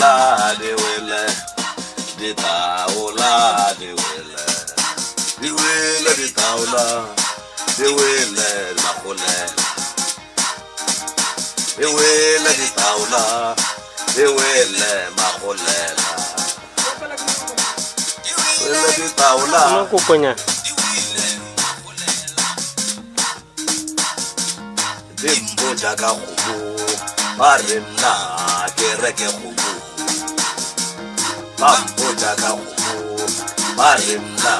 Ditaola di wele, ditaola di wele, di wele ditaola, di wele magolela. Di wele ditaola, di wele magolela. Wele ditaola. Nna kokonyana. Di mpotša ka kgomo, ba re nna ke reke kgomo. Ba mpotša ka kgomo, ba re nna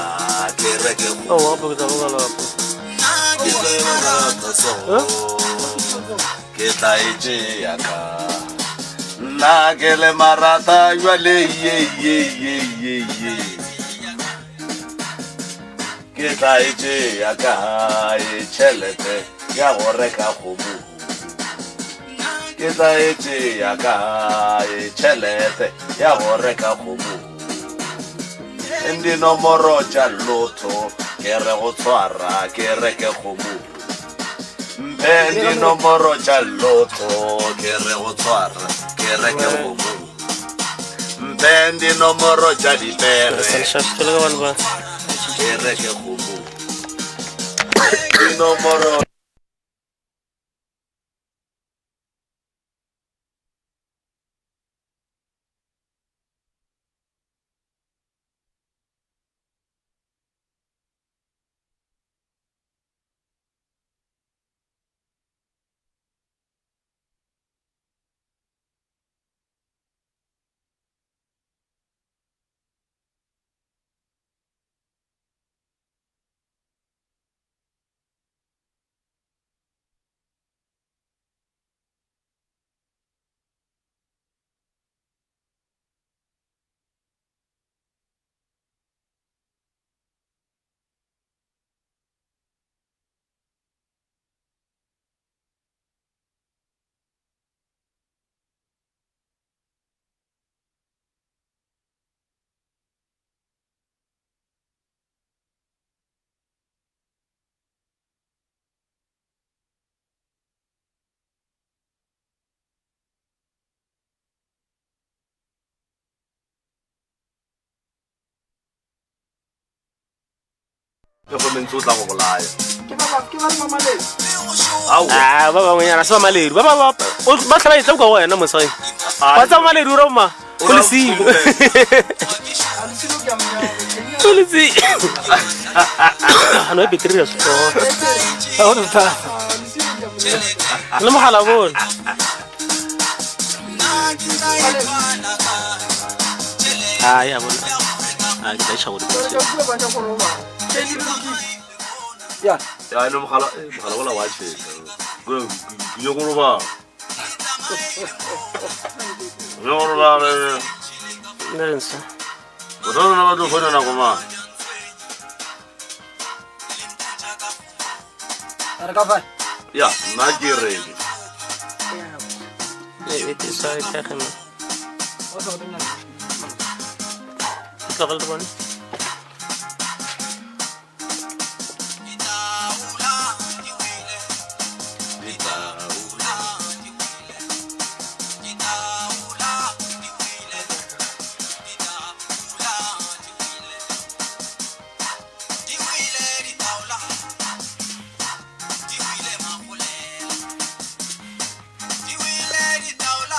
ke reke kgomo. Aowa, gape ke tla robala gape. Ke tsena ka so, ke tla e tšea ka. Nna ke le marata jwale ye ye ye ye ye. Ke tla e tšea kae tšhelete ya go reka kgomo? Ke tla e tšea kae tšhelete ya go reka kgomo? Dinomoro tša lotho ke re go tshwara ke reke kgomo. Mphe dinomoro tša lotho ke re go tshwara ke reke kgomo. Mphe dinomoro tša dipere ke reke kgomo. Dinomoro Performance o tla go bolaya. Ke ba ba ke ba ba maledu. Aowa. Ah, ba bangwenyana se ba maledu ba ba ba o- ba tlhola e tla kwa go wena mosadi ba tsa maledu ora ma go lesilo A lesilo ke a mnyaka. go lesilo ano e beteri ya setlogo ga go thata A lesilo ke a mnyaka. le mogala bone a ya bona a ke tla iša go Ke a bua ba nyaka go robala. Ke le lokile. ya Ya ene mogala, eh, mogala ola wa tšhesa. Ke ke nyako robala. Ke nyako robala. eh. nna re ntsha Bothata ba tlo founa nako mang? re ka fa Ya, nna ke ready. e te sa e tlhage mo o sa go nyaka tlogele re bone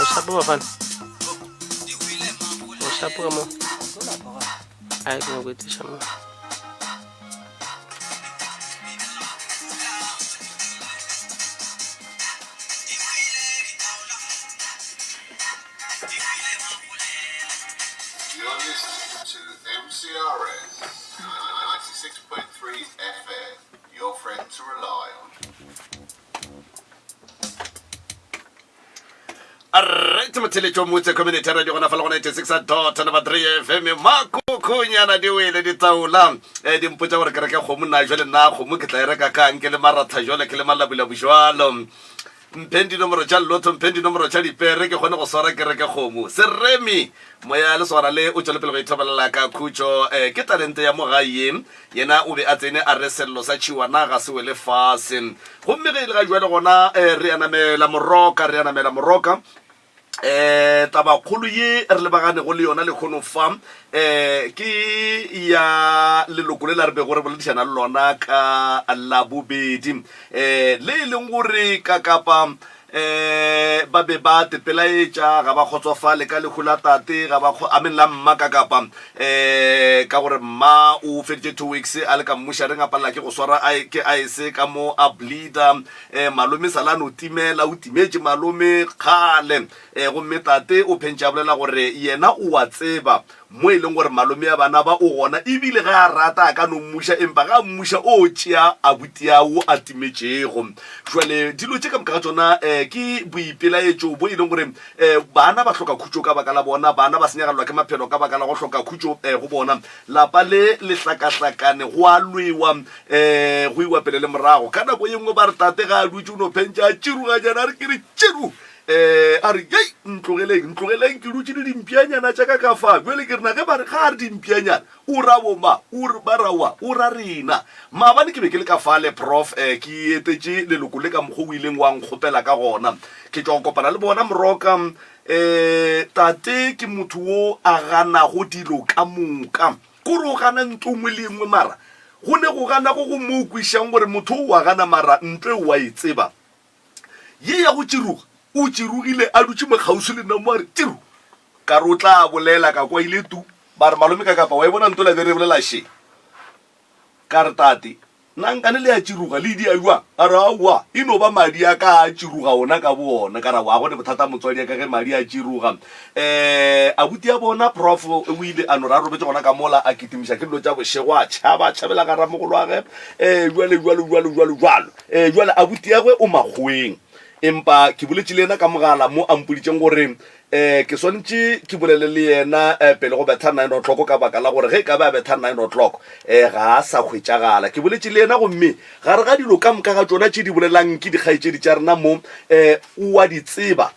O shapo bafana o shapo ka mo ai ke nyako etiša mo You're listening to MCRS 96.3 FM, your friend to rely on. Alright, motheletšo motse community radio gona fa le gona 86 dot number 3 fm makokonyana di wele ditaola eh, di mpotša gore ke reke kgomo nna jale nna kgomo ke tla e reka kang ke le maratha jale ke le malabulabu jalo mpheng dinomoro tša lotho mpheng dinomoro tša dipere ke kgone go swara ke reke kgomo seremi moya lesogana le o tšwele pele go ithobalela ka khutšo eh, ke talente ya mo gae ye Yena o be a tsene a re sello sa tšhiwana ga se wele fase. Gomme ge e le ga jwale gona eh, re a namela moroka, re a namela moroka. Um tabakgolo ye re lebaganego le yona lehono fa um ke ya leloko le la re bego re boledišana le lona ka Labobedi, um le e leng gore ka kapa um ba be ba tepelaetša, ga ba kgotsofale ka lehu la tate, ga ba I mean la mma ka kapa um ka gore mma o feditše 2 weeks a le ka mmušareng a palela ke go swara ke aese ka mo a bleeder. E, malome sala a no timela, o timetše malome kgale. E, gomme tate o phentše a bolela gore yena o a tseba mo e leng gore malome ya bana ba o gona, ebile ge a rata a ka no mmuša, empa ge a mmuša o tšea abutiawo a timetšego. Jwale dilo tše ka moka ga tšona e, ke boipelaetšo bo e leng gore e, bana ba hloka khutšo ka baka la bona, bana ba senyagalelwa ke maphelo ka baka la go hloka khutšo e, go bona. Lapa le le hlakahlakane, go a lwewa, um go iwa pele le morago. Ka nako ye nngwe ba re tate ga a dutše o no phentša a tširuganyana, a re ke re tširu, um a re yei ntlogeleng, ntlogeleng ke dutše le dimpianyana tša ka ka fa. Bjale ke re na ge ba re ga a re dimpianyana o ra boma, o re ba ra wa, o ra rena. Maabane ke be ke le ka fale Prof, um ke etetše leloko le ka mokgwa o ileng wa nkgopela ka gona. Ke tšwa go kopana le bona Moroka. Ee, tate ke motho wo a ganago dilo ka moka. Kore o gana nto nngwe le nngwe mara go ne go gana go go mo kwišang gore motho o wa gana mara nto e wa e tseba. Ye ya go tširoga, o tširogile a dutše mo kgauswi le nna mo a re tširu. Ka re o tla bolela ka kwa ile tu. Ba re malome ka kapa wa e bona nto la be re bolela še. Ka re tate Na nkane le a tširoga le dia bjang? A re, Aowa, e no ba madi a ka a tširoga ona ka boona. Ka re, Aowa, ga go ne bothata motswadi ya ka ge madi a tširoga. Um abuti ya bona, Prof, o ile a no re a robetše gona ka mola, a kitimiša ke dilo tša bošego, a tšhaba, a tšhabela ga ramogolwage, um bjale, bjalo, bjalo, bjalo, bjalo. Um bjale abuti ya gwe o makgoweng. Empa ke boletše le yena ka mogala mo a mpoditšeng gore um ke swanetše ke bolele le yena um pele go betha nine o'clock ka baka la gore ge e ka be a betha nine o'clock um ga a sa hwetšagala. Ke boletše le yena gomme gare ga dilo ka moka ga tšona tše di bolelang ke dikgaetšedi tša rena mo um o a di tseba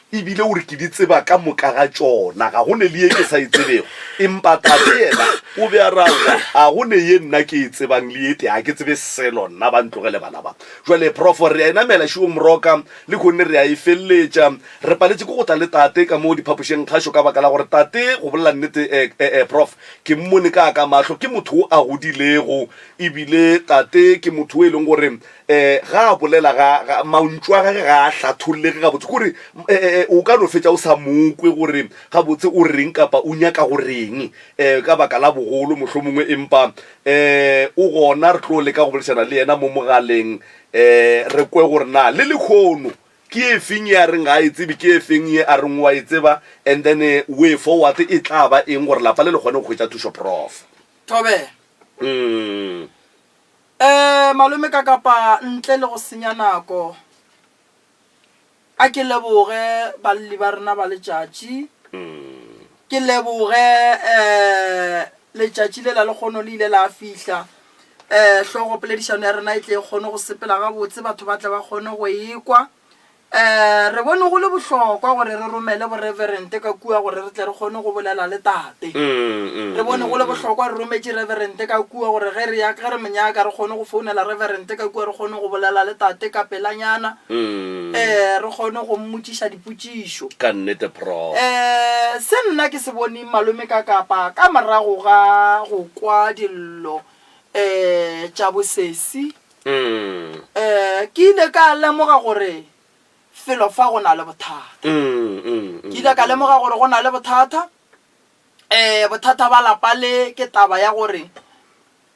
ebile o re ke di tseba ka moka ga tšona, ga go ne le ye ke sa e tsebego. Empa tate yena o be a re aowa, ga go ne ye nna ke e tsebang le ye tee, ga ke tsebe selo nna, ba ntlogele bana ba. Jwale Prof re a e namela šiong Moroka, le khonne re a e feleletša. Re paletše ke go tla le tate ka mo diphapošeng kgašo ka baka la gore tate, go bolela nnete, eh, eh, eh, Prof, ke mmone ka ka mahlo, ke motho o a godilego, ebile tate ke motho o e leng gore eh, ga a bolela ga, ga, mantšu a gage ga a hlathollege gabotse, kore eh, eh, o ka no fetša o sa mo kwe gore gabotse o reng kapa o nyaka go reng, eh, ka baka la bogolo mohlomongwe, empa eh, o gona, re tlo leka go boledišana le yena mo mogaleng, eh, re kwe gore na le lekhono ke e feng ye a reng ga a e tsebe, ke e feng ye a reng o a e tseba, and then way forward e tla ba eng gore lapa le le kgone go hwetša thušo. Prof. Thobela. Mm. Eh, malome ka kapa ntle le go senya nako, a ke leboge balli ba rena ba letšatši. Ke leboge eh letšatši lela lekgono le ile la fihla. Eh, hlogopoledišano ya rena e tle e kgone go sepela gabotse, batho ba tle ba kgone go e kwa. Um re bone go le bohlokwa gore re romele boreverente ka kua gore re tle re kgone go bolela le tate. Re bone go le bohlokwa re rometše reverente ka kua gore ge re ya, ge re mo nyaka re kgone go founela reverente ka kua re kgone go bolela le tate ka pelanyana, um re kgone go mmotšiša dipotšišo. Ka nnete, Prof. Um se nna ke se boneng malome ka kapa ka morago ga go kwa dillo um tša bosesi, Um ke ile ka lemoga gore felo fa go na le bothata. Ke ile ka lemoga gore go na le bothata. Um bothata ba lapa le ke taba ya gore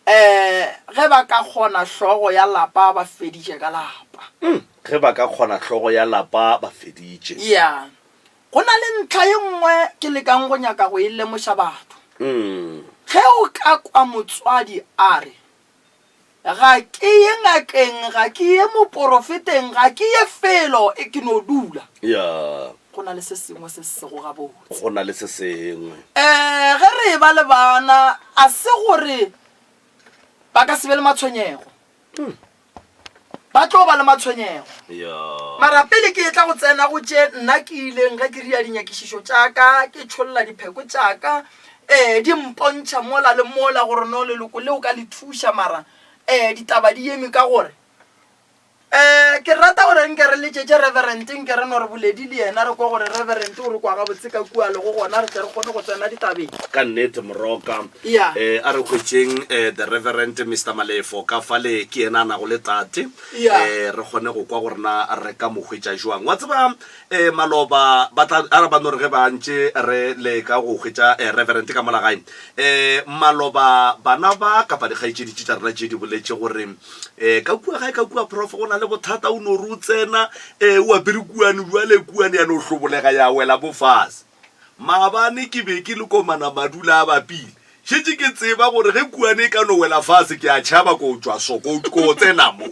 um ge ba ka kgona hlogo ya lapa ba feditše ka lapa. Ge ba ka kgona hlogo ya lapa ba feditše. Ya. Go na le ntlha ye nngwe ke lekang go nyaka go e lemoša batho. Ge o ka kwa motswadi a re, Ga ke ye ngakeng, ga ke ye moporofeteng, ga ke ye felo, e, ke no dula. Ya. Go na le se sengwe se se sego gabotse. Go na le se sengwe. Um ge re eba le bana, a se gore ba ka se be le matshwenyego. Ba tlo ba le matshwenyego. Ya. Mara pele ke etla go tsena go tše nna ke ileng ge ke ria dinyakišišo tša ka, ke tšholla dipheko tša ka, ee, di mpontšha mola le mola gore no leloko leo ka le thuša, mara ee, ditaba di eme ka gore. Um ke rata gore nke re letšetše Reverend, nke re no re boledi le yena, re kwe gore Reverend o re kwa gabotse ka kua lego gona, re tle re kgone go tsena ditabeng. Ka nnete, Moroka. Ya. Eh, a re hwetšeng eh, the Reverend Mister Malefo ka fale, ke yena a nago le tate. Ya. Eh, re kgone go kwa gore na re ka mo hwetša jwang. Wa tseba, eh, maloba ba tla, a re ba no re ge ba ntše re leka go hwetša eh, Reverend ka mola gae. Eh, maloba bana ba kapa dikgaetšedi tše tša rena tše di boletše gore eh, ka kua gae ka kua prof go na le bothata, o no re o tsena eh, o apere kuane bjale kuane ya no hlobolega ya wela mo fase. Maabane ke be ke le komana madula a bapile, šetše ke tseba gore ge kuane e ka no wela fase ke a tšhaba ko tšwa so ko ko tsena mo.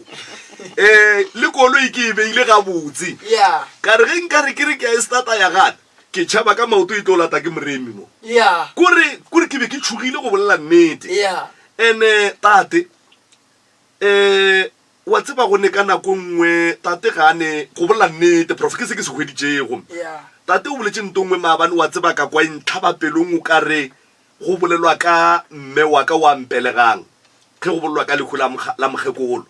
Eh, le koloi ke e beile gabotse. Yeah. Ka re ge nka re ke re ke a e starta ya gana, Ke tšhaba ka maoto e tlo lata ke moremi mo. Yeah. Kore, kore ke be ke tšhogile go bolela nnete. Yeah. Ene tate, eh, wa tseba go ne ka nako nngwe tate ga a ne go bolela nnete, prof, ke se ke se hweditšego. Yeah. Tate o boletše nto nngwe maabane, wa tseba ka kwa e ntlhaba pelong o ka re go bolelwa ka mme wa ka wa mpelegang ge go bolelwa ka lehu la la mokgekolo.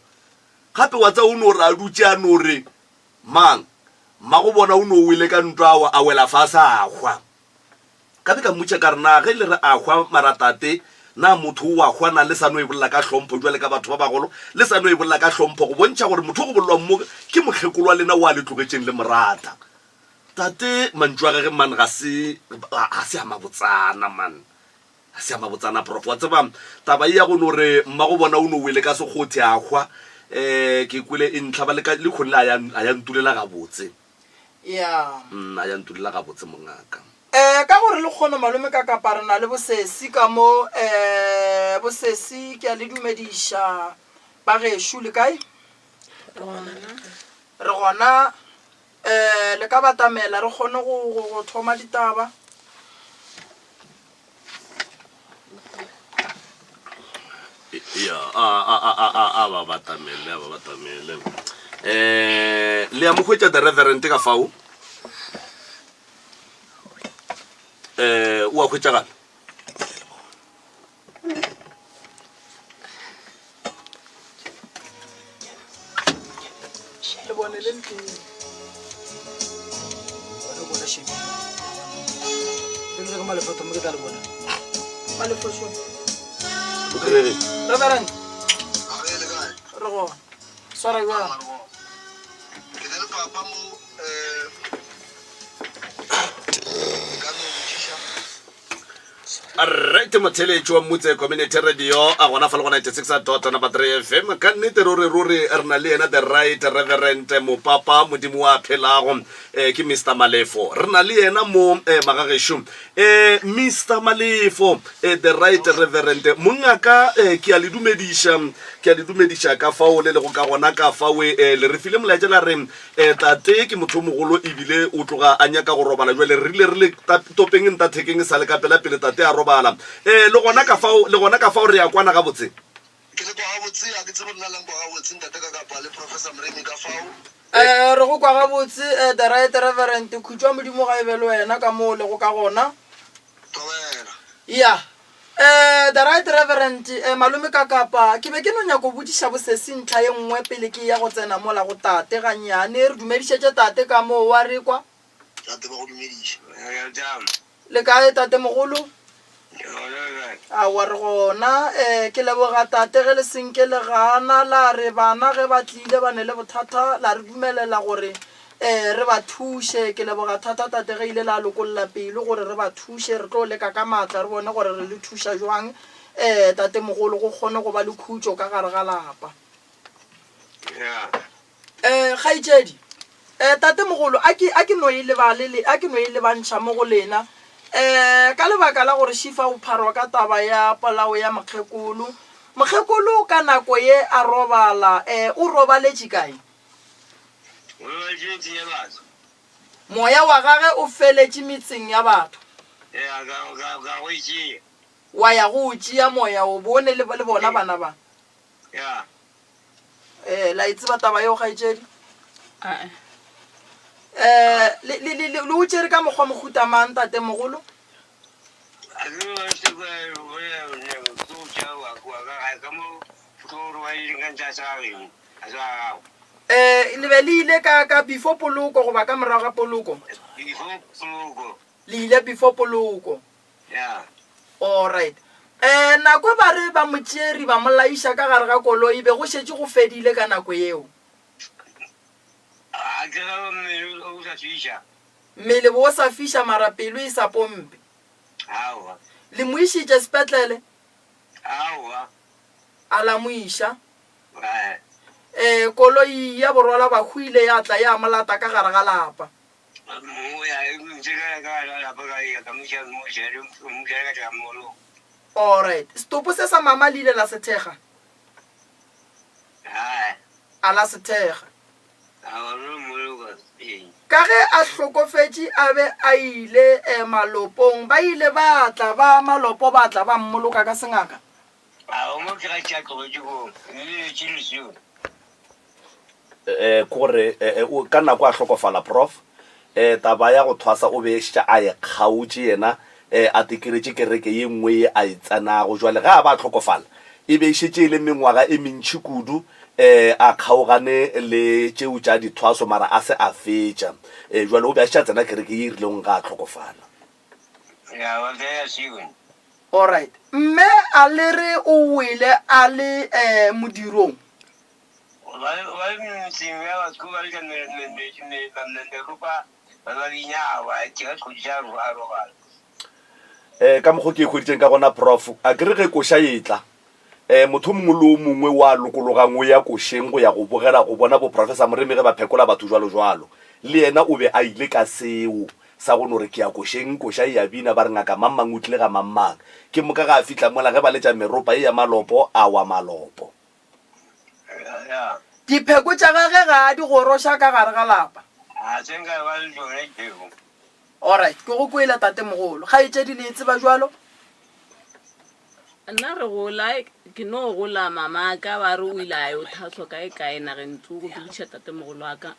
Gape wa tseba o no re a dutše a no re Mang? Mmago bona o no wele ka ntwa a wa, a wela fase a hwa. Ka be ka mmotša ka re, Na ge le re a hwa mara tate, na motho o a hwa na le sa no e bolela ka hlompho bjale ka batho ba bagolo? Le sa no e bolela ka hlompho go bontšha gore motho o go bolelwang mo ke mokgekolo wa lena o a le tlogetšeng le mo rata. Tate, mantšu a gage man ga se, ga se a mabotsana man. Ga se ya mabotsana prof. Wa tseba taba ye ya go no re mmago bona o no wele ka sekgothi a hwa um ke kwele e ntlhaba le ka lehono le a ya a ya ntulela gabotse. Ya. Mm, a ya ntulela gabotse mongaka. Eh, ka gore lekgono malome ka kapa re na le bosesi ka mo eh bosesi ke a le dumediša ba gešo le kae? Re gona. Eh le ka batamela re kgone go go go thoma ditaba. Ya, a a a a a a ba batamele, a ba batamele. Eh, le a mo hwetša the reverend ka fao? Eh, o a hwetšagala? Lebone le le tee. Wena o bona šebe. Le ke malefoto mo ke tla le bona. Malefošo. O kry-e. Reverend. Re gona. Swara jwang? Ke na le papa mo eh ka no botšiša. Right motheletši wa Mmutse Community Radio a gona fa le go 96 dot number 3 FM ka nnete ruri ruri re na le yena the right reverend mopapa modimo wa phelago eh, ke Mr Malefo re na le yena mo eh, magagešo eh, Mr Malefo eh, the right reverend mongaka eh, ke a le dumediša ke a le dumediša ka fao le lego ka gona ka fao eh, le re file molaetša la re Eh, tate ke motho o mogolo ebile o tloga a nyaka go robala. Jwale re rile re le topeng ntathekeng e sa le ka pela pele tate a robala. Eh, le gona ka fao, le gona ka fao re a kwana gabotse. Ke le kwa gabotse, ga ke tsebe lena le nkwa gabotse ntate ka kapa le Professor Moremi ka fao. Eh, re go kwa gabotse, eh, the right reverend. Khutšo ya Modimo ga e be le wena ka moo o lego ka gona. Thobela. Ya. Eh, the right reverend, eh, malome Kakapa, ke be ke no nyako botšiša bosesi ntlha ye nngwe pele ke eya go tsena mola go tate gannyane. Re dumedišetše tate ka moo, wa re kwa? Tate ba go dumediša. Le kae tatemogolo? Aowa re gona. Eh, ke leboga tate ge le senke le gana la re bana ge ba tlile ba ne le bothata la re dumelela gore Ee, re ba thuše. Ke leboga thata Tate ge ile la lokolla pelo gore re ba thuše. Re tlo leka ka maatla re bone gore re le thuša jwang, ee, Tatemogolo, go kgone go ba le khutšo ka gare ga lapa. Ee, kgaetšedi. Ee, Tatemogolo, a ke, a ke no e lebale le, a ke no e lebantšha mo go lena. Ee, ka lebaka la gore Šifa o pharwa ka taba ya polao ya mokgekolo. Mokgekolo ka nako ye a robala, ee, o robaletše kae? O robaletše metseng ya batho. Moya wa gage o feletše metseng ya batho. Ya, ka, ka, ka go e tšea. Wa ya go o tšea moya o bone le, le bona bana ba. Ya. Eh, la e tseba taba yeo, kgaetšedi? Ae. Eh, le, le, le, le o tšere ka mokgwa mohuta mang, tatemogolo? A ke re se kwa, go tšea wa, wa ka gae, ka mo, ke o robaletšeng ka ntša sa gageno. Eh, le be le ile ka ka before poloko goba ka morago ga poloko? Before poloko. Le ile before poloko. Ya. Alright. Eh, nako ba re ba mo tšere ba mo laiša ka gare ga koloi be go šetše go fedile ka nako yeo. A ke ge mmele o sa fiša. Mmele bo o sa fiša mara pelo e sa pompe. Aowa. Le mo išitše sepetlele? Aowa. A la mo iša? Ee, koloi ya borwala bahu ile ya tla ya mo lata ka gare ga lapa. Alright. Setopo se sa mama le ile la se thekga? A la se thekga. Ka ge a hlokofetše a be a ile malopong, ba ile ba tla ba malopo ba tla ba mmoloka ka sengaka. A o mo ke ga tša tlogetše ko le tše leseo. Eh, ke gore eh, eh, o- ka nako a hlokofala prof eh, taba ya go thwasa o be šetše a e kgaotše yena eh, a tekeretše kereke ye nngwe ye a e tsenago jwale ge a ba a hlokofala e be e šetše e le mengwaga e mentši kudu eh, a kgaogane le tšeo tša dithwaso mara a se a fetša eh, jwale o be a šetše a tsena kereke ye e rileng ga a hlokofala Ya wa tsaya siwe. Alright. Mme a le re o wele a le eh, modirong? Ba ba le metseng ya batho ba le ka me me me me me meropa ba ba bina wa ke ga tlhodisa a robala. Eh, ka mokgo ke e hweditšeng ka gona prof a ke re ge koša e tla eh, motho o mongwe le o mongwe wa lokologang o ya košeng go ya go bogela go bona boprofessor Moremi ge ba phekola batho jwalo jwalo le yena o be a ile ka seo sa go no re ke ya košeng, koša e a bina, ba re ngaka mang-mang o tlile ga mang-mang. Ke moka ge a fihla mola, ge ba letša meropa ye ya malopo, a wa malopo. Dipheko tša gage ga a di goroša ka gare ga lapa. A se nka ba le tšona dipheko. Alright, ke go kwele tatemogolo. Kgaetšedi le e tseba bjalo? Nna re gola, ke no gola mama ka ba re o ile a yo thaswa kae kae nageng tsoko, ke botšiša tatemogolo wa ka,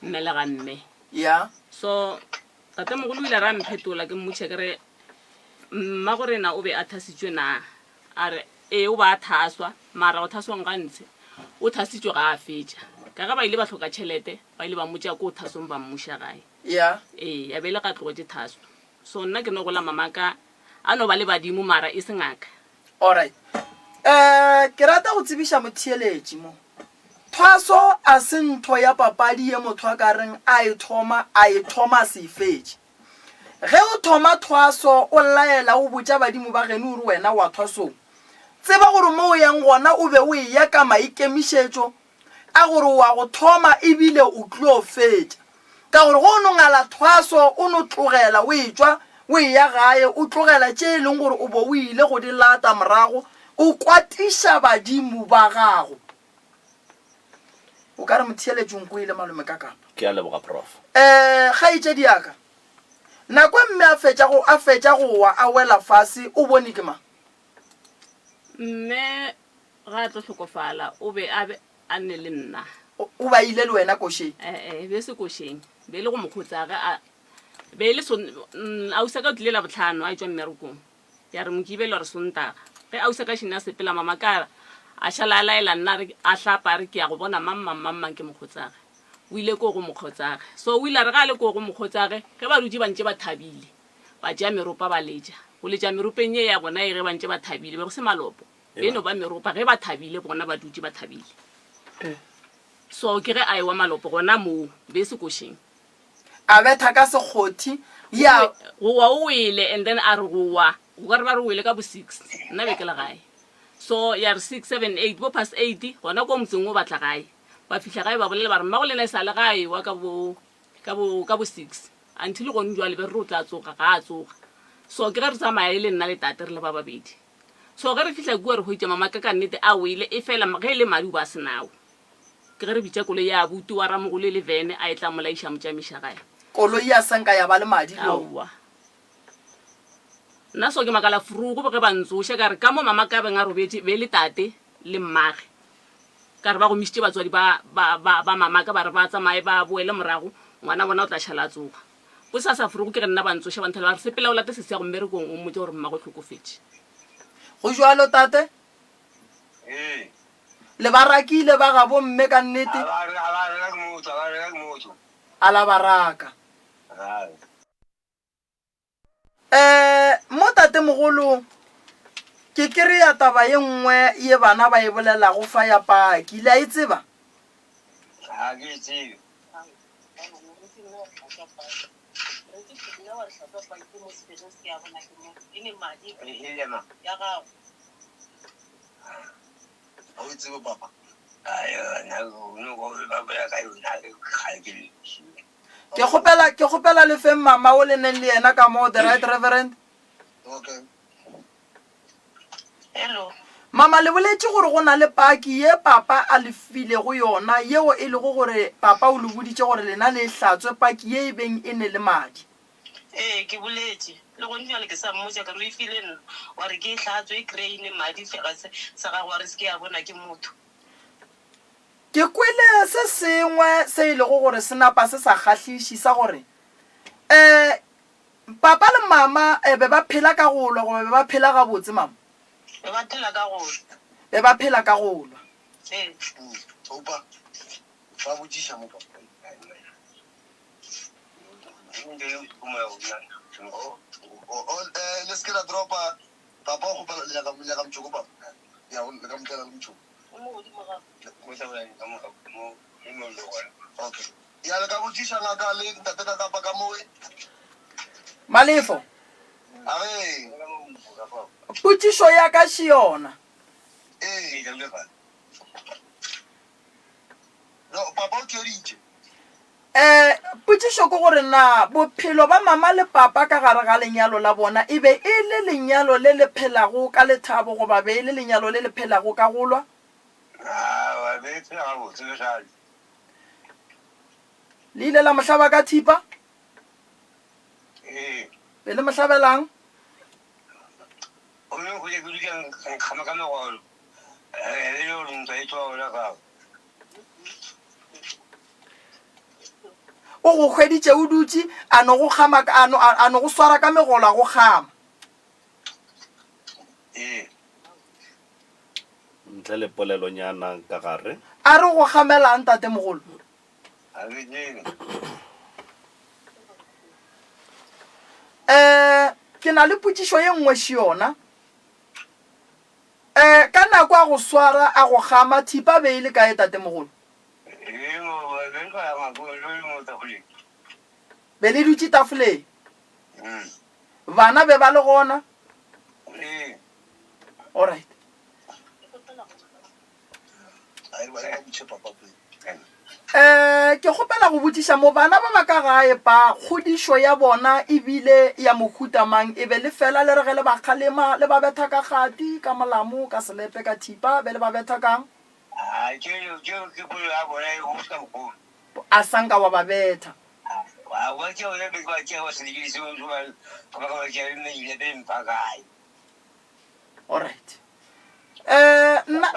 mme le ga mme. Ya. So tatemogolo o ile a re a mphetola, ke mmotšiša ke re, Mmagorena o be a thasitšwe na? A re, Ee, o ba a thaswa, mara go thaswang ga ntshe, o thasitšwe ga a fetša. Ka ge ba ile ba hloka tšhelete, ba ile ba mo tšea ko thasong ba mmuša gae. Ya. Ee, ya be e le ga tlogetše thaso. So nna ke no gola mamaka a no ba le badimo mara e se ngaka. Alright. Eh, ke rata go tsebiša motheeletši mo. Thwaso a se ntho ya papadi ye motho a ka reng a e thoma, a e thoma a se e fetše. Ge o thoma thwaso o laela o botša badimo ba geno o re wena wa thwasong, tseba gore mo o yang gona o be o eya ka maikemišetšo a gore o a go thoma ebile o tlo fetša. Ka gore ge o no ngala thwaso o no tlogela o etšwa o eya gae o tlogela tše e leng gore o bo o ile go di lata morago o kwatiša badimo ba gago. O ka re motheeletši o nkwele malome ka kapa. Ke a leboga Prof. Eh, kgaetšedi ya ka, nako e mme a fetša go, a fetša go wa a wela fase o bone ke mang? Mme Ge a tlo hlokofala, o be a be a ne le nna. O, o be a ile le wena košeng? E-e, e be e se košeng. Be e le go mokgotsa ge a, be e le son, mm, ausi ka o tlile Labohlano a etšwa mmerekong. Ya re Mokibelo re Sontaga. Ge ausi ka šene a sepela, mama ka a šala a laela nna a re, a hlapa a re ke ya go bona mang mang mang mang ke mokgotsage. O ile koo go mokgotsage. So o ile a re ge a le koo go mokgotsage, ge ba dutše ba ntše ba thabile, ba tšea meropa ba letša. Go letša meropeng ye ya bona ye ge ba ntše ba thabile, be go se malopo. E no ba meropa ge ba thabile, bona ba dutše ba thabile. So ke ge a ewa malopo gona moo, be se košeng. A betha ka sekgothi ya. Go wa o wele and then a re go wa, o ka re ba re o wele ka bo six, nna be ke le gae. So ya re six, seven, eight, bo past eight, gona ko motseng o ba tla gae. Ba fihla gae ba bolela ba re mmago lena e sa le ga a ewa ka bo, ka bo, ka bo six. Until gone jwale be re re o tla tsoga, ga a tsoga. So ke ge re tsamaya e le nna le tate re le ba babedi. So ge re fihla kua re hwetša mama ka ka nnete a wele, efela ge e le madi o ba a se nawo. Ke ge re bitša koloi ya abuti wa ramogolo e le vene a etla a molaiša a mo tšamiša gae. Koloi ya senka ya ba le madi le Aowa. Nna so ke makala frugo ge ba ntsoša ka re ka mo mama ka beng a robetše be e le tate le mmage. Ka re ba gomišitše batswadi ba, ba, ba, ba mama ka ba re ba tsamaye ba boele morago ngwana bona o tla šala a tsoga. Bosasa forogo ke ge nna ba ntsoša ba nthela ba re, Sepela o late sesi ya go mmerekong o mmotše gore mmago o hlokofetše. Go bjalo, tate? Ee. Le ba rakile ba gabo mme ka nnete? A ba a ba reka ke motho, a ba reka ke motho. A la ba raka. Hai. Eh, mo tatemogolo, ke kereya taba ye nngwe ye bana ba e bolelago fa ya paki. Le a e tseba? Ga ke e tsebe. Ke kgopela, ke kgopela le feng mama o le neng le yena ka mo, the right reverend. Okay. Hello. Mama, le boletše gore go na le paki ye papa a le filego yona, yeo e lego gore papa o le boditše gore lena le e hlatswe, paki ye e beng e ne le madi. Ee, ke boletše. Le gone bjale ke sa mmotša ka re o e file nna, wa re ke e hlatswe, e kreye madi fela se sa gago wa re se ke ya bona ke motho. Ke kwele se sengwe se e lego gore se napa se sa kgahliše, sa gore, Eh, papa le mama eh, be ba phela ka go lwa goba be ba phela gabotse, mama? Be ba phela ka go lwa. Be ba phela ka go lwa. Ee. Oupa, ba botšiša mo papa. Le se ke la dropa papa o kgopela le nyaka le nyaka motšoko papa. Ya le ka motlela le motšoko. Okay. Ya le ka botšiša ngaka le ntate ka kapa ka mowe. Malefo. Age. Potšišo ya ka še yona. Ee. No, papa o theeditše. Eh, potšišo ke gore na bophelo ba mama le papa ka gare ga lenyalo la bona e be e le lenyalo le le phelago ka lethabo goba be e le lenyalo le le phelago ka go lwa? Aowa, be e phela gabotse le gale. Le ile la mo hlaba ka thipa? Ee. Be le mo hlabelang? Gomme go ile ke dutše nkgama ka megolo, e le gore ntwa e tloga gona fao. O go hweditše o dutše, a no go kgama, a no, a no go swara ka megolo a go kgama. Ee. Ntle le polelonyana ka gare. A re go kgamelang, tatemogolo? Ga ke tsebe. Eh, ke na le potšišo ye nngwe še yona. Eh, ka nako a go swara, a go kgama, thipa be e le kae, tatemogolo? E mo, be le ka ngwakong, be le mo tafoleng. Be le dutše tafoleng? Mm. Bana be ba le gona? Ee. Alright. Um ke kgopela go botšiša mo bana ba ba ka gae pa kgodišo ya bona e bile ya mohuta mang e be le fela le re ge le ba kgalema le ba betha ka kgati ka molamo ka selepe ka thipa be le ba betha kang? A sa nka wa ba betha. Alright. Eh, nna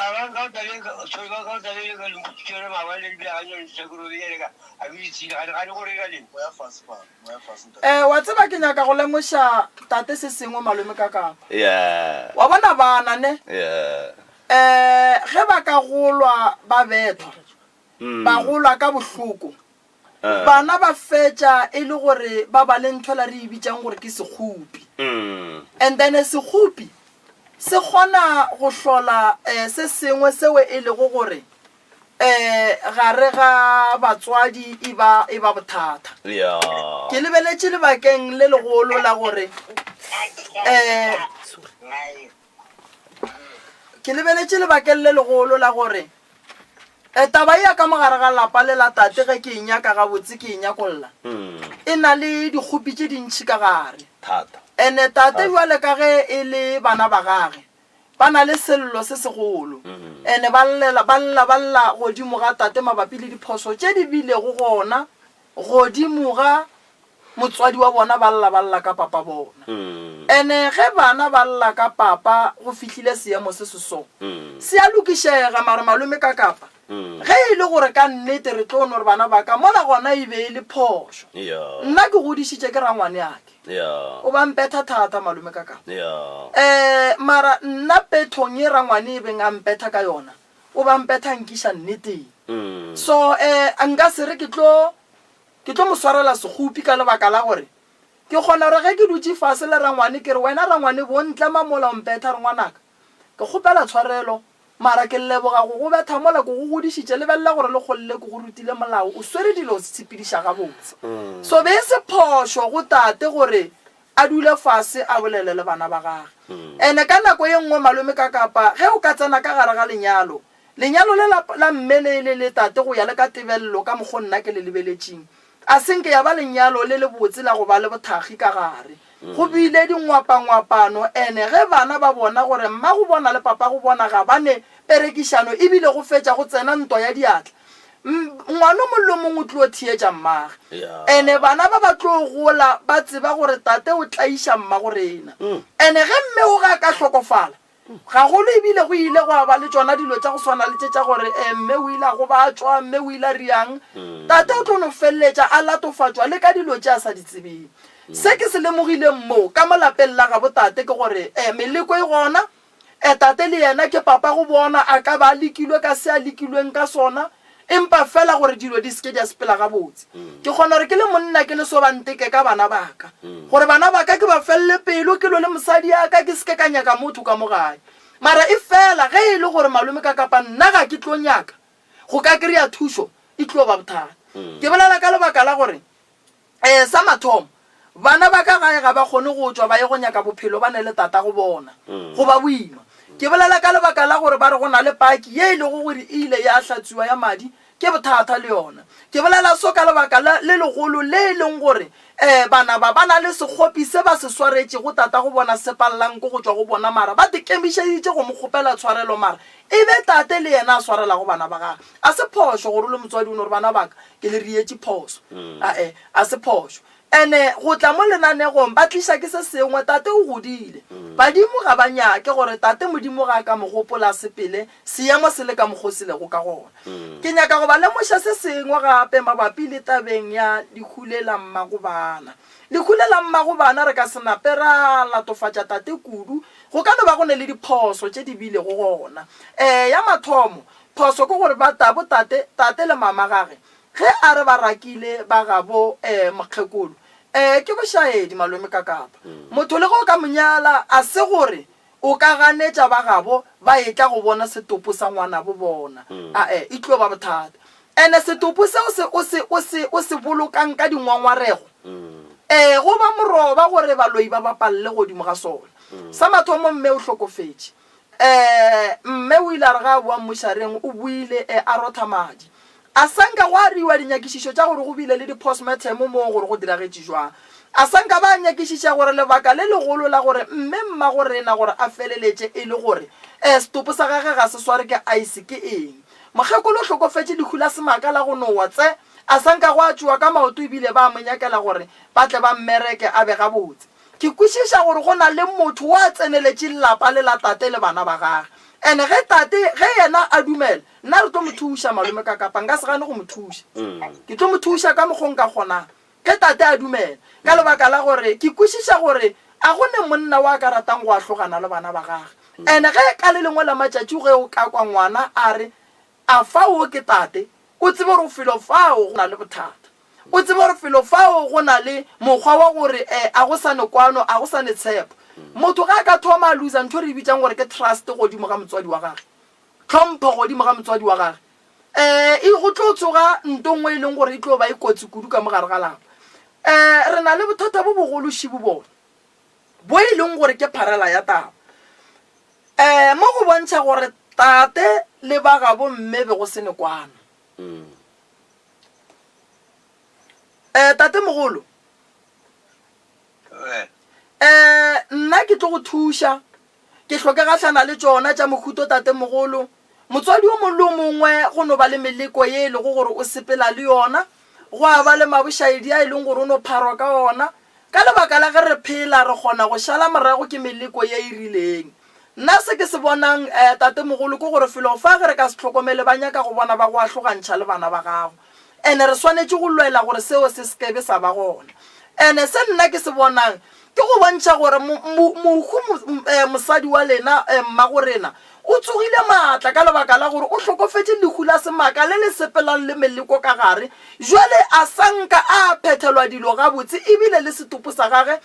Eh, wa tseba ke nyaka go lemoša tate se sengwe malome ka kapa. Yeah. Wa bona bana ne? Yeah. Eh, ge ba ka golwa ba bethwa, ba golwa ka bohloko. Bana ba fetša e le gore ba ba le ntho la re e bitšang gore ke sekgopi. And then sekgopi se kgona go hlola se sengwe seo e lego gore gare ga batswadi e ba e ba bothata. Ke lebeletše lebakeng le legolo la gore Ke lebeletše lebakeng le legolo la gore e, taba ye ya ka mo gare ga lapa le la tate ge ke e nyaka gabotse ke e nyakolla, e na le dikgopi tše dintši ka gare. Thata. Ene tate bjale ka ge e le bana ba gage, ba na le sello se segolo. Ene ba llela, ba lla, ba lla godimo ga tate mabapi le diphoso tše di bilego gona godimo ga motswadi wa bona ba lla ba lla ka papa bona. Ene ge bana ba lla ka papa go fihlile seemo se se so, se a lokišega mare malome ka kapa ge e le gore ka nnete re tlo no re bana ba ka mola gona e be e le phošo. Nna ke godišitše ke rangwaneake. O ba mpetha thata malome ka kapa. Um mara nna pethong ye rangwane e beng a mpetha ka yona. O ba mpetha a nkiša nneteng. So um nka se re ke tlo ke tlo mo swarela sekgopi ka lebaka la gore ke kgona gore ge ke dutše fase le rangwane ke re wena rangwane bo ntlema mola o mpetha re ngwanaka ke kgopela tshwarelo mara ke leboga go go betha mola ke go godišitše lebelela gore le kgolle ke go rutile molao o swere dilo o se tshepediša gabotse. So be e se phošo go tate gore a dule fase a bolele le bana ba gage. Ene ka nako ye nngwe malome ka kapa ge o ka tsena ka gare ga lenyalo, lenyalo le la, la mme le, le, le tate go ya le ka tebelelo ka mokgo nna ke le lebeletšeng, a se nke ya ba lenyalo le lebotse la go ba le bothakgi ka gare. Go bile dingwapangwapano ene ge bana ba bona gore mmago bona le papago bona ga ba ne perekišano ebile go fetša go tsena ntwa ya diatla. Ngwana o mongwe le o mongwe o tlo theetša mmage. Ene bana ba ba tlo gola ba tseba gore tate o tlaiša mmago rena. Ene ge mme o ge a ka hlokofala, gagolo ebile go ile gwa ba le tšona dilo tša go swana le tše tša gore mme o ile a gobatšwa, mme o ile a riang, tate o tlo no feleletša a latofatšwa le ka dilo tše a sa di tsebeng. Se ke se lemogileng mo ka mo lapeng la gabo tate ke gore meleko e gona, E, tate le yena ke papa go bona, a ka ba a lekilwe ka se a lekilweng ka sona, empa feela gore dilo di se ke di a sepela gabotse. Ke kgona gore ke le monna ke le sobanteke ka bana ba ka, gore bana ba ka ke ba felele pelo, ke lwe le mosadi ya ka, ke se ke ka nyaka motho ka mo gae. Mara e fela ge e le gore malome ka kapa nna ga ke tlo nyaka go ka kry-a thušo, e tlo ba bothata. Ke bolela ka lebaka la gore Ee, sa mathomo, bana ba ka gae ga ba kgone go tšwa ba ye go nyaka bophelo ba ne le tatago bona. Go ba boima. Ke bolela ka lebaka la gore ba re go na le paki ye e lego gore e ile ya hlatswiwa ya madi, ke bothata le yona. Ke bolela so ka lebaka la le legolo le e leng gore um bana ba ba na le sekgopi se ba se swaretšego tatago bona se pallang ke go tšwa go bona mara ba tekemišeditše go mo kgopela tshwarelo mara e be tate le yena a swarelago bana ba gagwe. A se phošo gore o le motswadi o no re bana ba ka ke le rietše phoso. Ae, a se phošo. Ene go tla mo lenanegong ba tliša ke se sengwe, tate o godile. Badimo ga ba nyake gore tate Modimo ga a ka mo gopola a sepele seemo se le ka mokgo se lego ka gona. Ke nyaka go ba lemoša se sengwe gape mabapi le tabeng ya lehu le la mmagobana. Lehu le la mmagobana re ka se nape ra latofatša tate kudu, go ka no ba go ne le diphoso tše di bilego gona. Ee, ya mathomo, Phoso ke gore ba ta bo tate, tate le mama gage ge a re ba rakile ba gabo eh mokgekolo. Eh ke bošaedi malome Kakapa. Motho le ge o ka mo nyala a se gore o ka ganetša ba gabo ba etla go bona setopo sa ngwanabo bona. Ae e tlo ba bothata. Ene setopo seo se o se o se o se bolokang ka dingwangwarego eh go ba moroba gore baloi ba bapalle godimo ga sona. Sa mathomo mme o hlokofetše. Ee, mme o ile a re ge a boa mmušareng, o boile e a rotha madi. A sa nka gwa riwa dinyakišišo tša gore go bile le di-postmortem moo gore go diragetše jwang. A sa nka ba nyakišiša gore lebaka le legolo la gore mme mmagorena gore a feleletše e le gore e setopo sa gagwe ga se sware ke ice ke eng. Mokgekolo o hlokofetše lehu la semaka la go nowa tse a sa nka gwa tšwewa ka maoto ebile ba mo nyakela gore ba tle ba mmereke a be gabotse. Ke kwešiša gore go na le motho wo a tseneletše lapa le la tate le bana ba gage. And ge tate, ge yena a dumela, nna re tlo mo thuša, malome ka kapa nka se gane go mo thuša. Ke tlo mo thuša ka mokgo nka kgonang, ge tate a dumela. Ka lebaka la gore ke kwešiša gore a go ne monna wo a ka ratang go ahlogana le bana ba gage. And ge ka le lengwe la matšatši ge o ka kwa ngwana a re, A fa wo ke tate, o tsebe gore felo fao go na le bothata. O tsebe gore felo fao go na le mokgwa wa gore eh, a go sa ne kwano, a go sa ne tshepo. Motho ge a ka thoma a loser ntho e re e bitsang gore ke trust godimo ga motswadi wa gage, tlhompho godimo ga motswadi wa gage, eh, e go tlo tsoga nto nngwe e leng gore e tlo ba e kotsi kudu ka mo gare ga lapa. Eh, re na le bothata bo bogolo šibo bona, bo e leng gore ke pharela ya taba. Eh, mo go bontšha gore tate le ba gabo mme be go se ne kwano. Eh, tatemogolo. Eh, nna ke tlo go thuša. Ke hloke gahlana le tšona tša mohuto tatemogolo. Motswadi o mongwe le o mongwe go no ba le meleko ye e lego gore o sepela le yona. Gwa ba le mabošaedi a e leng gore o no pharwa ka ona. Ka lebaka la ge re phela, re kgona go šala morago ke meleko ye e rileng. Nna se ke se bonang, eh, tatemogolo, ke gore felo fa ge re ka se hlokomele ba nyaka go bona ba go ahlogantšha le bana ba gago. And re swanetše go lwela gore seo se se ke be sa ba gona. Ene se nna ke se bonang ke go bontšha gore mo, mo, mohu mo, eh, mosadi wa lena, eh, mmagorena, o tsogile maatla ka lebaka la gore o hlokofetše lehu la semaka le le sepelang le meleko ka gare. Jwale a sa nka a phethelwa dilo gabotse ebile le setopo sa gage.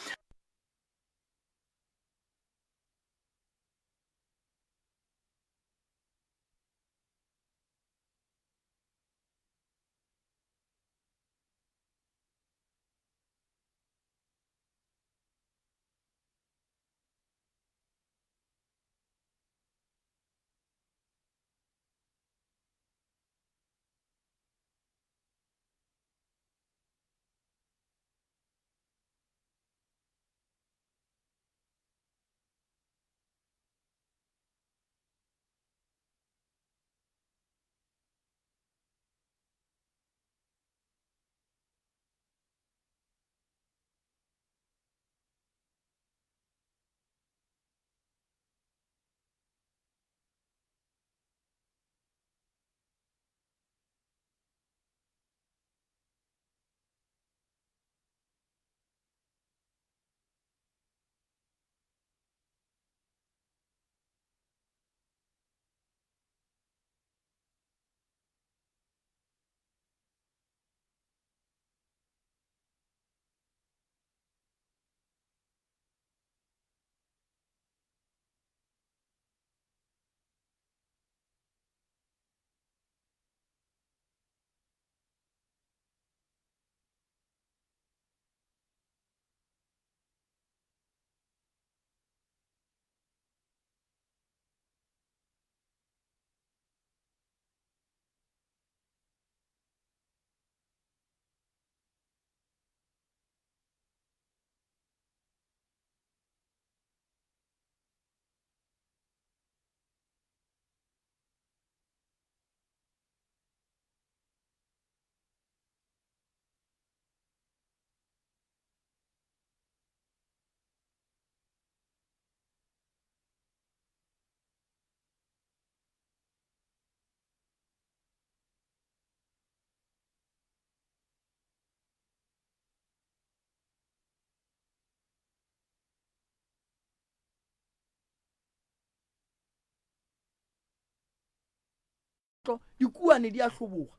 Dikuane di a hloboga.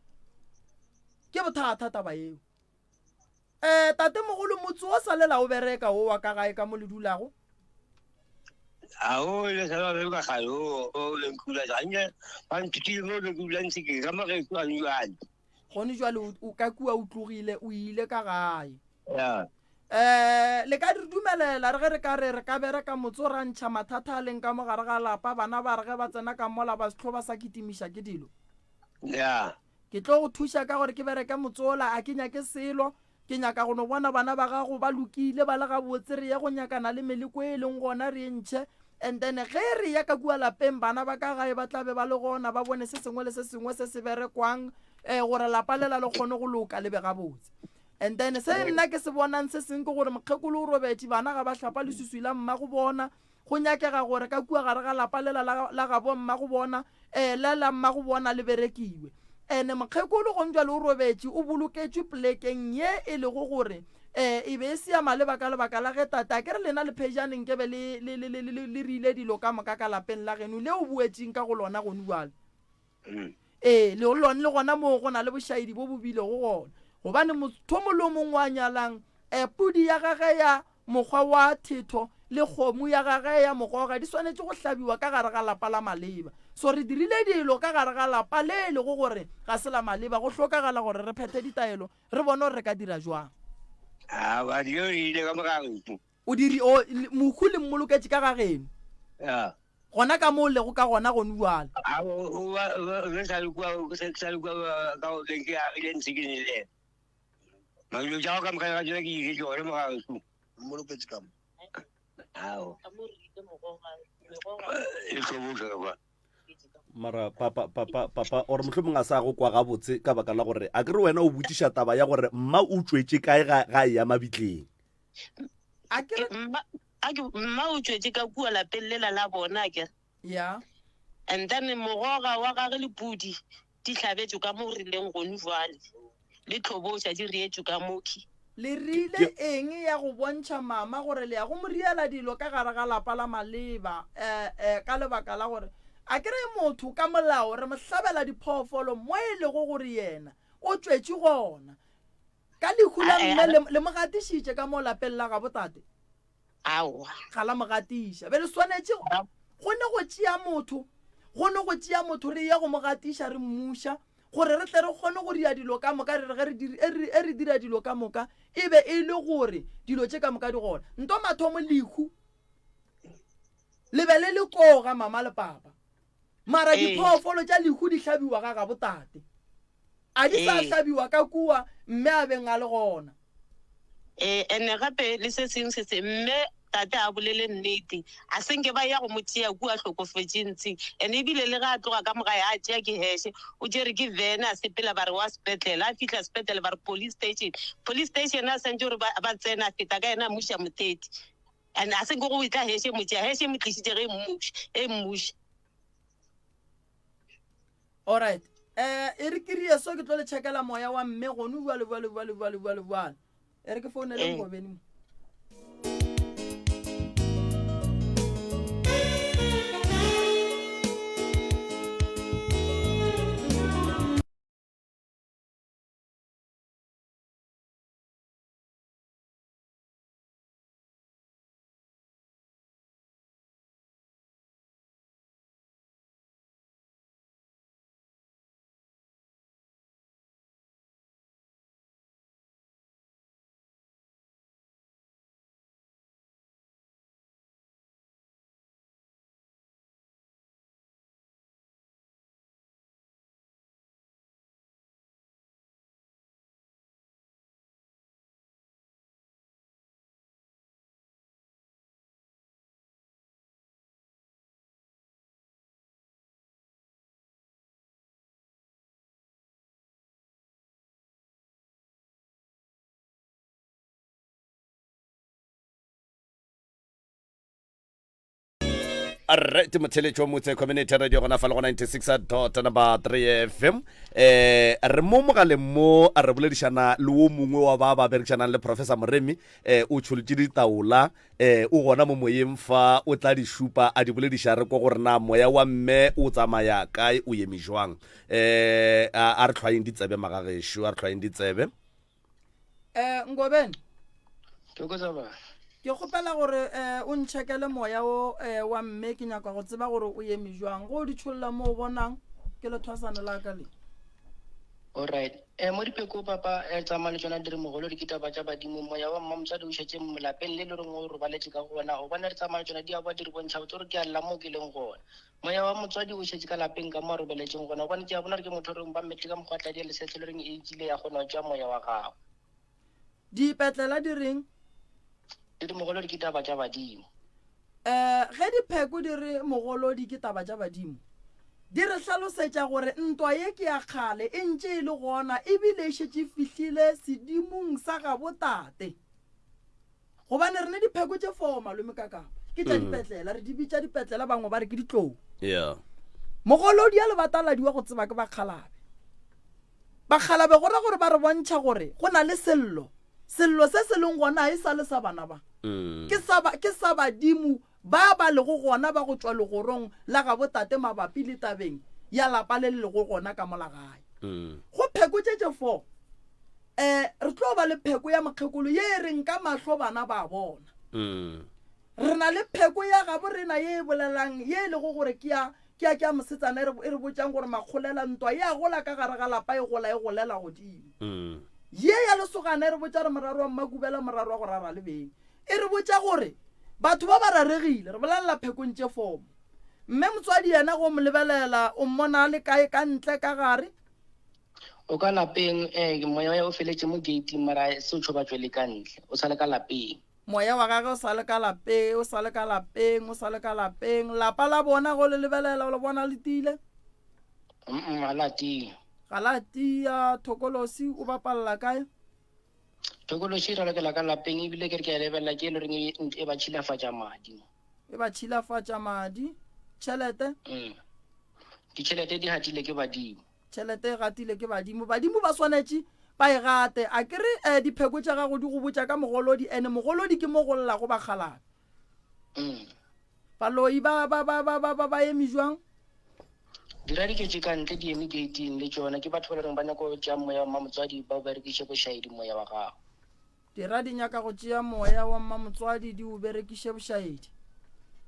Ke bothata taba yeo. Um tatemogolo motse o sa lela o bereka o wa ka gae ka mo le dulago? A o le sa ba bereka gae o o le nkula jang ba nthutile mo le dula ntse ke ka mo ge kwa jwale. Gone jwale o ka kua o tlogile o ile ka gae. Ya. Um le ka re dumelela re ge re ka re re ka bereka motse o ra ntšha mathata a leng ka mo gare ga lapa bana ba re ge ba tsena ka mola ba se hlo ba sa kitimiša ke dilo. Ya. Ke tlo go thuša ka gore ke bereke motse ola, a ke nyake selo. Ke nyaka go no bona bana ba gago ba lokile, ba le gabotse, re ye go nyakana le meleko e leng gona re e ntšhe. And then ge re ya ka kua lapeng, bana ba ka gae ba tla be ba le gona, ba bone se sengwe le se sengwe se se berekwang, um gore lapa lela le kgone go loka le be gabotse. And then se nna ke se bonang se seng ke gore mokgekolo o robetše, bana ga ba hlapa leswiswi la mmago bona. Go nyakega gore ka kua gare ga lapa lela la, la gabo mmagobona, ee, le la mmagobona le berekiwe. Ene mokgekolo gonjwale o robetše, o boloketšwe polekeng ye e lego gore, ee, e be e se ya maleba ka lebaka la ge tate, a ke re lena le phejane nkebe le, le, le, le, le, le rile dilo ka moka ka lapeng la geno leo boetšeng ka go lona gonjwale. Ee, le lone le gona moo go na le bošaedi bo bo bilego gona. Gobane motho mongwe le mongwe wa nyalang, ee, pudi ya gage ya mokgwa wa thetho le kgomo ya gage ya mogoga di swanetše go hlabiwa ka gare ga lapa la maleba. So re dirile dilo ka gare ga lapa le e lego gore ga se la maleba, go hlokagala gore re phethe ditaelo, re bone gore re ka dira jwang. Aowa, dijo di ile ka mo ga gešo. O diri, o, mohu le mmoloketše ka ga geno. Ya. Gona ka mo o lego ka gona gonu bjale. A o, o, o, o, sa le kua, o sa le kua ka go ke agile ntshikeng le yena. Dilo tša go ka moka ga tsona ke iše tšone mo ga geso. Mmoloketše ka mo. Ao. E hloboša ka kwa. Mara papa papa papa or mohlomong a sa go kwa gabotse ka baka la gore a ke re wena o botšiša taba ya gore mma o tšwetše kae ga ga e ya mabitleng. A ke re Mma a ke mma o tšwetše ka kua lapeng lela la bona a kere. Ya. And then mogoga wa gage le pudi di hlabetšwe ka mo rileng gonu jwale. Le tlhoboša di reetšwe ka mo khi. Le rile eng ya go bontšha mama gore le ya go mo riela dilo ka gare ga lapa la maleba? Eh, eh, ka lebaka la gore a ke re motho ka molao re mo hlabela diphoofolo mo e lego gore yena o tšwetše gona. Ka lehu la mme le, le mo gatišitše ka mo lapeng la gabo tate? Aowa. Ga la mo gatiša. Be le swanetše go ne go tšea motho, go ne go tšea motho re ye go mo gatiša re mmuša gore re tle re kgone go dira dilo ka moka re re ge re diri, e re, e re dira dilo ka moka e be e le gore dilo tše ka moka di gona. Nto mathomo lehu le be le le koo ga mama le papa. Mara diphoofolo tša lehu di hlabiwa ga gabo tate. A di sa hlabiwa ka kua mme a beng a le gona. Ee, ene gape le se sengwe se se, mme tate a bolele nnete, a se nke ba ya go mo tšea kua hlokofetše ntshi. Ene ebile le ge a tloga ka mo gae a tšea ke heshe, o tšere ke vene a sepela ba re wa sepetlele, a fihla sepetlele ba re police station, police station a santše gore ba, ba tsena a feta ka yena a mmuša motheti. And a se nke go etla heshe mo tšea, heshe e mo tlišitše ge e mmuša, e mmuša. Alright. Eh, e re ke rie so ke tlo le checkela moya wa mme gone bjale bjale bjale bjale bjale bjale. E re ke founele eh. Ngobeni mo. Rre Timotheletšo Motse Community Radio gona fa le go 96 dot number 3 FM eh re mo mogaleng mo a re boledišana le wo mongwe wa ba ba berekišanang le Professor Moremi eh o tšholotše ditaola eh o gona mo moyeng fa o tla di šupa a di bolediša re kwa gore na moya wa mme o tsamaya kae o eme jwang eh a re hlwayeng ditsebe magagešo a re hlwayeng ditsebe Eh, Ngobeni. Thokoza ba. Ke kgopela gore eh, o ntšhekele moya o eh, wa mme ke nyaka go tseba gore o eme jwang. Go o di tšholla mo o bonang ke lethwasane la ka le. Alright. Eh, mo dipeko papa eh, tsamaya le tšona di re mogolo di ke taba tša badimo moya wa mma motswadi o šetše lapeng le le reng o robaletše ka gona o bona re tsamaya le tšona di a boa di re bontšha botse gore ke a lla mo ke leng gona moya wa motswadi o šetše ka lapeng ka mo a robaletšeng gona gobane ke a bona gore ke motho o reng ba mmetle ka mokgwa tladi ya lesetlhe le reng e kile ya kgona go tšea moya wa gagwe Dipetlela di reng? Di re mogolodi ke taba tša badimo. Um ge dipheko di re mogolodi ke taba tša badimo, di re hlalosetša gore ntwa ye ke ya kgale e ntše e le gona ebile e šetše e fihlile sedimong sa gabo tate. Gobane re ne dipheko tše foo malome ka kapa ke tša dipetlela, re di bitša dipetlela bangwe ba re ke ditlou. Yeah. Mogolodi ya lebataladi wa go tseba ke bakgalabe. Bakgalabe go ra gore ba re bontšha gore go na le sello. Sello se se leng gona e sa le sa bana ba. Ke sa ba, ke sa badimo ba ba lego gona ba go tšwa legorong la gabo tate mabapi le tabeng ya lapa le le lego gona ka mola gae. Go pheko tše tše fo, eh, re tlo ba le pheko ya mokgekolo ye e reng ka mahlo bana ba bona. Re na le pheko ya gabo rena ye e bolelang ye e lego gore ke ya Ke ya, ke ya mosetsana e re, e re botšang gore makgolela ntwa e a gola ka gare ga lapa e gola e golela godimo. Ye ya lesogana e re botša gore moraro wa mmakubela moraro wa go rara le beng. E re botša gore batho ba ba raregile, re bolelela phekong tše fomo. Mme motswadi yena go mo lebelela o mmona a le kae ka ntle ka gare? O ka lapeng, eh, moya o feletše mo gate-ing mara se o tšho ba tšwele ka ntle, o sa le ka lapeng. Moya wa gagwe o sa le ka lapeng, o sa le ka lapeng, o sa le ka lapeng. Lapa la bona go le lebelela, o le bona le tiile? Mm, ga la tia. Ga la tia. Thokolosi o bapalela kae? Thokolosi e ralokela ka lapeng ebile ke re ke a lebelela ke e le goreng e, e ba tšhilafatša madi. E ba tšhilafatša madi. Tšhelete? Mm. Ditšhelete di gatile ke badimo. Tšhelete e gatile ke badimo. Badimo ba swanetše. Ba e gate. A ke re eh, dipheko tša gago di go botša ka mogolodi, ene mogolodi ke mo go llago bakgalabje. Mm. Baloi ba, ba, ba, ba, ba, ba, ba eme jwang? Dira diketše ka ntle di eme gate-ing le tšona. Ke batho ba le reng ba nyaka go tšea moya wa mmamotswadi ba o berekiše bošaedi moya wa gago. Dira di nyaka go tšea moya wa mmamotswadi di o berekiše bošaedi.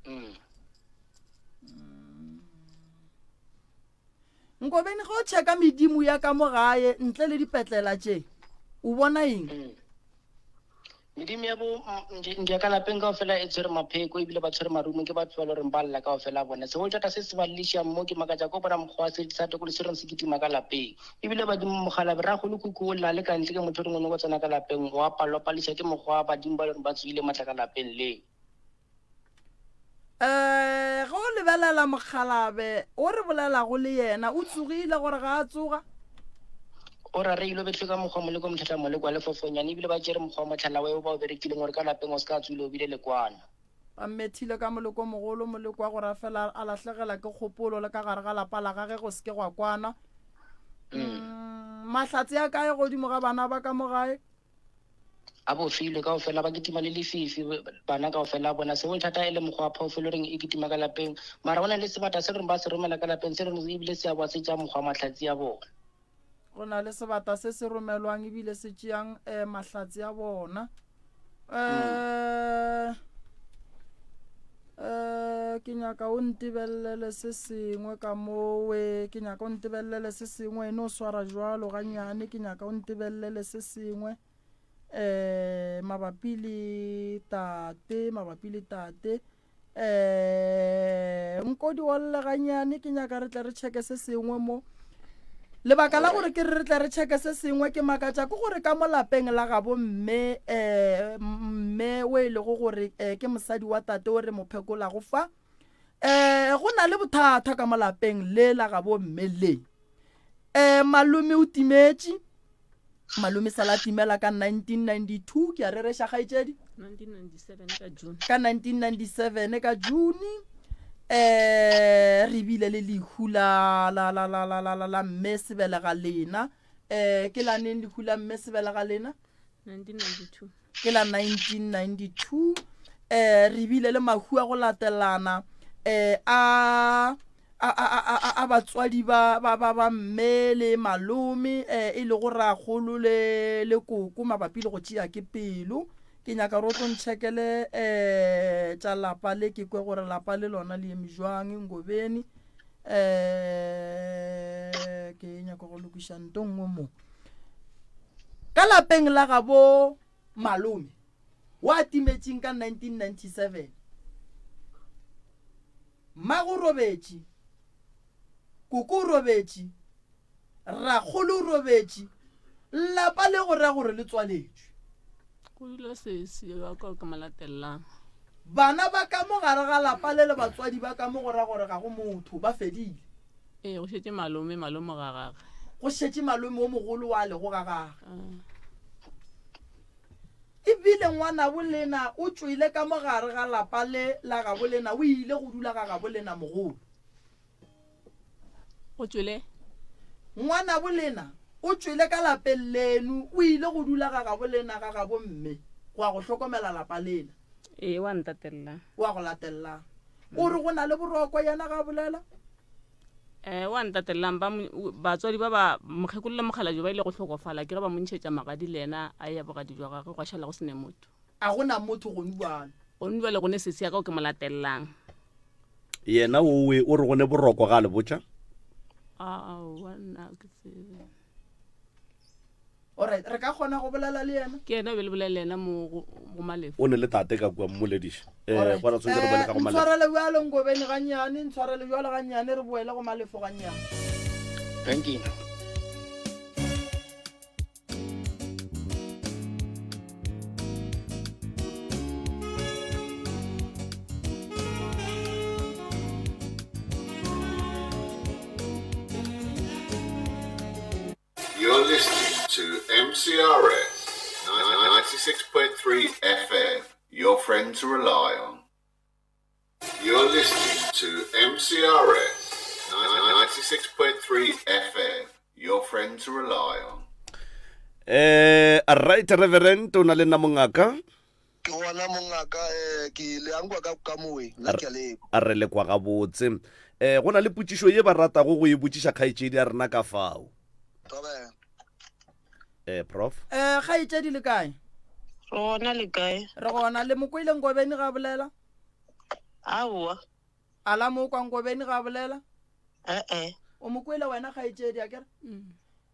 Mm. Nkobeni ge o checka medimo ya ka mo gae ntle le dipetlela tše o bona eng? Mm. Medimo ya bo ntlo ya ka lapeng kao fela e tshwere mapheko ebile ba tshwere marumo ke batho ba le goreng ba lla kao fela bona. Segolotšata se se ba llišang mo ke makatša ko bona mokgwa wa se sa tokolo se reng se kitima ka lapeng. Ebile badimo mogalabe ragolo khukhu o lla le ka ntle ke motho o reng o nyako tsena ka lapeng o a palelwa pališa ke mokgwa wa badimo ba le goreng ba tsoile matla ka lapeng leo. Um ge o lebelela mokgalabe o re bolelago le yena o tsogile gore ga a tsoga? O ra re ile betlwe ka mokgwa moleko motlhatla moleko wa lefofonyane ebile ba tšere mokgwa wa motlhala weo ba o berekileng gore ka lapeng o se ka tswile o bile lekwana. Ba mmethile ka moleko o mogolo, moleko wa gore a fela a lahlegela ke kgopolo le ka gare ga lapa la gage go se ke gwa kwana. Mm, mahlatse a kae godimo ga bana ba ka mo gae? A bofilwe kaofela, ba kitima le lefifi, bana kaofela a bona. Seo thata e le mokgwa wa phoofolo reng e kitima ka lapeng. Mara go na le sebata se reng ba se romela ka lapeng, se reng ebile se a boa se tšea mokgwa wa mahlatsi a bona. Go na le sebata se se romelwang ebile se tšeang um mahlatsi a bona. Um um ke nyaka o ntebelele se sengwe ka mowe ke nyaka o ntebelele se sengwe e no swara jwalo gannyane ke nyaka o ntebelele se sengwe um mabapi le tate mabapi le tate um nkodi olle gannyane ke nyaka re tle re checke se sengwe mo Lebaka la gore ke re re tle re checke se sengwe ke makatša ke gore ka mo lapeng la gabo mme um mme o e lego gore um ke mosadi wa tate o re mo phekolago fa um go na le bothata ka mo lapeng le la gabo mme le um malome o timetše malome sala timela ka 1992 ke a rereša kgaetšedi 1997 ka June. Ka 1997 ka June eh re bile le lehu la la la la la la la mme sebelega lena eh ke la neng lehu la mme sebelega lena 1992 ke la 1992 eh re bile le mahu a go latelana eh a a, a, a, a, a batswadi ba, ba, ba, ba mme le malome eh, e lego rakgolo le, le koko mabapi le go tšea ke pelo. Ke nyaka gore o tlo ntšhekele eh, tša lapa le ke kwe gore lapa le lona le eme jwang Ngobeni. Eh, ke nyaka go lokiša nto nngwe mo. Ka lapeng la gabo malome wa timetšeng ka 1997 Mmago o robetše, koko o robetše, rakgolo o robetše, lapa le go ra gore le tswaletšwe. Go dula sesi wa ka ke mo latellang. Bana ba ka mo gare ga lapa le le batswadi ba ka mo go ra gore ga go motho, ba fedile. Ee, go šetše malome, malome ga gage. Go šetše malome o mogolo wa lego ga gage. E bile ngwanabo lena o tšwele ka mo gare ga lapa le la gabo lena, o ile go dula ga gabo lena mogolo. O tšwele? Ngwanabo lena o tšwele ka lapeng leno, o ile go dula ga gabo lena, ga gabo mme, go ya go hlokomela lapa lela. Ee, wa ntatelela. Wa go latelela. O re go na le boroko yena ga a bolela? Eh, wa ntatelelang ba batswadi ba ba mokgekolo le mokgalabje ba ile go hlokofala ke ge ba mo ntšhetša magadi le yena a ya bogadi jwa gagwe gwa šala go se ne motho. A go na motho gonu bjalo. Gonu bjale go ne sesi ya ka o ke mo latelelang. Yena owe o re go ne boroko ga a le botša? Aowa nna ke tsebe. Alright, re ka kgona go bolela le yena? Ke yena be le bolela le yena mo go go Malefo. O ne le tate ka kua mmolediša. Eh, Alright. gona tshwanetse re boele ka go Eh, Malefo. ntshwarele bjalo Nkobeni gannyane, ntshwarele bjalo gannyane, re boele go Malefo gannyane. Thank you. You're listening to MCRS 96.3 FM, your friend to rely on. You're listening to MCRS 96.3 FM, your friend to rely on. Eh, right Reverend, o na le nna mongaka? Ke gona mongaka, eh, ke le a nkwa ka ka mowe, nna ke a lekwa. A re lekwa gabotse. Eh, go na le potšišo ye ba ratago go e botšiša kgaetšedi ya rena ka fao. Thobela. Eh, prof. Eh, kgaetšedi le kae? Re gona le kae? Re gona. Le mo kwele Nkobeni ga bolela? Aowa. A la mo kwa Nkobeni ga bolela? Eh-eh. O mo kwele wena kgaetšedi, akere?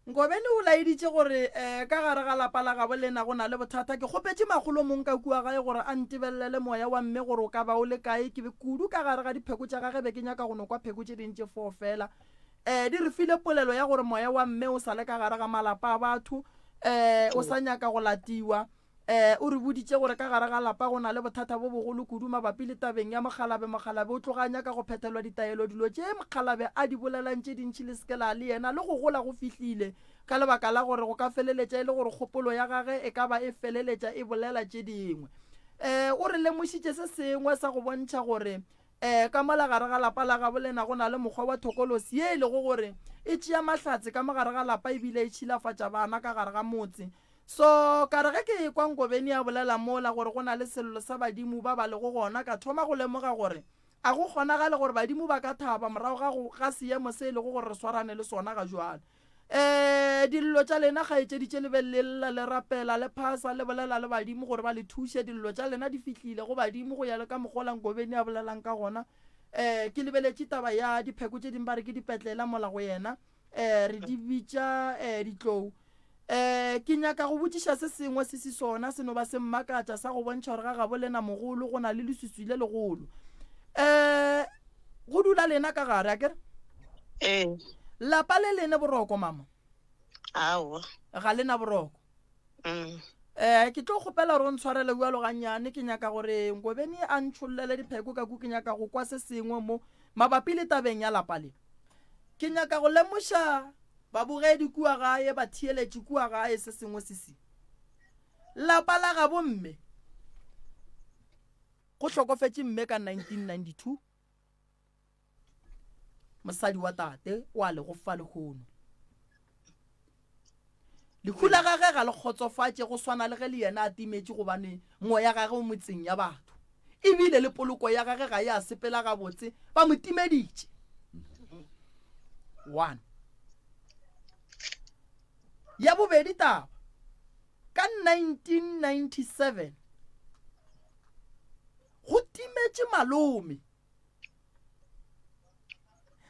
Nkobeni o laeditše gore um ka gare ga lapa la gabo lena go na le bothata. Ke kgopetše makgolo mong ka kua gae gore a ntebelele moya wa mme gore o ka ba o le kae. Ke be kudu ka gare ga dipheko tša gage be ke nyaka go no kwa pheko tše ding tše foo fela. Um di re file polelo ya gore moya wa mme o sa le ka gare ga malapa a batho, um o sa nyaka go latiwa. Ee, o re boditše gore ka gare ga lapa go na le bothata bo bogolo kudu mabapi le tabeng ya mokgalabe. Mokgalabe o tloga a nyaka go phethelwa ditaelo. Dilo tše mokgalabe a di bolelang tše dintši le se ke la le yena le go gola go fihlile, ka lebaka la gore go ka feleletša e le gore kgopolo ya gage e ka ba e feleletša e bolela tše dingwe. Ee, o re lemošitše se sengwe sa go bontšha gore Ee, ka mola gare ga lapa la gabo lena go na le mokgwa wa thokolosi ye e lego gore e tšea mahlatse ka mo gare ga lapa ebile e tšhilafatša bana ka gare ga motse. So, ka re ge ke ekwa Nkobeni a bolela mola gore go na le sello sa badimo ba ba lego gona, ka thoma go lemoga gore a go kgonagale gore badimo ba ka thaba morago ga go ga seemo se e lego gore re swarane le sona ga jwale. Ee, dillo tša lena kgaetšedi tše le be le lla, le rapela, le phasa, le bolela le badimo gore ba le thuše, dillo tša lena di fihlile go badimo go ya le ka mokgwa ola Nkobeni a bolelang ka gona. Ee, ke lebeletše taba ya dipheko tše dingwe ba re ke dipetlela mola go yena ee, re di bitša ee, ditlou. Ee, ke nyaka go botšiša se sengwe se se sona se no ba se mmakatša sa go bontšha gore ga gabo lena mogolo go na le leswiswi le legolo. Ee, go dula lena ka gare, akere? Ee. Lapa le lene boroko, mama? Aowa. Ga le na boroko? Mm. Eh, ke tlo kgopela gore o ntshwarele bjalo gannyane. Ke nyaka gore Nkobeni a ntšhollele dipheko ka ku. Ke nyaka go kwa se sengwe mo mabapi le tabeng ya lapa le. Ke nyaka go lemoša babogedi kua gae, batheeletši kua gae se sengwe se se. Lapa la gabo mme. Go hlokofetše mme ka 1992. Mosadi wa tate o a lego fa lehono. Lehu la gage ga le kgotsofatše go swana le ge le yena a timetše gobane moya gage o metseng ya batho. Ebile le poloko ya gage ga e a sepela gabotse, ba mo timeditše. One. Ya bobedi taba, ka 1997 go timetše malome.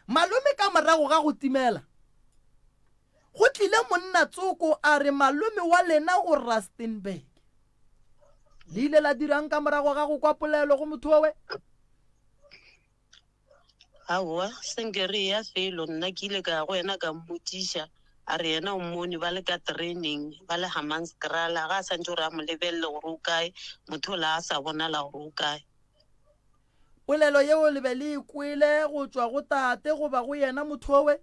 Malome ka morago ga go timela, go tlile monna tsoko a re malome wa lena o Rustenburg. Le ile la dirang ka morago ga go kwa polelo go motho owe? Aowa, se nke re eya felo, nna ke ile ka ya go yena ka mmotšiša, a re yena o mmone ba le ka tereneng, ba le Hammanskraal, ga a santše gore a mo lebelele gore o kae, motho ola a sa bonala gore o kae. Polelo yeo le be le e kwele go tšwa go tate goba go yena motho owe?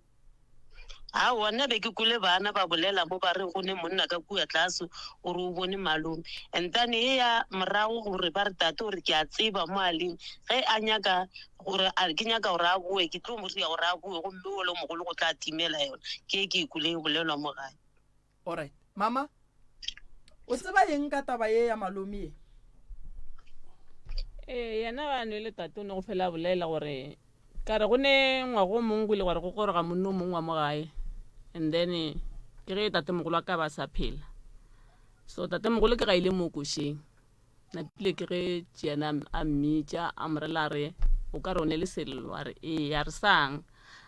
Aowa, nna be ke kwele bana ba bolela mo ba re go ne monna ka kua tlase o re o bone malome. And then e ya morago gore ba re tate o re ke a tseba mo a leng, ge a nyaka gore a ke nyaka gore a boe ke tlo mo ria gore a boe gomme ole o mogolo go tla timela yona. Ke e ke e kwele e bolelwa mo gae. Alright. Mama, o tseba eng ka taba ye ya malome ye? Ee, yena ga a nwele tate o ne go fela a bolela gore ka re go ne ngwago o mongwe go ile gore go goroga monna o mongwe wa mo gae and then ke ge tatemogolo a ka ba sa phela so tatemogolo ke ga ile mo košeng napile ke ge tšeana a mmitša a mo rela a re o ka re o ne le sello a re ee a re sang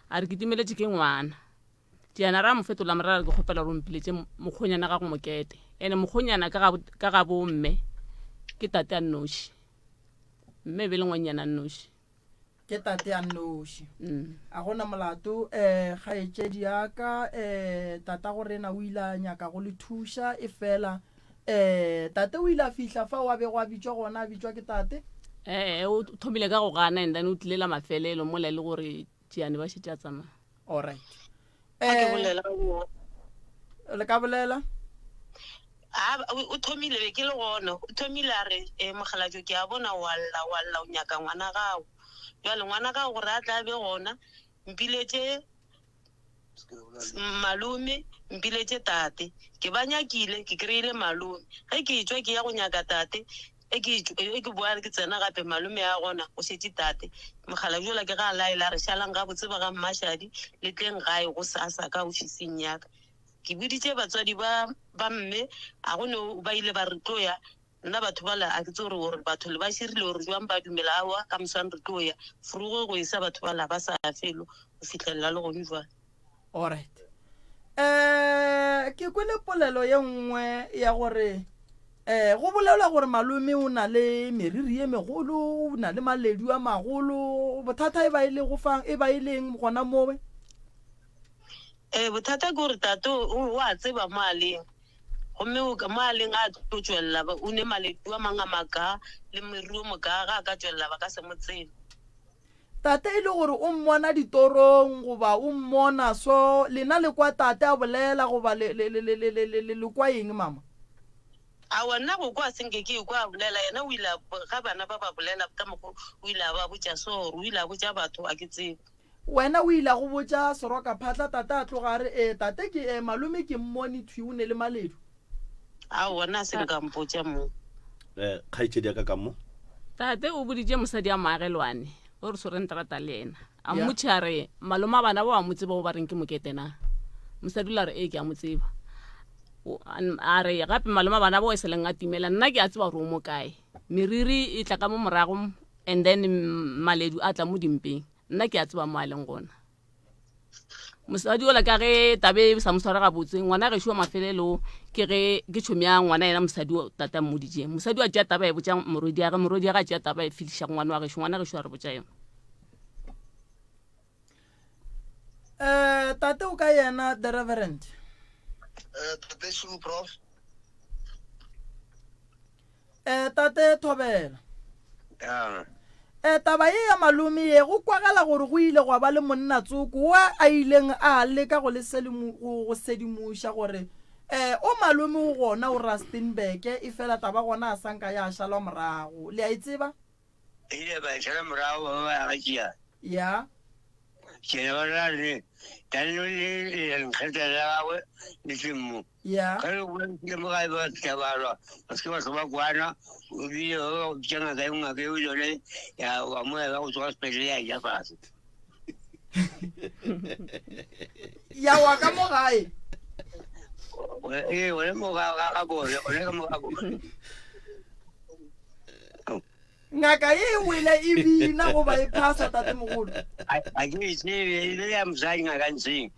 a re ke timeletše ke ngwana Diana ra mo fetola morara re ke kgopela gore o mpiletše mokgonyana gago mokete ene mokgonyana ka ga bo mme ke tate a nnoši mme e be le ngwannyana a nnoši ke tate a nnoši mm. a gona molato um kgaetšedi ya ka um tata go rena o ile a nyaka go le thuša e fela um tate o ile a fihla fa o a bego a bitšwa gona a bitšwa ke tate ee o thomile ka go gana and then o tlile la mafelelo mola e le gore Tšiane ba šetše a tsamaya. Alright. A ke Eh, bolela go le ka bolela? A o thomile be ke le gona o thomile a re e mokgalabje ke a bona wa lla wa lla o nyaka ngwana gago jwale ngwana gago gore a tla be gona mpiletše malome. Mpiletše tate. Ke ba nyakile, ke kry-ile malome. Ge ke etšwa ke ya go nyaka tate, ge ke etšwa, ge ke boa ke tsena gape malome a gona, go šetše tate. Mokgalabje yola ke ge a laela a re, Šalang gabotse ba ga Mmashadi, le tleng gae gosasa ka ofising ya ka. Ke boditše batswadi ba, ba mme, a go no ba ile ba re tlo ya. Nna batho bala a ke tsebe gore gore batho le ba širile gore jwang ba dumela aowa ka moswane re tlo ya frugo go esa batho bala ba sa ya felo go fihlelela le gone jwale. Alright. Eh ke kwele polelo ye nngwe ya gore eh go bolelwa gore malome o na le meriri ye megolo, o na le maledu a magolo, bothata e ba e le go fang e ba e leng gona mowe? Eh bothata ke gore tate o a tseba mo a leng. Gomme o, mo a leng a tlo tšwelela, ba, o ne maledu a mang a makaa le meriri o mokaa, ge a ka tšwelela ba ka se mo tsebe. Tate e le gore o mmona ditorong goba o mmona so, lena le kwa tate a bolela goba le, le, le, le, le, le, le, le kwa eng mama? Aowa, nna go kwa se nke ke ekwa a bolela, yena o ile a, ge bana ba ba bolela ka mokgo, o ile a ba botša so, gore o ile a botša batho, ga ke tsebe. Wena o ile a go botša Serokaphatla, tate a tloga a re, Ee, tate ke, ee, malome ke mmone thwi o ne le maledu. Aowa, nna se nka mpotša mo. Eh, kgaetšedi ya ka ka mo. Tate o boditše mosadi a moagelwane o re swereng terata le yena. A mmotšha a re, Malome a bana ba wa mo tseba o ba reng ke Mokete na? Mosadi o la re, Ee, ke a mo tseba. A re, Gape malome a bana ba o e sa leng a timela, nna ke a tseba gore o mo kae. Meriri e tla ka mo morago and then maledu a tla mo dimpeng. Nna ke a tseba mo a leng gona. Mosadi ola ka ge tabe e sa mo sware gabotse, ngwana gešo wa mafelelo ke ge ke tšhomi ya ngwana yena mosadi o tata mmoditše. Mosadi wa tšea taba e botša morwedi ya ge, morwedi ya ge a tšea taba e fihliša go ngwana wa gešo, ngwana gešo a re botša yona. Eh, tate o ka yena the reverend. Eh, tate Shulu prof. Eh, tate Thobela. Ya. Eh, taba ye ya malome ye go kwagala gore go ile gwa ba le monna tsoko wa a ileng a leka go le selimu, go, go sedimoša gore eh, o malome o gona o Rustenburg e fela taba gona a sanka ya šalwa morago. Le a e tseba? Ile ba e šala morago ba ba ya ga tšea. Ya. Tšena ba ra re tla le le nkgetela la gagwe le tleng mo. Ya. Ge re boela ke mo gae ba fihla ba lwa, ba se ke ba hlwa ba kwana, o bile ba ba bitša ngaka e ngaka eo yone ya wa moya ba go tsoga sepetlele ya ja fase. Ya wa ka mo gae. Ee, one mo ga ga bone, one ka mo ga bone. Ngaka ye e wele e bina goba e phasa tatemogolo? Ga ke e tsebe, e le ya mosadi ngaka ntseng.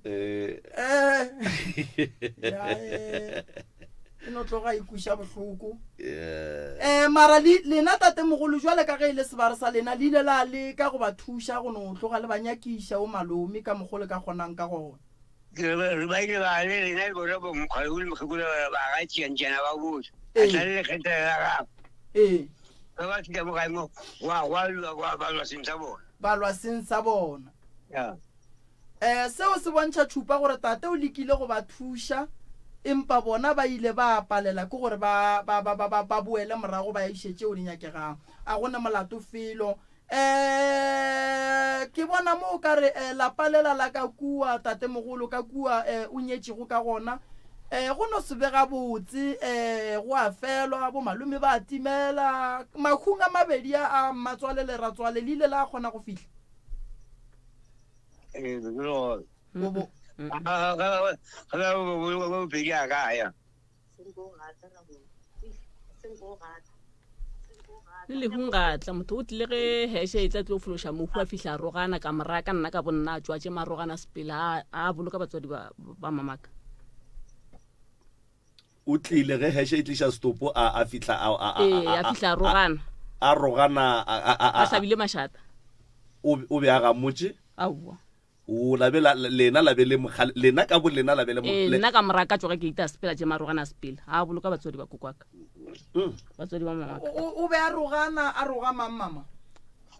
Eh. Eh. Ya, eh. E no tloga e kweša bohloko. Yeah. Um mara le, lena tatemogolo jwale ka ge e le sebare sa lena le ile la leka go ba thuša go no tloga le ba nyakiša o malome ka mokgo le ka kgonang ka gona. Re ba ile ba le lena le bona bo mokgwa le mokgekolo ba ga tšiantšiana ba botsa. A tla le lekgetela la gagwe. Ee. Ba ba fihla mo gae mo gwa gwa lwa gwa ba lwa seng sa bona. Ba lwa seng sa bona. Ya. Eh seo se bontšha tšhupa gore tate o lekile go ba thuša empa bona ba ile ba palela ke gore ba ba ba ba ba boele morago ba iše tšeo di nyakegang. A go ne molato felo. Eh, ke bona mo o ka re eh, lapa lela la ka kua, tatemogolo, ka kua eh, o nyetšego ka gona, eh, go no se be gabotse, eh, go a felwa, bomalome ba a timela. Mahung a mabedi a a mmatswale le ratswale le ile la kgona go fihla? Ee, ke lona. Bo, bo. Ga ga ga ga bobedi a ka ya. Le lehung ga tla motho o tlile ge heshe e tla tlo fološa mohu a fihla a rogana ka mora ka nna ka bonna a tšwa tše marogana sepele a a boloka batswadi ba ba mamaka. O tlile ge heshe e tliša setopo a a fihla a a a Ee, a fihla a rogana. A rogana a a a A hlabile mašata. O o be a gamotše? Aowa. O la be la, lena la be le mogale, lena ka bo lena la be le mo, Ee, le. nna ka mora ka tsoga ke ita sepela tše marogana a sepela. A boloka batswadi ba kokwaka. Mm. Batswadi ba mamaka. O, o be a rogana, a roga mang mama?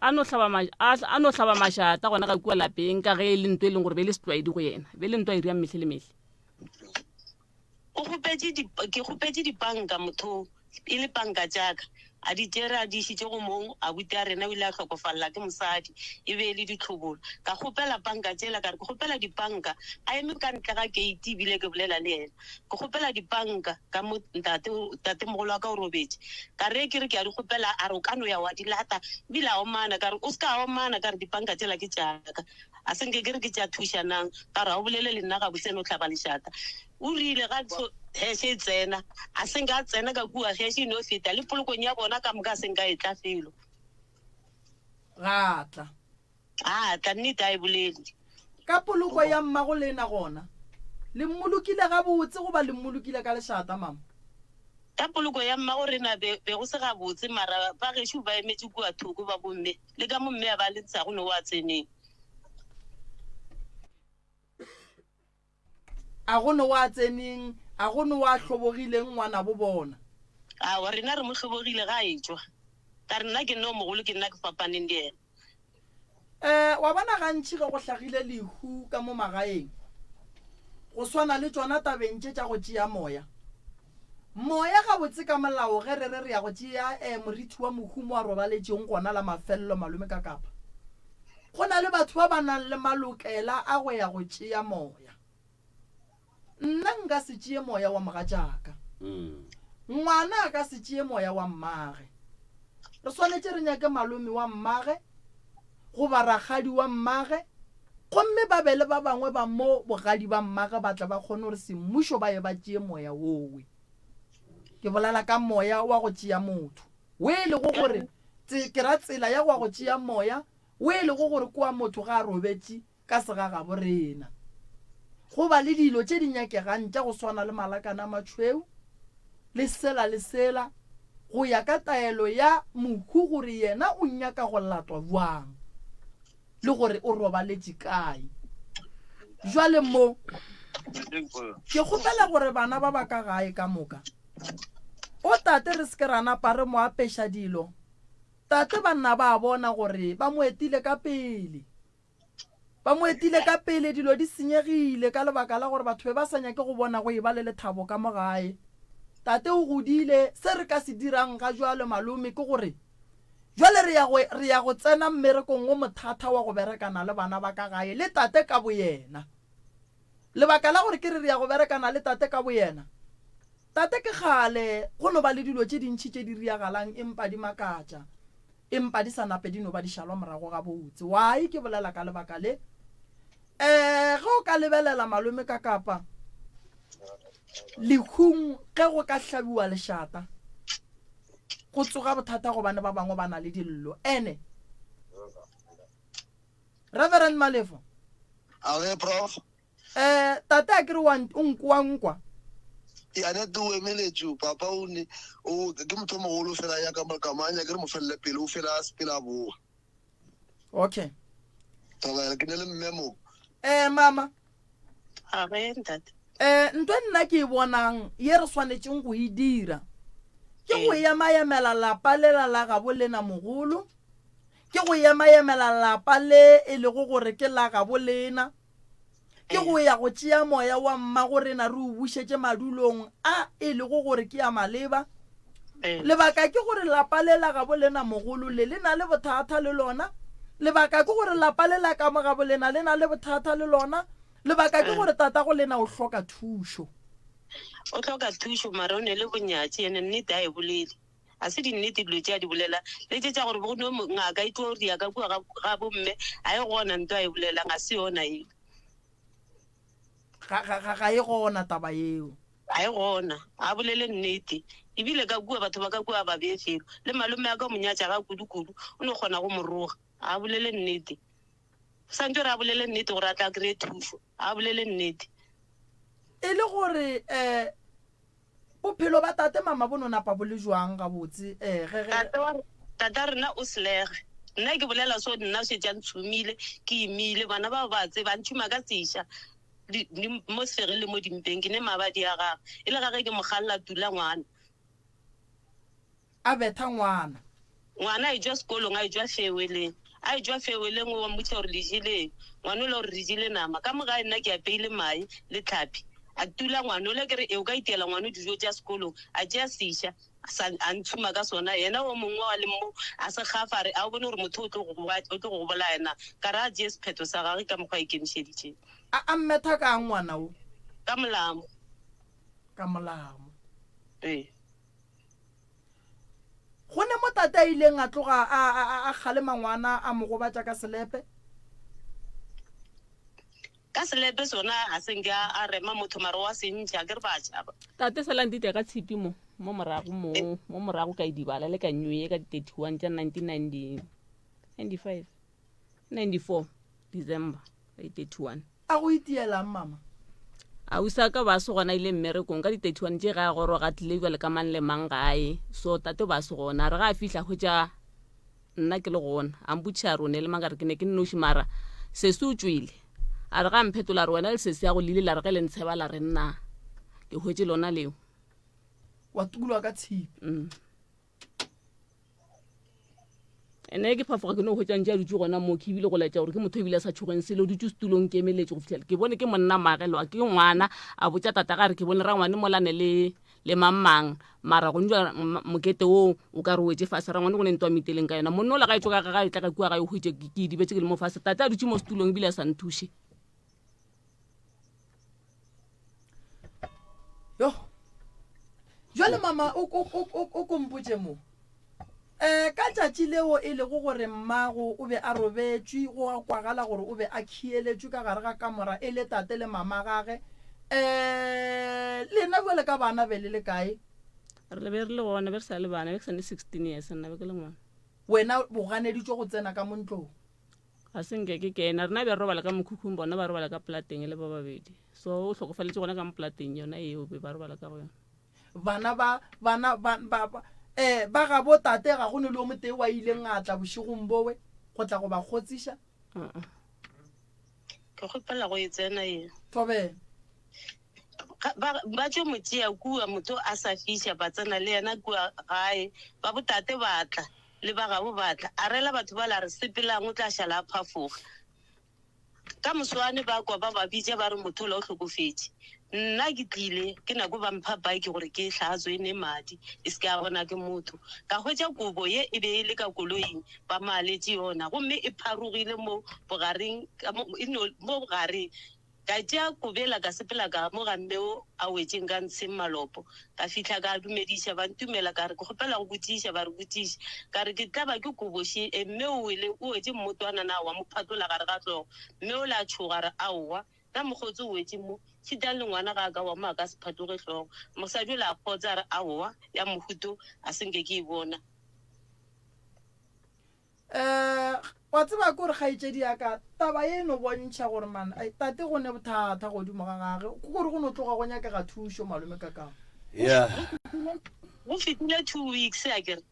A no hlaba ma, a, a no hlaba mašata gona ga kua lapeng ka ge e le nto e leng gore be e le setlwaedi go yena. Be e le nto a e dirang mehle le mehle. O kgopetše di, ke kgopetše dipanka motho. E le panka tša ka. A di tšere a di išitše go mong abuti a rena o ile a hlokofalela ke mosadi, e be e le ditlhobolo. Ka kgopela panka tšela, ka re ke kgopela dipanka. A eme ka ntle ga keiti ebile ke bolela le yena. Ke kgopela dipanka ka mo ntate, tatemogolo wa ka o robetše. Ka re ke re ke a di kgopela, a re o ka no ya wa di lata. Ebile a omana, ka re o se ka omana, ka re dipanka tšela ke tša ka. A se nke ke re ke tša thušanang, ka re ga o bolele le nna gabotse eno hlaba lešata. O rile ga heshe e tsena, a se nke a tsena ka kua, heshe e no feta, le polokong ya bona ka moka a se nke a etla felo. Ga tla. A tla, nnete a e bolele. Ka poloko ya mmago lena gona, le mmolokile gabotse goba le mmolokile ka lešata, mama? Ka poloko ya mmago rena be, be go se gabotse, mara ba gešo ba emetše kua thoko ba bomme, le ka mo mme a ba lentshago no wa tseneng. A go no wa tseneng, a go no wa hlobogileng ngwanabo bona. Aowa, rena re mo hlobogile ga a etšwa. Ka re nna ke nna o mogolo, ke nna ke fapaneng le yena. Um wa bona gantši ge go hlagile lehu ka mo magaeng, go swana le tšona tabeng tše tša go tšea moya. Moya gabotse ka molao ge re re re ya go tšea um morithi wa mohu mo a robaletšeng gona la mafelelo malome ka kapa. Go na le batho ba ba nang le malokela a go ya go tšea moya. Nna nka se tšee moya wa mogatšaka. Ngwana a ka se tšee moya wa mmage. Re swanetše re nyake malome wa mmage goba rakgadi wa mmage gomme ba be le ba bangwe ba mo bogadi ba mmage ba tle ba kgone gore semmušo ba ye ba tšee moya wowe. Ke bolela ka moya wa go tšea motho we e lego gore ke ra tsela ya go ya go tšea moya we e lego gore ke wa motho ge a robetše ka segagabo rena. Go ba le dilo tše di nyakegang tša go swana le malakana a matšhweu le sela le sela go ya ka taelo ya mohu gore yena o nyaka go latwa bjang le gore o robaletše kae. Bjale mo ke kgopela gore bana ba ba ka gae ka moka o tate re se ke ra napa re mo apeša dilo. Tate banna ba bona gore ba mo etile ka pele. Ba mo etile ka pele, dilo di senyegile ka lebaka la gore batho be ba sa nyake go bona go eba le lethabo ka mo gae. Tate o godile, se re ka se dirang ga jwale malome ke gore jwale re ya go, re ya go tsena mmerekong wo mothata wa go berekana le bana ba ka gae le tate ka boyena. Lebaka la gore ke re re ya go berekana le tate ka boyena, tate ke kgale go no ba le dilo tše dintši tše di riagalang empa di makatša. Empa di sa nape di no ba di šalwa morago gabotse. Why ke bolela ka lebaka le? Eh, ge o ka lebelela malome ka kapa lehung ge go ka hlabiwa lešata, go tsoga bothata gobane ba bangwe ba na le dillo. Ene Reverend Malefo. Age, Prof. Eh, tate a ke re wa o nkoa nkwa. Ya nete o emeletše papa o ne o ke motho o mogolo fela ya ka ka manya ke re mo felele pele o fela a sepela a boa. Okay. Thobela ke ne le mme mo. Eh mama. A ge ntate. Eh ntwe nna ke e bonang ye re swanetšeng go e dira ke go emaemela lapa lela la gabo lena mogolo ke go emaemela lapa le e lego gore ke la gabo lena. Ke go ya go tšea moya wa mmagorena re o bušetše madulong a e lego gore ke a maleba. Lebaka ke gore lapa le la gabo lena mogolo le le na le bothata le lona. Lebaka ke gore lapa le la ka mo gabo lena le na le bothata le lona. Lebaka ke gore tatago lena o hloka thušo. O hloka thušo mara o ne le bonyatši ene nnete a e bolele. A se dinnete dilo tše a di bolela, le tše tša gore go no ngaka e tlo ria ka kua ga, ga bomme, a e gona nto a e bolelang, ga se yona eo. Ga, ga, ga, ga e gona taba yeo. Ga e gona, a bolele nnete. Ebile ka kua batho ba ka kua ba bee felo. Le malome a ka o mo nyatša ga kudu-kudu, o no kgona go mo roga. A bolele nnete. O santše gore a bolele nnete gore a tla kry-e thušo. A bolele nnete. E le gore um Bophelo ba tate mama bo no napa bo le jwang gabotse eh ge ge. Tate wa tata rena o slege. Nna ke bolela so nna šetše a ntshumile ke imile bana bao ba tseba a ntšhuma ka seša di, di, mo sefegeng le mo dimpeng ke ne mabadi a gagwe e le ga ge ke mo kgalla tula ngwana. A betha ngwana. Ngwana a etšwa sekolong, a etšwa feweleng. A etšwa feweleng, o wa mmotšiša gore le jeleng. Ngwana ola o re re jele nama. Ka mo gae nna ke apeile mae le tlhapi. A tula ngwanola ke re e o ka itiela ngwano dijo tša sekolong a tšea seša sa a ntshuma ka sona yena o mongwe wa le mo a se gafa a re a o bone gore motho o tlo go o tlo go bolaya na ka re a tšee sephetho sa gagwe ka mokgwa a ikemišeditšeng. A a mmetha kang ngwana wo? Ka molamo. Ka molamo. Ee. Go ne mo tate a ileng a tloga a a a kgalema ngwana a mo gobatša ka selepe. Ka selepe sona ga se nke a rema motho mara wa se ntšha ke re ba tšhaba. Tate sala ntite ka tshipi mo mo morago mo mo morago ka idibala le ka new year ka di 31 tša 1995 94 December ka di 31. A go itielang mama? Ausi a ka ba se gona ile mmerekong ka di 31 tše ga a goroga tlile jwale ka mang le mang gae so tate ba se gona a re ga a fihla hwetša nna ke le gona a mpotšiša a re o ne le mang ka re ke ne ke nnoši mara sesi o tšwele a re ga mphetola a re wena le sesi ya go le ile la re ge le ntsheba la re nna ke hwetše lona leo wa tukulwa ka tshipi mm. ene ke phafoga ke no hwetša ntše a dutše gona moo ke ebile go laetša gore ke motho ebile a sa tšhogeng selo o dutše setulong ke emeletše go fitlhela ke bone ke monna magelwa ke ngwana a botša tata ga re ke bone rangwane molane le le mang mang mara go njwa mokete wo o ka re wetše fase rangwane go ne ntwa miteleng ka yona monna ola ga etšo ka ga etla ka kua ga e hwetše ke idibetse ke le mo fase tate a dutše mo setulong ebile a sa nthuše yo jwale mama o o kompotše mo um ka tšatši leo e lego gore mmago o be a robetšwe go kwagala gore o be a khieletšwe ka gare ga kamora e le tate le mama gage um lena bjale ka bana be le le kae? Re be re le gona, be re sa le bana, be ke sa ne 16 years nna be ke le ngwana. Wena o ganeditšwe go tsena ka mo ntlong? Ga se nke ke kena, rena be re robala ka mokhukhung, bona ba robala ka polateng e le ba babedi. So o hlokofaletše gona ka mo polateng yona eo be ba robala ka go yona. Bana ba, bana ba, ba, ba, eh, ba gabo tate ga go ne le o motee wa ileng a tla bošegong bowe go tla go ba kgotsiša? Uh-uh. Ke kgopela go e tsena ye. Thobela. Ba, ba tšo mo tšea kua, motho a sa fiša, ba tsena le yena kua gae. Ba botate ba tla, le ba gabo ba tla. A rela batho bale a re, Sepelang, o tla šala a phafoga. Ka moswane ba kwa ba ba bitša ba re motho ola o hlokofetše. Nna ke tlile ke nako ba mpha bike gore ke e hlatswe e ne madi e se ke ya bona ke motho. Ka hwetša kobo ye e be e le ka koloing ba maaletše yona gomme e pharogile mo bogareng ka mo e no mo bogareng. Ka tšea kobo yela ka sepela ka mo ga mme o a wetšeng ka ntsheng malopo. Ka fihla ka dumediša, ba ntumela. Ka re, Ke kgopela go botšiša. Ba re, Botšiša. Ka re, Ke tlaba ke kobo še. E, mme o wele, o wetše mmotwana na wa mo phatlola gare ga hlogo? Mme ola a tšhoga, a re, Aowa, na mokgotse o wetše mo? Šitang le ngwana ga a ka wa mo a ka se phatloge hlogo. Mosadi ola a kgotsa, a re, Aowa, ya mohuto a se nke ke e bona. Um wa tseba ke gore kgaetšedi ya ka taba ye e no bontšha gore man ai tate go ne bothata godimo ga gage ke gore go no tloga go nyakega thušo malome kakao. Yeah. Go fetile 2 weeks a kere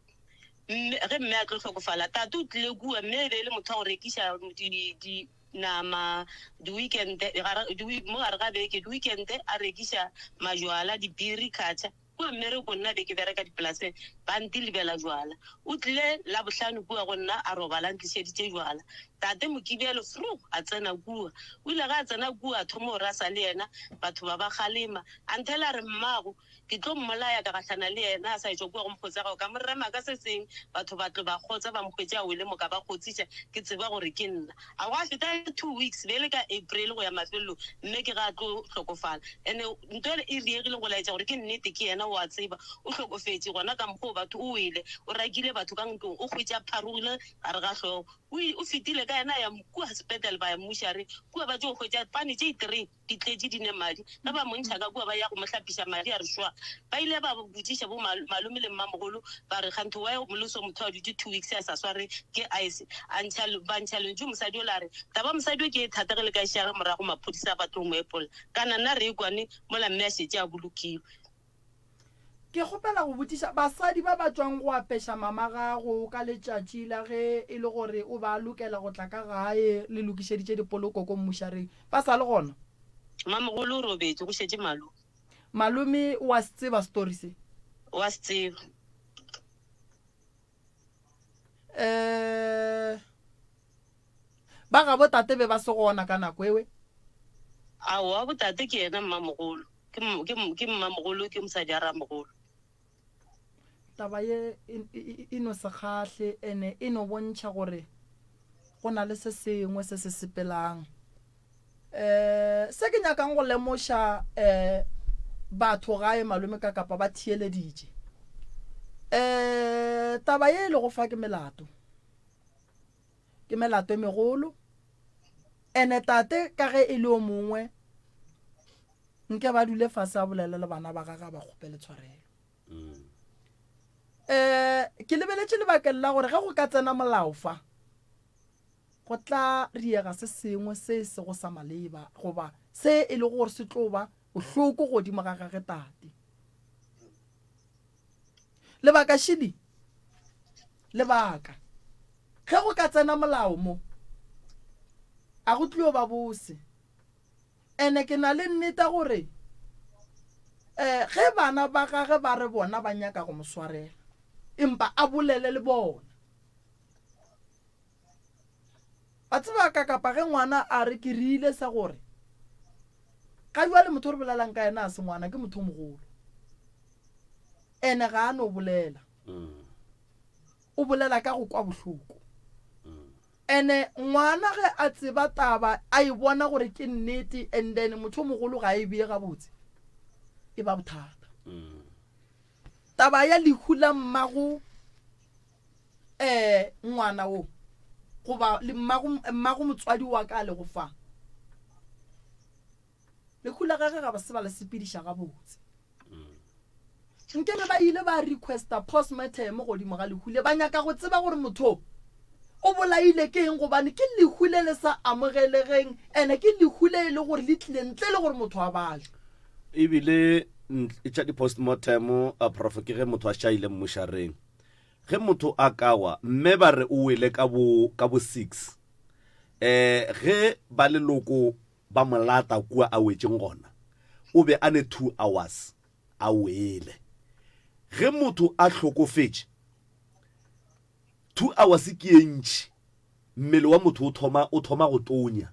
mme ge mme a tlo hlokofala tate o tlile kua mme e be e le motho wa go rekiša di di nama di weekend gare di mo gare ga beke di weekend a rekiša majwala dipiri khatšha Kua mmerekong nna be ke bereka dipolaseng, ba ntilibela jwala. O tlile Labohlano kua go nna a robala a ntlišeditše jwala. Tate Mokibelo fru a tsena kua. O ile ge a tsena kua a thoma go rasa le yena, batho ba ba kgalema. A nthela a re, Mmago, ke tlo mmolaya ka gahlana le yena a sa etšwa kua go mokgotsi wa gago ka mo rema ka se seng. Batho ba tlo ba kgotsa ba mo hwetše a wele moka ba kgotsiša ke tseba gore ke nna. A gwa feta 2 weeks be e le ka April go ya mafelelong mme ke ge a tlo hlokofala. Ene nto ele e diegile go laetša gore ke nnete ke yena o a tseba o hlokofetše gona ka mokgwa o batho o wele o rakile batho ka ntlong o hwetše a pharogile gare ga hlogo. O o fetile ka yena a ya kua sepetlele ba ya mmušareng kua ba tšo hwetša pane tše three di tletše di ne madi. Ge ba mo ntšha ka kua ba ya go mo hlapiša madi a re šwa. Ba ile ba botšiša bo malome le mmamogolo ba re kganthe why moloso motho a dutše 2 weeks a sa sware ke ice. A ntšha ba ntšha lentšu mosadi ola a re taba mosadi o ke e thata ge le ka e šala morago maphodisa ba tlo mo epolla. Kana nna re e kwane mola mme a šetše a bolokilwe. Ke kgopela go botšiša, basadi ba ba tšwang go apeša mama gago ka letšatši la ge e le gore o ba lokela go tla ka gae le lokišeditše dipoloko ko mmušareng, ba sa le gona? Mamogolo o robetše, go šetše malome. Malome o a se tseba story se? O a se tseba. Eh, ba gabo tate be ba se gona ka nako ewe? Aowa, botate ke yena mmamogolo. Ke ke ke mmamogolo ke mosadi a ramogolo. Taba ye e, e, e no se kgahle ene e no bontšha gore go na le se sengwe se se sepelang. Um se ke nyakang go lemoša um batho gae malome ka kapa ba theeleditše. Um taba ye e lego fa ke melato. Ke melato e megolo. Ene tate ka ge e le o mongwe nke ba dule fase a bolele le bana ba gagwe a ba kgopele tshwarelo. Um ke lebeletše lebakeng la gore ge go ka tsena molao fa go tla riega se sengwe se e sego sa maleba goba se e lego gore se tlo ba bohloko godimo ga gage tate. Lebaka šidi lebaka ge go ka tsena molao mo a go tlio ba bose. Ene ke na le nneta gore um ge bana ba gage ba re bona ba nyaka go mo swarela, empa a bolele le bona. Wa tseba ka kapa ge ngwana a re ke rile sa gore ga jwale motho o re bolelang ka yena a se ngwana ke motho o mogolo. Ene ga a no bolela. O bolela ka go kwa bohloko. Ene ngwana ge a tseba taba a e bona gore ke nnete and then motho o mogolo ga a e bee gabotse e ba bothata. Taba ya lehu la mmago um ngwana wo goba le mmago mmago motswadi wa ka a lego fa lehu la gage ga ba se ba le sepediša gabotse. Nke be ba ile ba requesta postmortem godimo ga lehu le, ba nyaka go tseba gore motho o bolaile ke eng gobane ke lehu le le sa amogelegeng ene ke lehu le e le gore le tlile ntle le gore motho a bajwe. Ebile tša di-postmortem a prof ke ge motho a šaile mmušareng. Ge motho a ka wa mme ba re o wele ka bo ka bo six um ge ba leloko ba mo lata kua a wetšeng gona, o be a ne 2 hours a wele. Ge motho a hlokofetše, 2 hours ke ye ntši, mmele wa motho o thoma, o thoma go tonya.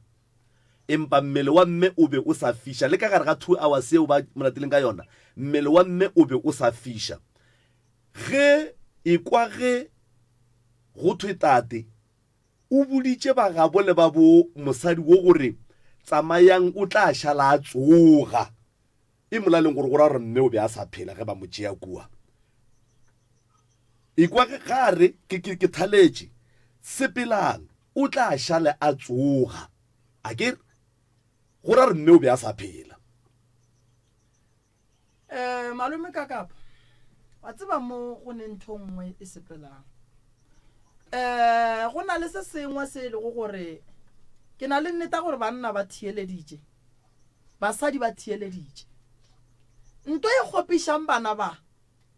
Empa mmele wa mme o be o sa fiša, le ka gare ga 2 hours yeo ba mo latileng ka yona, mmele wa mme o be o sa fiša. Ge, ekwa ge go thwe tate, O boditše ba gabo le ba bo mosadi wo gore, Tsamayang, o tla šala a tsoga. E molaleng gore go ra gore mme o be a sa phela ge ba mo tšea kua. Ekwa ge ga a re, Ke, ke, ke thaletše. Sepelang, o tla šale a tsoga. A ke re? Go ra gore mme o be a sa phela. Eh, malome Kakapa, wa tseba mo go ne ntho nngwe e sepelang. Eh, go na le se sengwe se e lego gore ke na le nneta gore banna ba theeleditše, basadi ba theeleditše. Nto e kgopišang bana ba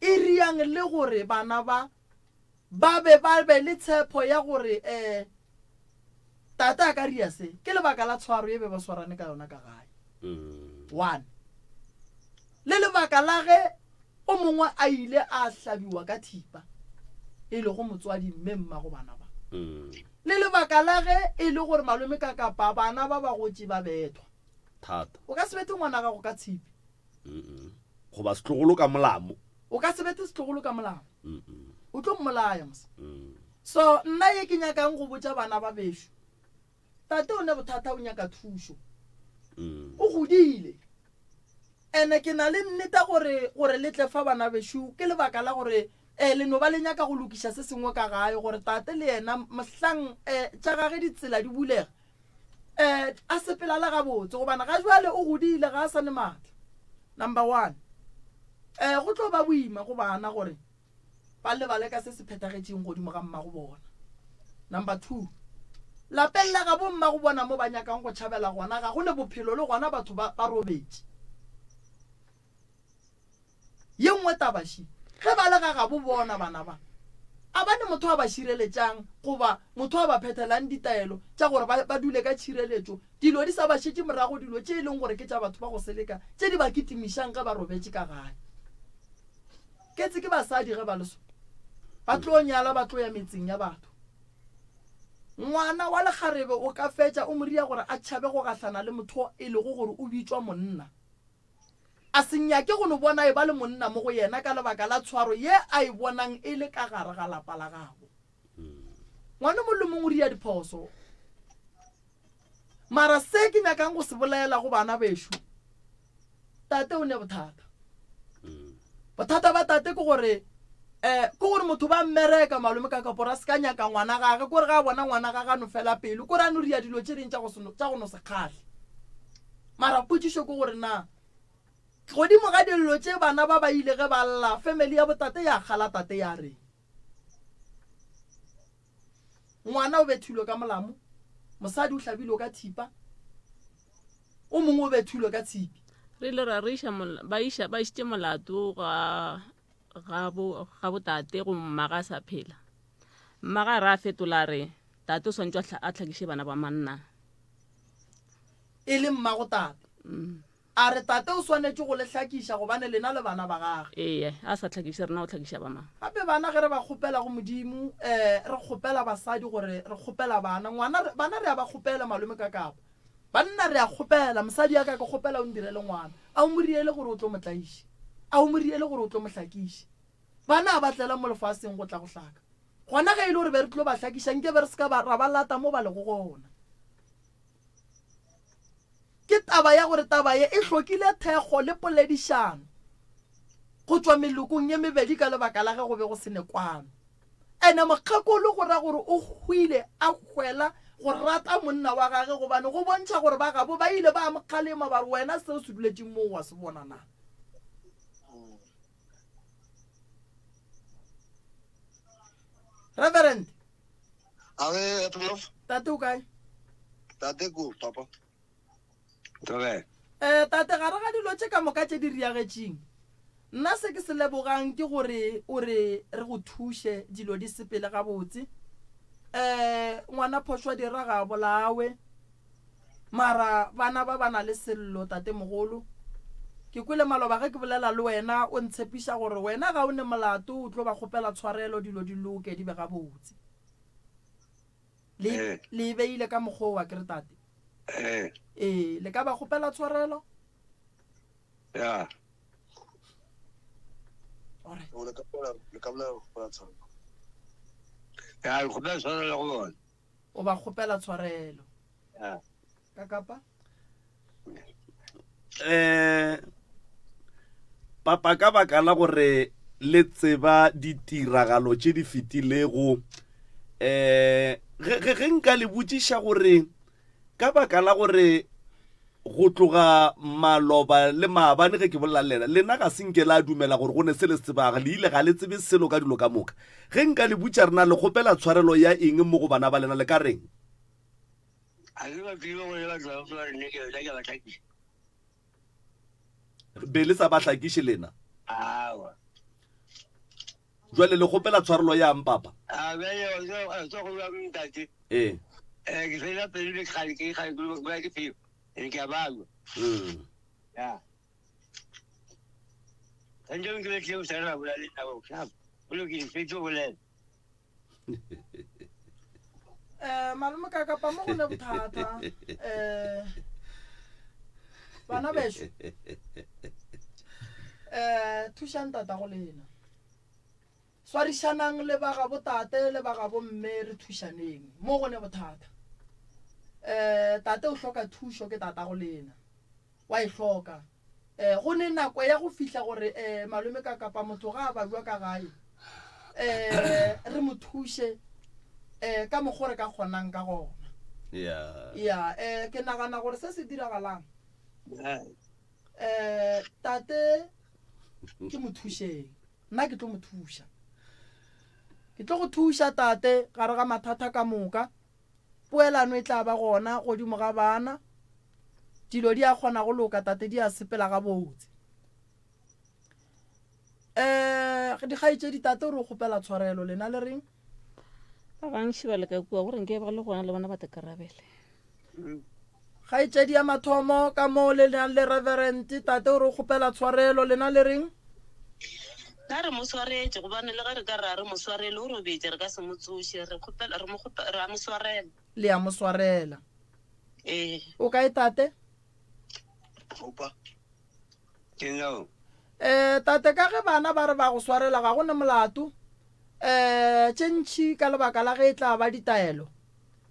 e riang le gore bana ba ba be ba be le tshepo ya gore eh tate a ka ria se ke lebaka la tshwaro ye be ba swarane ka yona ka gae. One, le lebaka la ge o mongwe a ile a hlabiwa ka thipa, e lego motswadi mme mmago bana ba. Le lebaka la ge e le gore malome ka kapa bana ba ba gotše ba bethwa. Thata. O ka se bethe ngwana gago ka tshipi. Goba setlogolo ka molamo. O ka se bethe setlogolo ka molamo. O tlo mmolaya mos. So nna ye ke nyakang go botša bana ba bešo. Tate o ne bothata o nyaka thušo. O godile. Ene ke na le nneta gore gore le tle fa bana bešo ke lebaka la gore eh le no ba le nyaka go lokiša se sengwe ka gae gore tate le yena mohlang eh tša gage ditsela di bulega eh a sepela le gabotse gobane ga jwale o godile ga a sa ne maatla. Number one eh go tlo ba boima go bana gore ba lebale ka se se phethagetšeng godimo ga mmago bona. Number 2, lapeng la gabo mmago bona mo ba nyakang go tšhabela gona ga go ne bophelo le gona batho ba ba robetše. Ye nngwe taba še, ge ba le ga gabo bona bana ba, a ba ne motho a ba šireletšang goba motho a ba phethelang ditaelo tša gore ba ba dule ka tšhireletšo, dilo di sa ba šetše morago, dilo tše e leng gore ke tša batho ba go seleka tše di ba kitimišang ge ba robetše ka gae. Ketse ke basadi ge ba le so. Ba tlo nyala ba tlo ya metseng ya batho. Ngwana wa lekgarebe o ka fetša o mo ria gore a tšhabe go gahlana le motho e lego gore o bitšwa monna. A se nyake go no bona e ba le monna mo go yena ka lebaka la tshwaro ye a e bonang e le ka gare ga lapa la gabo. Ngwana mong le mong o ria diphoso. Mara se ke nyakang go se bolela go bana bešo, tate o ne bothata. Bothata ba tate ke gore um ke gore motho ba mmereka malome ka kapora a se ka nyaka ngwana gage, kore ga a bona ngwana gage a no fela pelo, kore a no ria dilo tše ding tša go no se kgahle. Mara potšišo ke gore na godimo ga dillo tše bana ba ba ile ge ba lla, family ya botate ya kgala tate ya reng? Ngwana o bethilwe ka molamo, mosadi o hlabilwe ka thipa, o mongwe o bethilwe ka tshipi. Re ile ra re iša ba iša ba išitše molato ga ga bo ga botate go mma ga sa phela. Mma ga re a fetola re tate o swantšwe a hlakiše bana ba manna. E le mmago tate. Mm. A re, Tate o swanetše go le hlakiša gobane lena le bana ba gagwe. Eya, a sa hlakiše rena, o hlakiša ba mang? Gape bana ge re ba kgopela go Modimo, eh, re kgopela basadi gore re kgopela bana. Ngwana re, bana re a ba kgopela, malome ka kapa. Banna re a kgopela, mosadi ya ka ke kgopela o ndirele ngwana. A o mo riele gore o tlo mo tlaiše? A o mo riele gore o tlo mo hlakiše? Bana a ba tlela mo lefaseng go tla go hlaka. Gona ge e le gore be re tlo ba hlakiša, nke be re se ka ba, ra ba lata mo ba lego gona. Ke taba ya gore taba ye e hlokile thekgo le poledišano go tšwa melokong ye mebedi ka lebaka la ge go be go se ne kwano. Ene mokgekolo go ra gore o hwile a hwela go rata monna wa gage gobane go bontšha gore ba gabo ba ile ba mo kgalema ba re wena seo se duletšeng moo wa se bona na? Reverend. Age, Prof. Tate o kae? Tate ko, papa. Thobela. Eh, tate gare ga dilo tše ka moka tše di riagetšeng, nna se ke se lebogang ke gore o re re go thuše dilo di sepele gabotse. Eh, ngwana phošwa dira ga a bolawe. Mara bana ba ba na le sello, tatemogolo. Ke kwele maloba ge ke bolela le wena o ntshepiša gore wena ga o ne molato o tlo ba kgopela tshwarelo dilo di loke di be gabotse. Le, Ee. le e beile ka mokgwa o akere tate? Ee. Ee, le ka ba kgopela tshwarelo? Ya. Alright. O le ka bolela le ka bolela go kgopela tshwarelo. Ya, ke kgopela tshwarelo go bona. O ba kgopela tshwarelo. Ya. Ka kapa? Eh papa ka baka la gore le tseba ditiragalo tše di fetilego eh ge ge ge nka le botšiša gore ka baka la gore go tloga maloba le maabane ge ke bolela le lena lena ga se nke la dumela gore go ne se le se tsebaga le ile ga le tsebe selo ka dilo ka moka ge nka le botša rena le kgopela tshwarelo ya eng mo go bana ba lena le ka reng A ke ba tsebe gore ba tloga ba re nne ke nna ke ba hlakiša. Be le sa ba hlakiše lena? Aowa. Jwale le kgopela tshwarelo yang papa? A bjale wa tswa go bua ntate. Ee. Eh ke fela pelo le kgale ke kgale ke ba ke feo. Ene ke a balwa. Mm. Ya. Tantse ke le tle o sa ra bolela le nna go. O lokile fetso bolela. um malome ka kapa mo go ne bothata um bana bešo um thušang tata go lena swarišanang le ba gabo tate le ba gabo mme re thušaneng mo go ne bothata um tate o hloka thušo ke tata go lena wa e hloka. Um go ne nako ya go fihla gore um malome ka kapa motho ga a babjwa ka gae um re mo thuše um ka mokgwa re ka kgonang ka gona. Yeah. Ya um ke nagana gore se se diragalang um tate ke mo thušeng nna ke tlo mo thuša ke tlo go thuša tate gare ga mathata ka moka Poelano e tla ba gona godimo ga bana. Dilo di a kgona go loka, tate, di a sepela gabotse. Um dikgaetšedi, tate o re o kgopela tshwarelo, lena le reng? Ba bantši ba leka kua gore nke ba le gona le bona ba tekarabele. Kgaetšedi ya mathomo ka moo le nang le reverend, tate o re o kgopela tshwarelo, lena le reng? Nna re mo swaretše, gobane le ge re ka re a re mo swarele, o robetše, re ka se mo tsoše. Re kgopela, re mo kgope, re a mo swarela. Le a mo swarela. Ee. O kae tate? Opa. Ke no. Eh, tate ka ge bana ba re ba go swarela ga go ne molato. Eh, tše ntši ka lebaka la ge e tla ba ditaelo.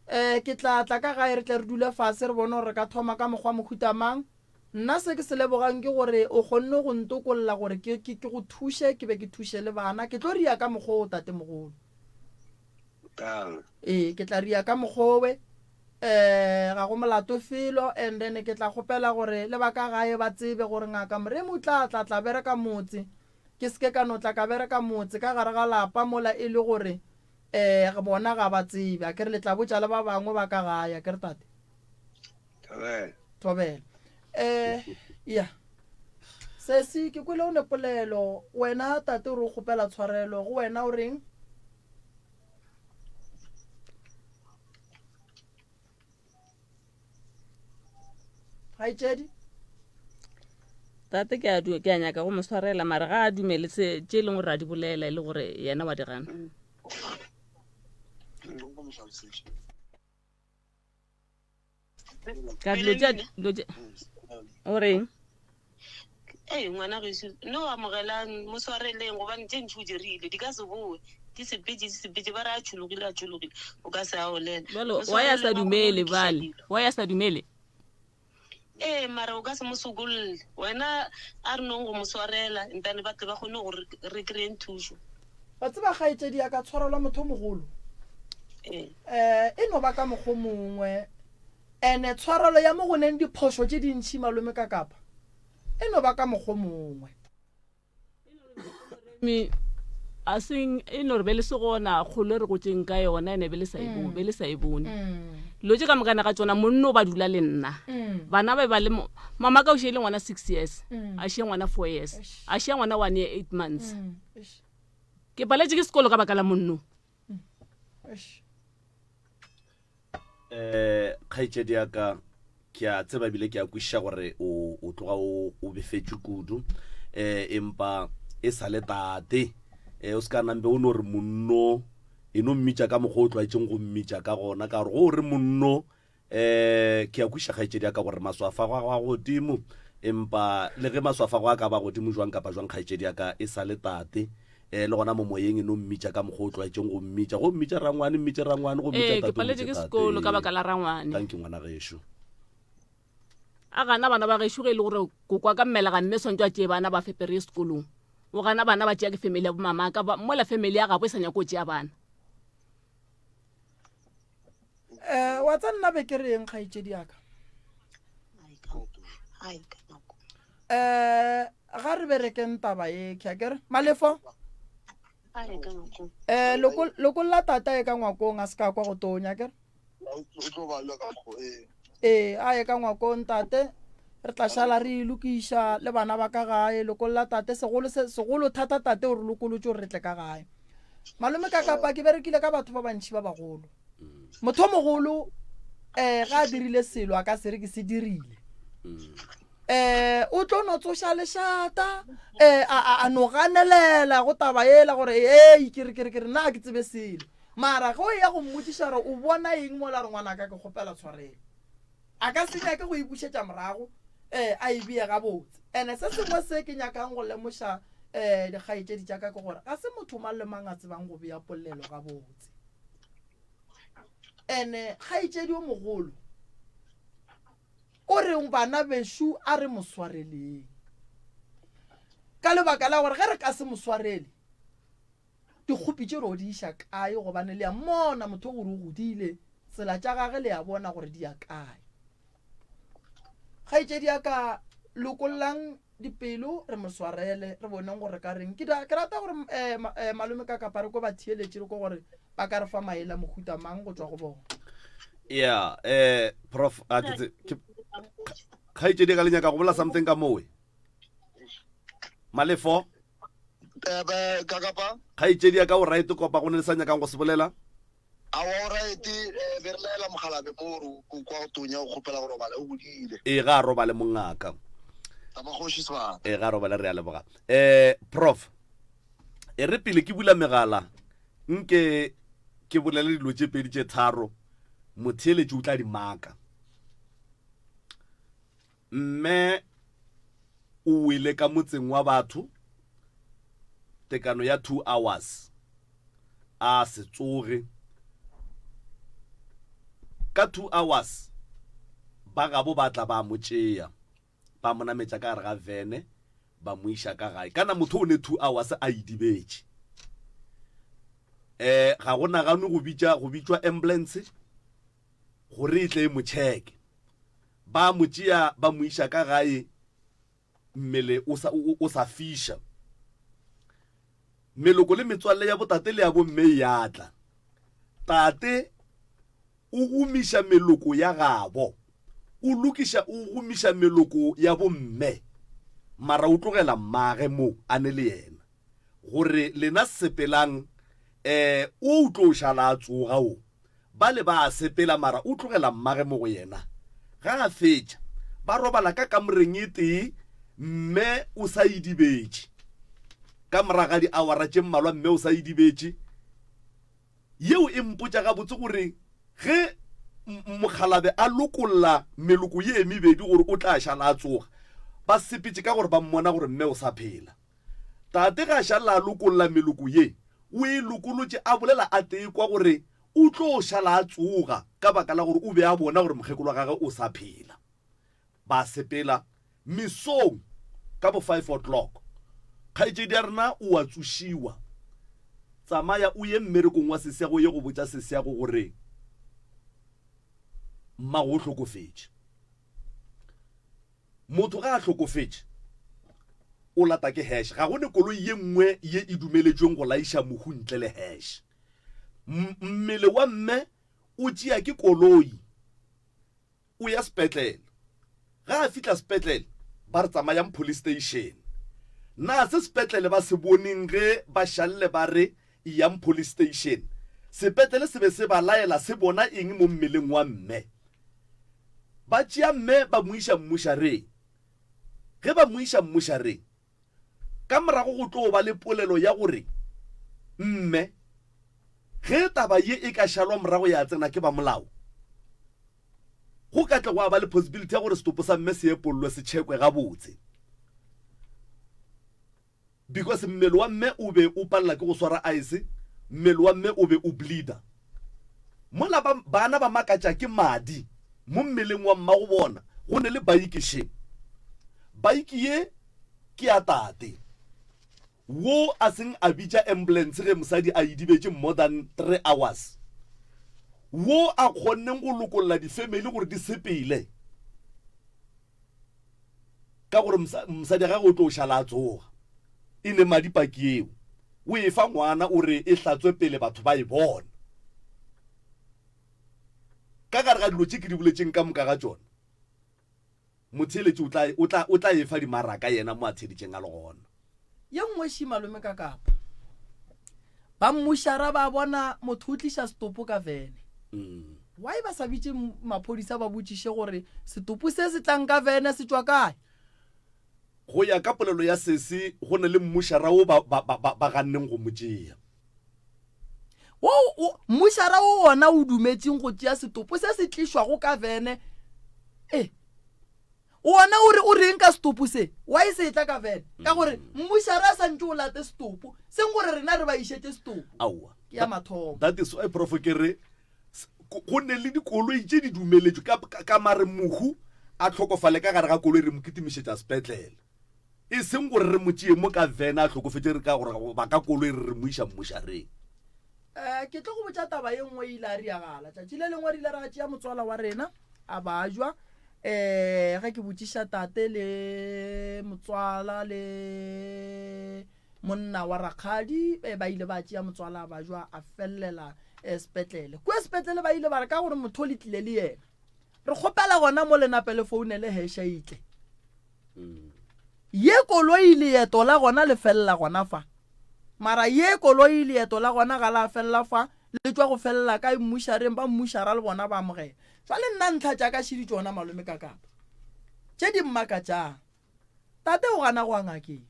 Eh, ke tla tla ka gae re tle re dule fase re bone gore re ka thoma ka mokgwa mohuta mang. Nna se ke se lebogang ke gore o kgonne go ntokolla gore ke, ke, ke go thuše ke be ke thuše le bana. Ke tlo ria ka mokgwa wo tatemogolo. Kang. Ee, ke tla ria ka mokgwa owe. Eh, ga go molato felo and then ke tla kgopela gore le ba ka gae ba tsebe gore ngaka Moremi o tla tla tla bereka motse. Ke se ke ka no tla ka bereka motse ka gare ga lapa mola e le gore eh bona ga ba tsebe. Akere le tla botša le ba bangwe ba ka gae, akere tate? Thobela. Thobela. Eh, ya. Sesi, ke kwele o ne polelo. Wena tate o re o kgopela tshwarelo. Go wena o reng? Kgaetšedi? Tate ke a du ke a nyaka go mo swarela mara ga a dumele se tše e leng gore a di bolela e le gore yena wa di gana. Ka dilo tše dilo tše o reng? Ee, ngwana gešo, no amogelang, mo swareleng, gobane tše ntši o dirile, di ka se boe. Di sepetše, di sepetše, ba re a tšhologile, a tšhologile, o ka se a olela. Bjalo, wa ya sa dumele, bjale, wa ya sa dumele. Ee, mara o ka se mo sokolle. Wena a re nong go mo swarela, ntane ba tle ba kgone gore re kry-eng thušo. Wa tseba, kgaetšedi ya ka, tshwarelwa motho o mogolo. Ee. Eh, e no ba ka mokgwa o mongwe. Ene tshwarelo ya mo go neng diphošo tše dintši, malome ka kapa, e no ba ka mokgwa o mongwe. Me a seng e no re be le se gona kgolo e re gotseng ka yona ene be le sa e bo- be le sa e bone dilo tše ka mokana ga tsona monno ba dula le nna bana ba ba le mo mama ka o šie le ngwana six years a šie ngwana four years a šie ngwana one year eight months ke paletše ke sekolo ka baka la monno um kgaetšedi ya ka ke a tseba ebile ke a kwešiša gore o o tloga o o befetšwe kudu um empa e sa le tate um o se ka nambe o no re monno e no mmitša ka mokgwa o tlwaetšeng go mmitša ka gona ka gore go o re monno um ke a kwešiša kgaetšedi ya ka gore maswafa a gago a godimo empa le ge maswafa a gago a ka ba godimo jwang kapa jwang kgaetšedi ya ka e sa le tate Eh, le gona mo moyeng e no mmitša ka mokgwa o tlwaetšeng go mmitša. Go mmitša rangwane, mmitše rangwane, go mmitša Ee, ke tate, o paletše mmitše ke tate. sekolo ka baka la rangwane. Thank you ngwana gešo. A gana bana ba gešo ge e le gore kokwa ka mmelega mme swantse a tšee bana ba fepere ye sekolong. O gana bana ba tšea ke family ya bomamaka, ba, mola family ya gabo e sa nyake go tšea bana. Eh, wa tsa nna be ke reng kgaetšedi ya ka? Eh, ga re berekeng taba ye ke akere malefo eh lokolla tata e ka ngwakong a se ka kwa go tonya akere ee a ye ka ngwakong tate re tla šala re e lokiša le bana ba ka gae lokolla tate segolo segolo thata tate o re lokolotse gore re tle ka gae malome ka kapa ke berekile ka batho ba bantšhi ba bagolo motho o mogolo um ga a dirile selo a ka se re ke se dirile um o tlo no tsoša lešata um a no ganelela go taba ela gore ei ke re ke re ke re nna ke tsebe selo mara ge o ya go mmotšiša gore o bona eng mola re ngwanaka ke kgopela tshwarelo A ka se nyake go e bušetša morago, um a e bee gabotse. And-e se sengwe se ke nyakang go lemoša um dikgaetšedi tša ka ke gore ga se motho mang le mang a tsebang go bea polelo gabotse. And-e kgaetšedi o mogolo o re bana bešo a re mo swareleng ka lebaka la gore ge re ka se mo swarele Dikgopi tše ro di iša kae gobane le a mmona motho gore o godile, tsela tša gage le a bona gore di ya kae. Kgaetšedi ya ka lokollang dipelo re mo swarele re boneng gore ka reng. Ke ke rata gore eh, eh, malome ka kapa re ko ba theeletše re ko gore ba ka re fa maele a mohuta mang go tšwa go bona. Yeah, eh prof a ke tse kgaetšedi ka le nyaka go bola something ka mowe. Malefo Eh, kakapa kgaetšedi ya ka o right kopa go ne le sa nyakang go se bolela awa o right eh, be re laela mogalabe mo gore o kwa go tonya o kgopela go robala o godile ee ga a robale mongaka tamagoši sebata ee ga a robale re a leboga um prof e re pele ke bula megala nke ke bolele dilo tše pedi tše tharo motheeletši o tla di maka mme. O wele ka motseng wa batho tekano ya 2 hours a se tsoge. Ka 2 hours ba gabo ba tla ba mo tšea ba mo nametša ka gare ga vene ba mo iša ka gae. Kana motho o ne 2 hours a idibetše. Eh ga go naganwe go bitša go bitšwa ambulance gore e tle e mo checke. Ba mo tšea ba mo iša ka gae mmele o sa, o, o sa fiša. Meloko le metswalle ya botate le ya bomme e a tla. Tate o gomiša meloko ya gabo, o lokiša, o gomiša meloko ya bomme, mara o tlogela mmage mo a ne le yena, gore lena sepelang, eh, o o tlo šala a tsoga o. Bale ba a sepela mara o tlogela mmage mo go yena. Ga a fetša, ba robala ka kamoreng e tee, mme o sa idibetše. Ka morago ga diawara tše mmalwa mme o sa idibetše. Yeo e mpotša gabotse gore ge mokgalabe a lokolla meloko ye e mebedi gore o tla šala a tsoga, ba sepetše ka gore ba mmona gore mme o sa phela. Tate ga šala a lokolla meloko ye, o e lokolotše a bolela a tee kwa gore o tlo šala a tsoga ka baka la gore o be a bona gore mokgekolo wa gagwe o sa phela. Ba sepela mesong ka bo five o'clock. Kgaetšedi ya rena o a tsošiwa. Tsamaya o ye mmerekong wa sesiago o ye go botša sesiago gore mmago o hlokofetše. Motho ge a hlokofetše, o lata ke hash. Ga go ne koloi ye nngwe ye e dumeletšweng go laiša mohu ntle le hash. Mmele wa mme o tšea ke koloi o ya sepetlele. Ge a fihla sepetlele, ba re tsamayang police station. Na se sepetlele ba se boneng ge ba šalle ba re eyang police station? Sepetlele se be se ba laela se bona eng mo mmeleng wa mme? Ba tšea mme ba mo iša mmušareng. Ge ba mo iša mmušareng, ka morago go tlo ba le polelo ya gore mme ge taba ye e ka šalwa morago ya tsena ke ba molao, go ka tle gwa ba le possibility ya gore setopo sa mme se epollwe se tšhekwe gabotse. Because mmele wa mme o be o palela ke go swara ice, mmele wa mme o be o bleeder. Mola ba, bana ba makatša ke madi mo mmeleng wa mmago bona, go ne le baiki še. Baiki ye ke ya tate wo a seng a bitša ambulance ge mosadi a idibetše more than 3 hours. Wo a kgonneng go lokolla di-family gore di sepele. Ka gore mosadi ya gagwe o tlo šala a tsoga. E ne madi paki yeo. O e fa ngwana o re e hlatswe pele batho ba e bona. Ka gare ga dilo tše ke di boletšeng ka moka ga tšona, motheeletši o tla, o tla, o tla e fa dimaraka yena mo a theeditšeng a le gona. Ye nngwe ši malome ka kapa. Ba mmušara ba bona motho o tliša setopo ka vene. Why ba sa bitše maphodisa ba botšiše gore setopo se se tlang ka vene se tšwa kae? Go ya ka polelo ya sesi go na le mmušara wo ba, ba, ba, ba, ba ganneng go mo tšea. Wo, wo, mmušara wo wona o dumetšeng go tšea setopo se se tlišwago ka vene. E. Wona o re o reng ka setopo se? Why se etla ka van? Ka gore mmušara a santše o late setopo, seng gore rena re ba išetše setopo. Aowa. Ke ya mathomo. That is why prof ke re go ne le dikoloi tše di dumeletšwe ka, ka, ka mare mohu a hlokofale ka gare ga koloi re mo kitimišetša sepetlele. E seng gore re mo tšee mo ka van a hlokofetše re ka gore ba ka koloi re re mo iša mmušareng. Eh, ke tlo go botša taba ye nngwe e ile a riagala. Tšatši le lengwe re ile ra tšea motswala wa rena a bajwa. Eh, ge ke botšiša tate le motswala le monna wa rakgadi eh, ba ile ba tšea motswala a bajwa a fellela eh, sepetlele. Kua sepetlele ba ile ba re ka gore motho o le tlile le yena. Re kgopela gona mo le nape le founele hesha itle. Ye koloi leeto la gona le felela gona fa. Mara ye koloi leeto la gona ga la felela fa, le tšwa go felela kae mmušareng, ba mmušara le bona ba amogela. Jwale nna ntlha tša ka šidi tšona malome ka kapa. Tše di mmakatšang. Tate o gana go ya ngakeng.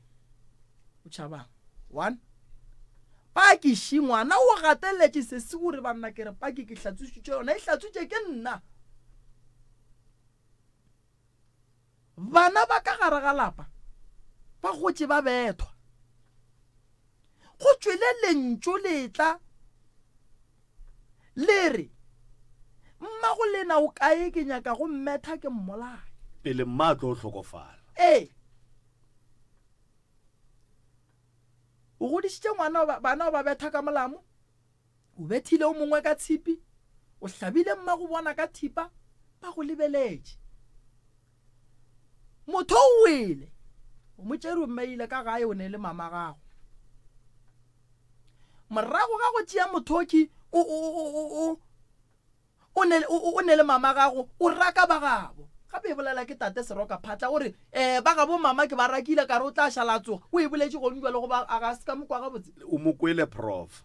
O tšhabang? One. Paki ši ngwana o gateletše sesi o re banna ke re paki ke hlatswišitše yona e hlatswitše ke nna. Bana ba ka gare ga lapa. Ba gotše ba bethwa. Go tšwele lentšu le tla le re, Mmago lena o kae ke nyaka go mmetha ke mmolaye. Pele mma a tlo hlokofala. Ee. O godišitše ngwana bana o ba betha ka molamo. O bethile o mongwe ka tshipi, o hlabile mmagobona ka thipa, ba go lebeletše. Motho o wele, o mo tšere o mmeile ka gae o ne le mama gago. Morago ga go tšea mothoki o, o, o, o, o, O ne, o, o ne le mama gago, o raka ba gabo. Gape e bolela ke tate Seroka Phatla, o re, Eh, ba gabo mama ke ba rakile, ka re o tla šala a tsoga. O e boletše gong bjalo goba a ga se ka mo kwa gabotse? O mo kwele, Prof.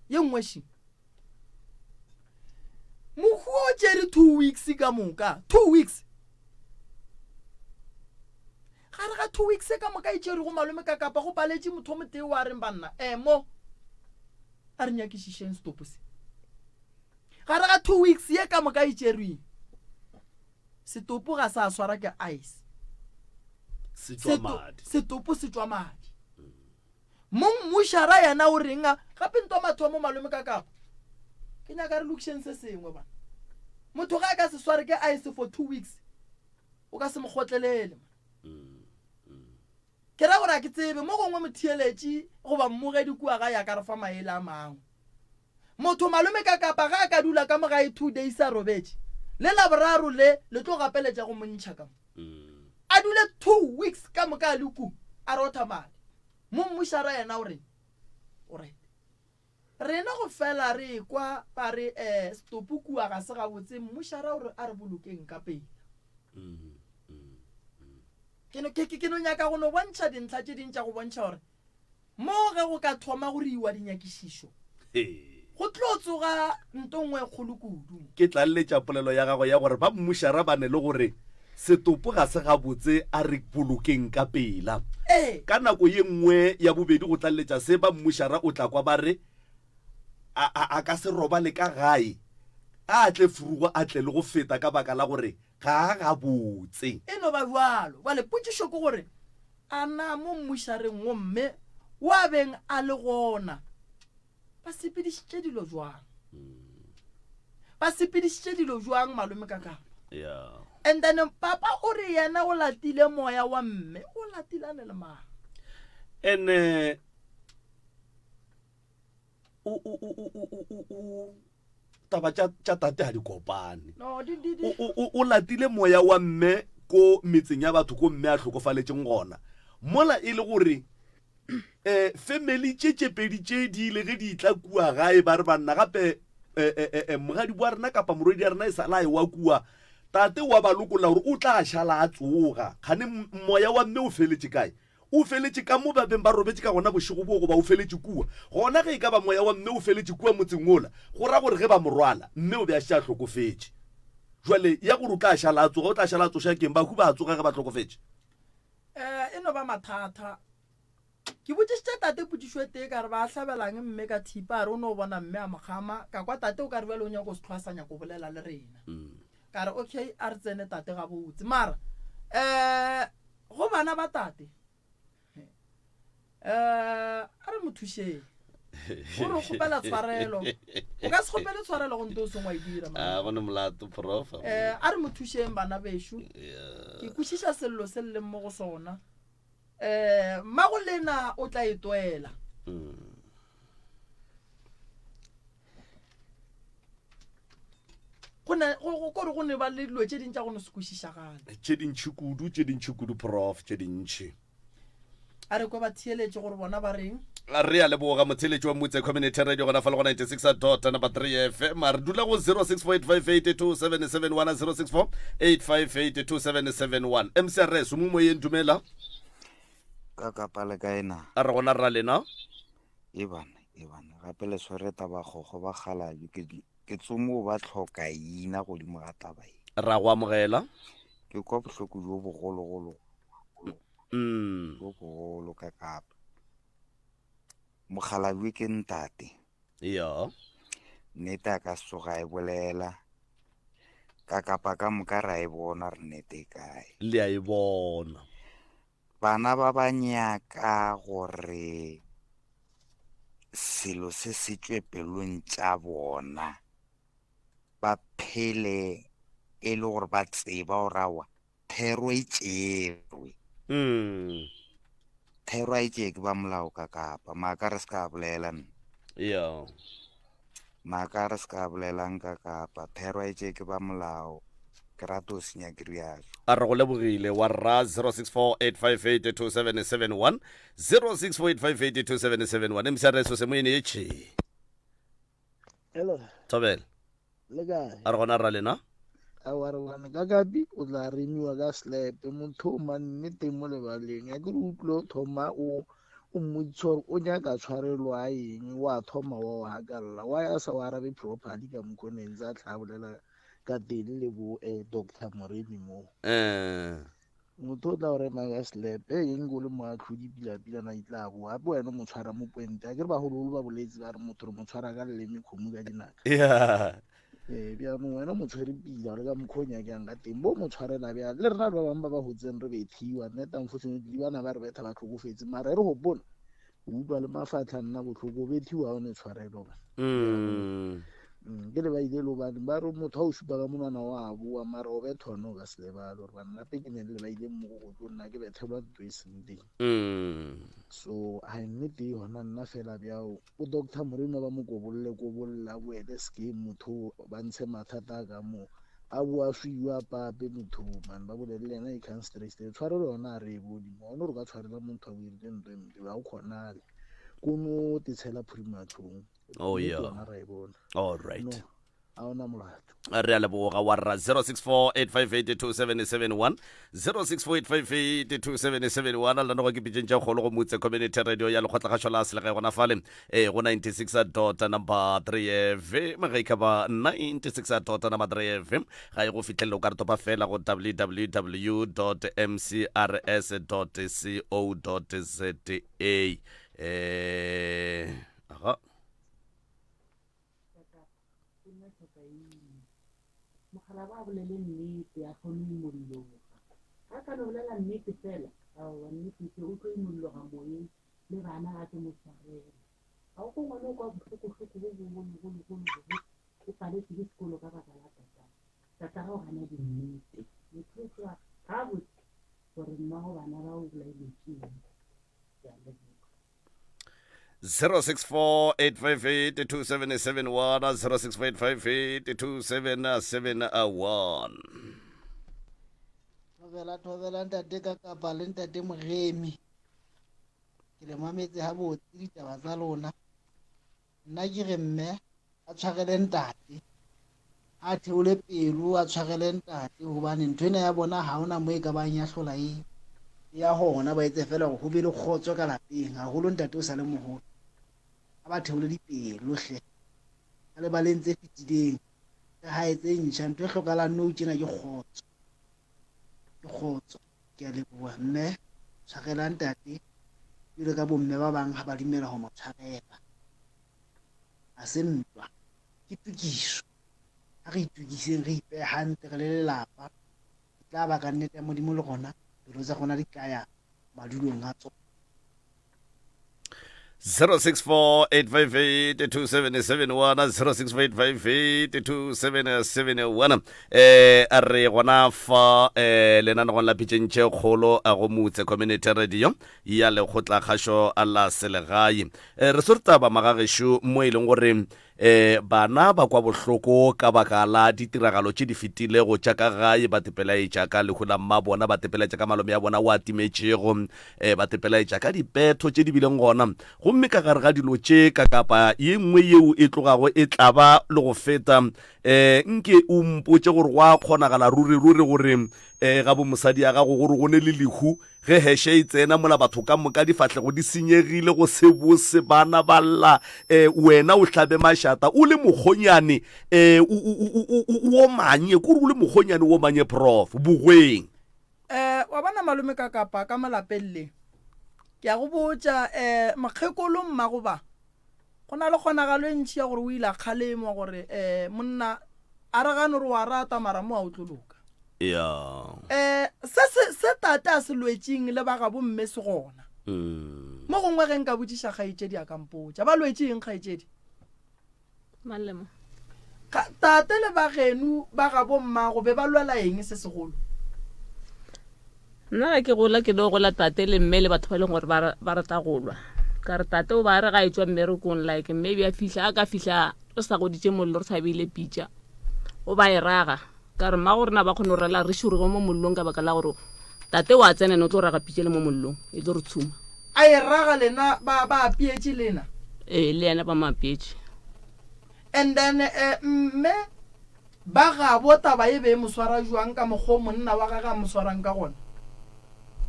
Ye nngwe še. Mohu o tšere 2 weeks ka moka, 2 weeks. Gare ga 2 weeks ka moka e tšerego malome ka kapa go paletše motho o motee wa reng banna, eh, mo. A re nyakišišeng setopo se. Gare ga 2 weeks ye ka moka e tšerweng, setopo ga sa swara ke ice. Se tšwa madi. Setopo se tšwa madi. Mong mmušara yena o reng a gape ntwa mathomo malome ka kapa. Ke nyaka re lokišeng se sengwe bana. Motho ga a ka se sware ke ice for 2 weeks, o ka se mo kgotlelele. Ke ra gore a ke tsebe, mo gongwe motheeletši goba mmogedi kua gae a ka re fa maele a mangwe. Motho malome ka kapa ga a ka dula ka mo gae 2 days a robetše, le Laboraro le le tlo gapeletša go mo ntšha ka mo. A dule 2 weeks ka moka a le ku, a rotha madi. Mommušara yena o reng? O right. Rena go fela re ekwa ba re eh setopo kua ga se gabotse, mmušara o re a re bolokeng ka pela. Ke no, ke, ke, ke no nyaka go no bontšha dintlha tše ding tša go bontšha gore mo ge go ka thoma go riwa dinyakišišo, go tlo tsoga nto nngwe e kgolo kudu. Ke tlaleletša polelo ya gago ya gore ba mmušara ba ne le gore setopo ga se gabotse a re bolokeng ka pela. Ee. Ka nako ye nngwe ya bobedi go tlaleletša se, ba mmušara o tla kwa ba re a, a, a ka se robale ka gae, a tle furugo a tle le go feta ka baka la gore Ga a gabotse. E no ba bjalo. Bjale potšišo ke gore, a na mo mmušareng wo mme wo a beng a le gona ba sepedišitše dilo jwang? Ba sepedišitše dilo jwang malome ka kapa? Yeah. And then papa o re yena o latile moya wa mme, o latilane le mang? Ene o o o o o o o taba tša tša tate ga di kopane. No, di di di. O o o o latile moya wa mme ko metseng ya batho ko mme a hlokofaletšeng gona. Mola e le gore eh family tše tše pedi tše di ile ge di tla kua gae ba re banna gape eh, eh, eh, eh, mogadi wa rena kapa morwedi ya rena e sa la ewa kua tate wa ba lokolla gore o tla šala a tsoga kgane moya wa mme o feletše kae O feletše ka mo ba beng ba robetše ka gona bošego boo goba o feletše kua? Gona ge e ka ba moya wa mme o feletše kua motseng wola, go ra gore ge ba mo rwala, mme o be a šetše a hlokofetše. Bjale, ya gore o tla šala a tsoga, o tla šala a tsoša ke'ng? Bahu ba a tsoga ge ba hlokofetše. E no ba mathata. Ke botšišitše tate potšišo e tee ka re ba hlabela'ng mme ka thipa, a re o no bona mme a mo kgama. Ka kwa tate o ka re bjale o nyaka go se hlwa a sa nyaka go bolela le rena. Ka re okay, a re tsene tate gabotse. Mara um go bana ba tate um a re mo thušeng. O re kgopela tshwarelo. O ka se kgopele tshwarelo go nto o seng wa e dira. A go ne molato prof. Um a re mo thušeng bana bešo. Ke kwešiša sello se le leng mo go sona. Um mmago lena o tla e twela. Go ne, go, go, kore go ne ba le dilo tše ding tša go no se kwešišagale. Tše dintši kudu, tše dintši kudu, Prof, tše dintši. A re kwe batheeletši gore bona ba reng. Re a leboga motheeletši wa Mutse Community Radio gona fa le go 96 dot number 3 FM. A re dula go 0648582771 0648582771. MCRS o mo moyeng dumela. Ka kapa le kae na? A re gona rra lena. E bana, e bana. Gape le swere taba kgogo ba kgalabje ke ke tsomo ba tlhoka ina godimo ga taba ye. Ra go amogela. Ke kwa bohloko bjo bogologolo. Mm. Bjo bogolo ka kapa. Mokgalabje ke ntate. Ja. Nnete a ka se tsoga e bolela. Ka kapa ka moka ra e bona re nnete e kae. Le a e bona. Bana ba ba nyaka gore selo se se tšwe pelong tša bona, ba phele e le gore ba tseba gore aowa thero e tšerwe. Thero a e tšee ke ba molao ka kapa maaka re se ka bolela nna. Ya. Maaka re se ka bolelang ka kapa thero a e tšee ke ba molao. Ke rata o senya ke rialo. A re go lebogile wa rra 0648582771 0648582771 MCRS o se moyene ye tšhe. Hello. Thobela. Le kae? A re gona rra lena. Aowa re bane ka kapi o tla remiwa ka slepe motho o ma nnete mo lebaleng a ke re utlwe o thoma o o mmotšiša gore o nyaka tshwarelo a eng wa thoma wa o gakalla why a sa o arabe properly ka mokgo ne ntse a tlha bolela ka teng le bo eh, Doctor Moremi mo Eh. Motho o tla go rema ka slap e eng o le moatlhodi pila-pila na e tla boa gape wena o mo tshwara mo pointe a ke re bagologolo ba boletse ba re motho re mo tshwara ka leleme kgomo ka dinaka yeah ee bjaanong wena o mo tshwere pila gore ka mokgwa o nyakang ka teng bo mo tshwarela bjang le rena le ba bangwe ba ba gotseng re bethiwa nnete unfortunately bana ba re betha ba tlhokofetse mara e re gopola o utlwa le mafatlha nna botlhoko o bethiwa o ne tshwarelo mm. mm, ke le ba ile lobane ba re motho a o supa ka monwana wa boa mara o betha one o ka se lebale gore banna pe ke ne le ba ile mokokotlo nna ke bethelwa ntlo e seng teng mm. so a nnete yona nna fela bjao o doctor morena ba mo kobolle kobolle a boele seke motho ba ntshe mathata a ka moo A boa a swiwa a pape motho man ba bolele le yena e can stress tshwarelo yona a re e bone mo one gore ka tshwarela motho a bo irile nto e mpe ga o kgonale ko no te tshela phuri matlhong oh Nnete yeah yona ra e bona all right no a ona molato re a leboga wa rra 0648582771 0648582771 lena go ke pitšeng tša kgolo go motse community radio ya lekgotlakgašo la selegae gona fale e go 96 dot number 3 fm ge e ka ba 96 dot number 3 fm ga e go fihlelele o ka re topa fela go www dot mcrs dot co dot za eh aha Mogala ba bolele nnete a kgone go imolloga. Ga ka no bolela nnete fela, aowa nnete ke o tlo imolloga moyeng le bana ga ke mo tshwarela. Ga o ko ngwana o kwa bohlokohloko bo bogologologolo bo o paletswe ke sekolo ka baka la tatago. Tatago o gana dinnete. Motho o tseba gabotse gore mmago bana ba o bolailwe ke eng. Ke a leboga. 0648582771 0648582771 Thobela thobela ntate ka kapa le ntate Moremi. Ke le mametse ha botse ditaba tsa lona. Nna ke re mme a tshwarele ntate. A theole pelo a tshwarele ntate hobane ntho ena ya bona ha ona mo e ka bang ya hlola e ya hona ba etse fela hore ho be le kgotso ka lapeng haholo ntate o sa le moholo. A ba theole dipelo hle. Ba lebaleng tse fetileng. Re hae tse ntjha ntho e hlokahalang nou tjena ke kgotso. Ke kgotso. Ke a leboha mme tshwarela ntate jwalo ka bomme ba bang ha ba dumela ho mo tshwarela. Ha se ntwa, ke tokiso. Ha re itokiseng re ipehe hantle re le lelapa. E tla ba ka nnete ya Modimo le rona pelo tsa rona di tla ya madulong a tsona. 0648582771 0648582771 eh a re gona fa eh lenanegong la pitšeng tše kgolo a go motse community radio ya lekgotlakgašo la selegae eh, re swere taba magagešo mo e leng gore E, bana ba kwa bohloko ka baka la ditiragalo tše di fetilego tša ka gae, ba tepelaetša ka lehu la mmabona, ba tepelaetša ka malome ya bona o a timetšego, e, ba tepelaetša ka dipetho tše di bileng gona. Gomme ka gare ga dilo tše ka kapa ye nngwe yeo e tlogago e tlaba le go feta, e, nke o mpotše gore go a kgonagala ruri-ruri gore e, ga bo mosadi ya gago gore go ne le lehu Ge heše e tsena mola batho ka moka difahlego di senyegile go se bose, bana ba lla, e, wena o hlabe mašata o le mokgonyane, e, o, o, o, o, o omanye, kore o le mokgonyane o omanye prof. Bogweng. Eh, wa bona malome ka kapa ka mo lapeng le. Ke a go botša, eh, mokgekolo mmago ba, go na le kgonagalo e ntši ya gore o ile a kgalemwa gore, eh, monna, a re gane gore o a rata mara mo a o tlo loka. Ya. Um se se se tate a se lwetšeng le ba gabo mme se gona. Mm. Mo gongwe ge nka botšiša kgaetšedi a ka mpotša. Ba lwetše eng kgaetšedi? Mang le mang? Ga, tate le ba geno ba gabo mmago be ba lwela eng se segolo? Nna ge ke gola ke no gola tate le mme le batho ba e leng gore ba ba rata go lwa. Ka re tate o ba re ga e tšwa mmerekong like mme be a fihla a ka fihla re sa goditše mollo re sa beile pitša o ba e raga. Ka re mmago rena ba kgone go rela re šuruge mo mollong ka baka la gore tate wa tsena ene o tlo raga pitša le mo mollong e tlo re tshuma. A e raga lena ba ba apeetše lena? Ee le yena ba mo apeetše. And then eh mme ba gabo taba e be e mo swara jwang ka mokgwa o monna wa gage a mo swarang ka gona?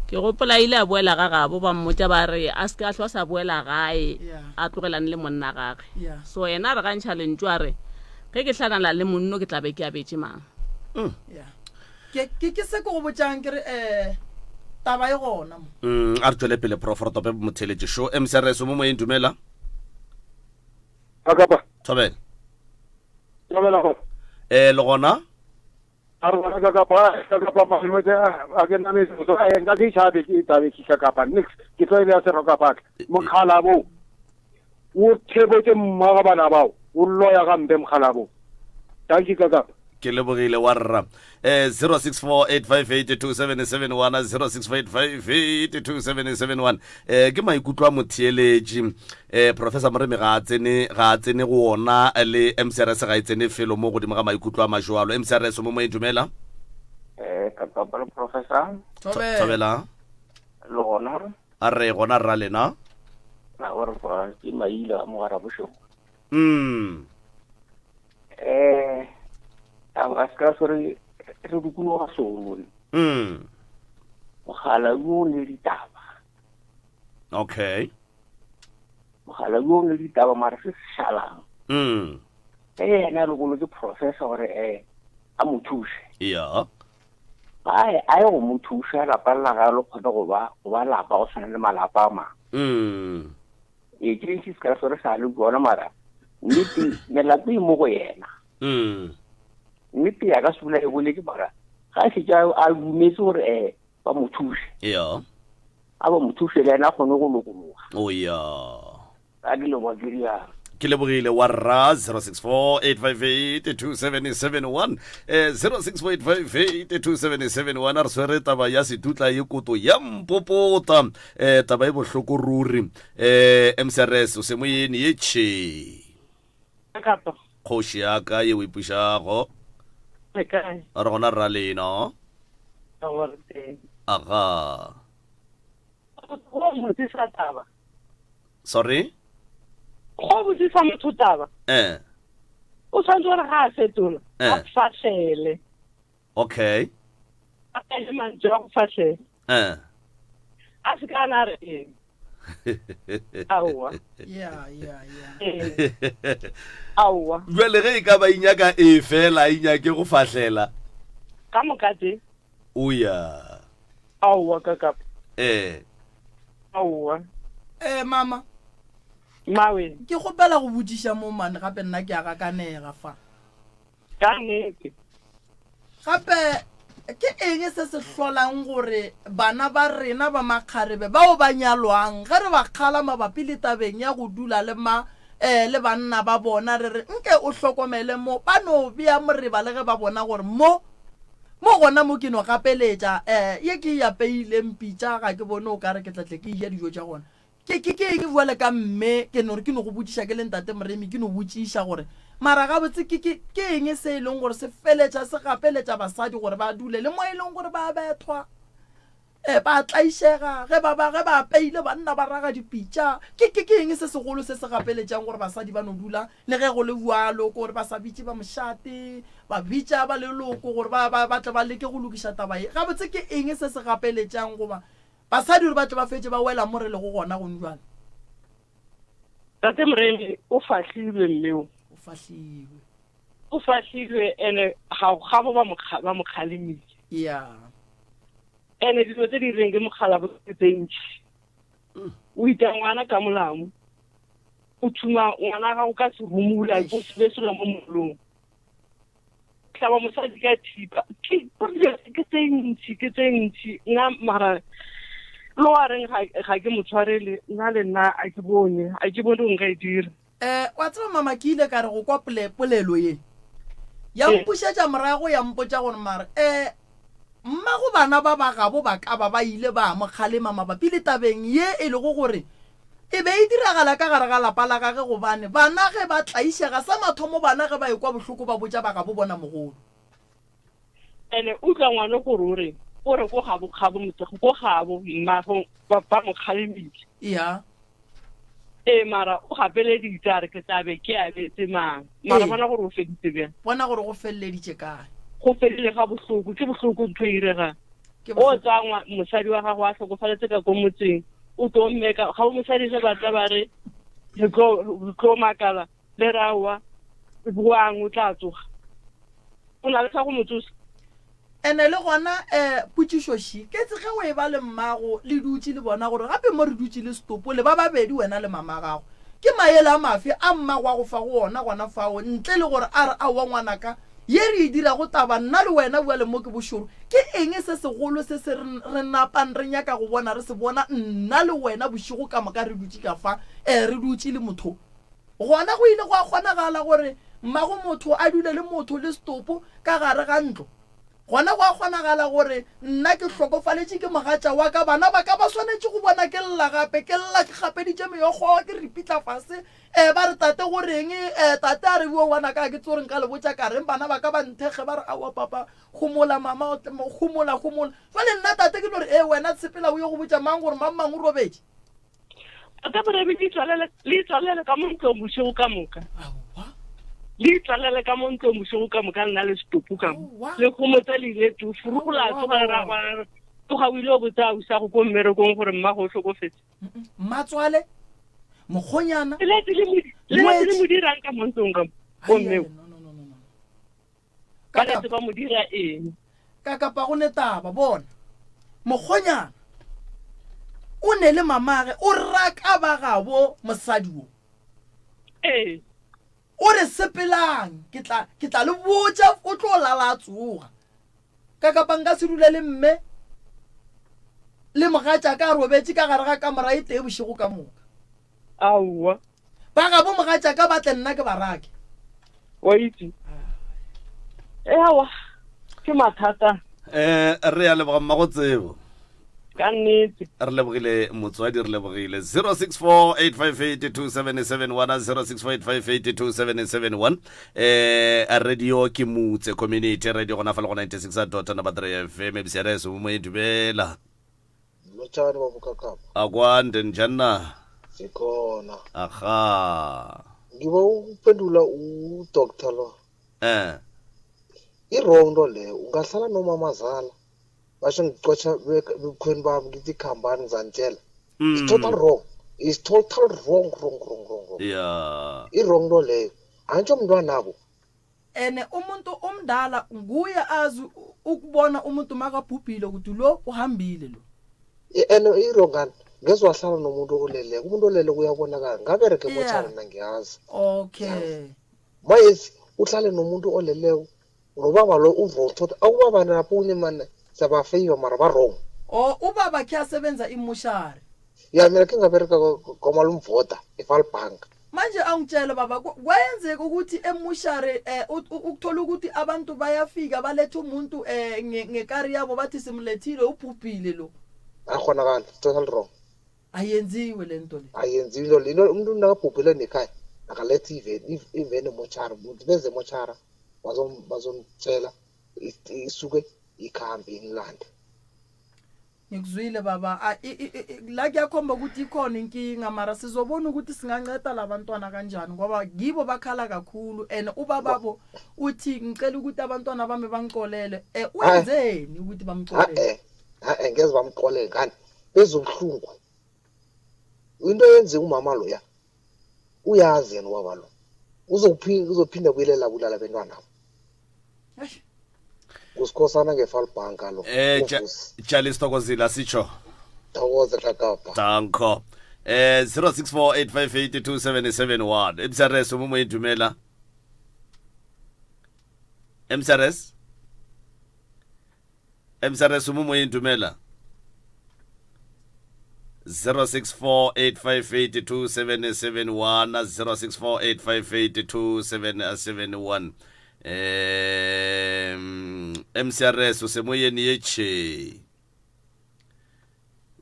Ke gopola a ile a boela ga gabo ba mmotša ba re a se ke a hlwa sa boela gae a tlogelane le monna gage. So yena a re gantšha lentšu a re ge ke hlanala le monno ke tla be ke abetše mang. Mm. Ke ke ke se ke go botšang ke re eh taba e gona mo. Mm, a re tšwele pele prof re tope motheletše šo mcrs mo moyeng dumela. Akapa. Thobela. Thobela go. Eh le gona A re bona ka kapa ka kapa malome a ke name so a nka ke tšhabe ke tabe ke ka kapa nix ke tlo e beya seroka park mokgalabo o thebotse mma ga bana bao o loya gampe mokgalabo danki ka kapa ke lebogile wa rra eh 0648582771 0648582771 eh ke maikutlo a motheeletši eh professor Moremi ga a tsene ga a tsene go ona le MCRS ga e tsene felo mo godimo ga maikutlo a majwalo MCRS mo moeng dumela eh ka kapa le professor thobela le gona a re gona rra lena na gore kwa ke maila mo gara bošego mm eh a se ka sore re dikologa sone mm mogala yo le ditaba okay mogala yo le ditaba mara se se šalang mm ge yena a lokolotse professor gore um a mo thuse ya a a ye go mo thuša lapa la gagwe le kgone go ba go ba lapa go tshwana le malapa a mangwe mm ee ke ntši se ka sore sa le bona mara nnete melato e mo go yena mm nnete ya ka sebola e boletse mara ga a šetše a dumetse gore um ba mo thuse ya a ba mo thuse le ena a kgone go lokologa o ya a di leboga ke rialo ke lebogile wa rra 0648582771 eh 0648582771 a re swere taba ya setutla ye koto ya mpopota eh taba e bohloko ruri eh mcrs o se moyeni ye tšhe Kapa. Kgoši ya ka ye o ipušago. Le kae? A re gona rra lena. Aowa re teng. Aga. Go botsisa taba. Sorry? Go botsisa motho taba. Eh. O tshwanetse gore ga a fetola. Eh. A fahlele. Okay. A le mantswe a go fahlela. Eh. A se ka na re eng. Aowa. Yeah, yeah, yeah. Ee. Aowa. Bjale ge e ka ba inyaka e fela e nyake go fahlela. Ka moka tse. O ya. Aowa ka kapa. Eh. Aowa. Eh mama. Mawe. Ke kgopela go botšiša mo mane gape nna ke a gakanega fa. Ka nnete. Gape, ke eng se se hlolang gore bana ba rena ba makgarebe bao ba nyalwang, ge re ba kgala mabapi le tabeng ya go dula le ma, eh, le banna ba bona, re re, Nke o hlokomele mo, ba no bea moreba le ge ba bona gore mo, mo gona mo ke no gapeletša, eh, ye ke e apeileng pitša ga ke bone o ka re ke tla tle ke eja dijo tša gona. Ke, ke, ke eng bjale ka mme, ke no re ke no go botšiša ke le Ntate Moremi, ke no botšiša gore mara gabotse ke, ke, ke eng se e leng gore se feletša, se gapeletša basadi gore ba dule le mo e leng gore ba bethwa, e, ba tlaišega, ge ba, ba, ge ba apeile banna ba raga dipitša. Ke, ke, ke eng se segolo se se gapeletšang gore basadi ba no dula le ge go le bjalo, ke gore ba sa bitše ba mošate, ba bitša ba leloko gore ba, ba, ba tle ba leke go lokiša taba ye. Gabotse ke eng se se gapeletšang goba Basadi gore ba tle ba fetše ba wela mo re lego gona gone bjale. Tate Moremi o fahlilwe mme o. O fahlilwe. O fahlilwe ene ga gabo ba mo ba mo kgalemile. Yeah. Ene dilo tse di reng ke mokgalabo ke tse ntši. Mm. O ita ngwana ka molamu. O thuma ngwana gago ka serumula o se be selo mo molong. Hlaba mosadi ka thipa. Ke ke tse ntši, ke tse ntši. Nna mara lo a reng ga ga ke mo tshwarele, nna le nna a ke bone, a ke bone nka e dira. Eh, wa tseba mama ke ile ka re go kwa pole, polelo ye ya mpušetša morago ya mpotša gore mara eh mmago bana ba ba gabo ba ka ba ba ile ba mo kgalema mabapi le tabeng ye e lego gore E be e diragala ka gare ga lapa la gage gobane bana ge ba tlaišega, sa mathomo bana ge ba ekwa bohloko ba botša ba gabo bona mogolo. Ene utlwa ngwano gore o reng, o re ko gabo kgabo motšego ko gabo mmago ba ba mo kgalemile. Ya. Ee mara o gapeleditse a re ke tla be ke abetse mang. Mara bona gore o feditse bjang. Bona gore go feleleditše kae. Go fedile ga bohloko, ke bohloko ntho e iregang. O tsaya mosadi wa gago a hlokofaletse ka ko motseng, o tlo mmeka ga o mosadi ge batla ba re re tlo makala le re aowa boang o tla tsoga. O na le sa go mo tsosa. Ene le gona um potšišo še, ke tse ge o e ba le mmago le dutše le bona gore gape mo re dutše le setopo le ba babedi wena le mama gago, ke maele a mafe a mmago a go fago ona gona fao ntle le gore a re aowa ngwanaka ye re e dirago taba nna le wena bjale mo ke bošoro, ke eng se segolo se se re napang re nyaka go bona re se bona nna le wena bošego ka moka re dutše ka fa, ee re dutše le motho? Gona go ile gwa kgonagala gore mmago motho a dule le motho le setopo ka gare ga ntlo. Gona gwa kgonagala gore nna ke hlokofaletše ke mogatša wa ka, bana ba ka ba swanetše go bona ke lla gape, ke lla ke kgapeditše meokgo, ke ripitla fase, E, ba re, Tate, go reng? E, tate a re, Bjo, ngwanaka, ga ke tsebe gore nka le botša ka reng. Bana ba ka ba nthekge, ba re, Aowa, papa, homola, mama, homola, homola. Jwale nna, tate, ke no re, E, wena tshepela o ye go botša mang gore mang mang o robetše? Tate Moremi, le itswalele, le itswalele ka mo ntlong bošego ka moka. Le itswalele ka mo ntlong bošego ka moka, lena le setopo ka mo. Le homotse le ile tu, furugo la tsoga la ra, tsoga o ile o botsa ausago ko mmerekong gore mmago o hlokofetse. Mmatswale, mokgonyana, Le le le mo dirang ka mo ntlong ka mo, bommeo. Ba letse ba mo dira eng? Ka kapa go ne taba, bona. Mokgonyana o ne le mamage, o raka ba gabo mosadi wo. Ee. O re sepelang, ke tla, ke tla le botša, o tlo lala a tsoga. Ka kapa nka se dule le mme le mogatšaka a robetše ka gare ga kamora e tee bošego ka moka. Aowa. Ba gabo mogatšaka ba tle nna ke ba rake. Wa itse. E aowa, ke mathata. Eh, re a leboga mmago tsebo. Ka nnete. Re lebogile motswadi, re lebogile. 0648582771 0648582771 eh radio ke mutse community radio gona fa le go 96 dot number 3 FM BCRS mo e dumela. Lotšhani baba Kakapa. Akwande njani na? Sikhona. Aha. Ngiba ukuphendula uDr lo. Eh. I-wrong nto leyo ungahlala nomamazala basho ngicotjha ebukhweni bami ngithi khambani ngizanitshela it's total wrong it's total wrong wrong wrong wrong wrong yeah i-wrong nto leyo antjho mntwanabo Ene umuntu omdala nguye azi ukubona umuntu makabhubhile ukuthi lo uhambile lo. Ene i-wrong ngani ngeze wahlala nomuntu oleleko umuntu oleleko uyabonakala ngaberege emotjhari mna ngiyazi Okay. Mayesi uhlale nomuntu oleleko nobaba lo u-wrong thoda akubaba lapho unye mane siyabafavor mara ba-wrong Oh ubaba khe asebenza imushari. Ya mina khe ngabereka kwamalumvoda eValbank. Manje angitshele baba kwayenzeka ukuthi emushari eh ukuthola ukuthi abantu bayafika baletha umuntu eh ngekari yabo bathi simlethile ubhubhile lo. Akghonakali total wrong. Ayenziwe lento le. Ayenziwe into le into umuntu nakabhubhile nekhaya akalethe iveni iveni emochara umuntu beze emochara bazomtshela isuke ikhambe inilande. Ngikuzwile baba A, i, i, i, la kuyakhomba ukuthi ikhona inkinga mara sizobona ukuthi singanceda labantwana kanjani ngoba kibo bakhala kakhulu and ubababo uthi ngicela ukuthi abantwana bami bangicolele eh wenzeni ukuthi bamcolele eh eh ngeze bamxolele ngani bezobuhlungu into eyenziwa umama loya uyazi yena ubaba lo uzophinda uzophinda buyelela bulala bentwana ngusikhosana ngefalbanka lo eh Charlie sithokozile asitsho thokoze kakapa danko eh 0648582771 ebisarese umumo idumela. MCRS MCRS o mo moyeng dumela 0648582771 0648582771 um MCRS o se moyeni ye tšhe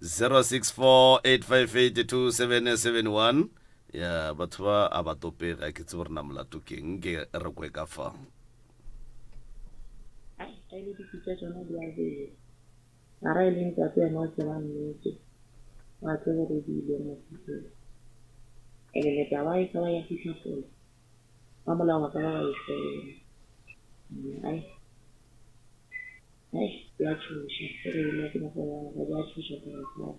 0648582771 ya batho ba a ba topega ke tsebo rena molato keng ke re kwe ka fa Ai, le dipitša tšona di a bela. Mara e le ntate yena o tseba nnete. Wa tseba gore di ile mo fitlhela. Ene le taba e ka ba ya fihla kgole. Ba molao ba ka ba ba e fela. Ai. Ai, di a tšhoša. Ke re nna ke nyaka go bona, di a tšhoša taba tsa.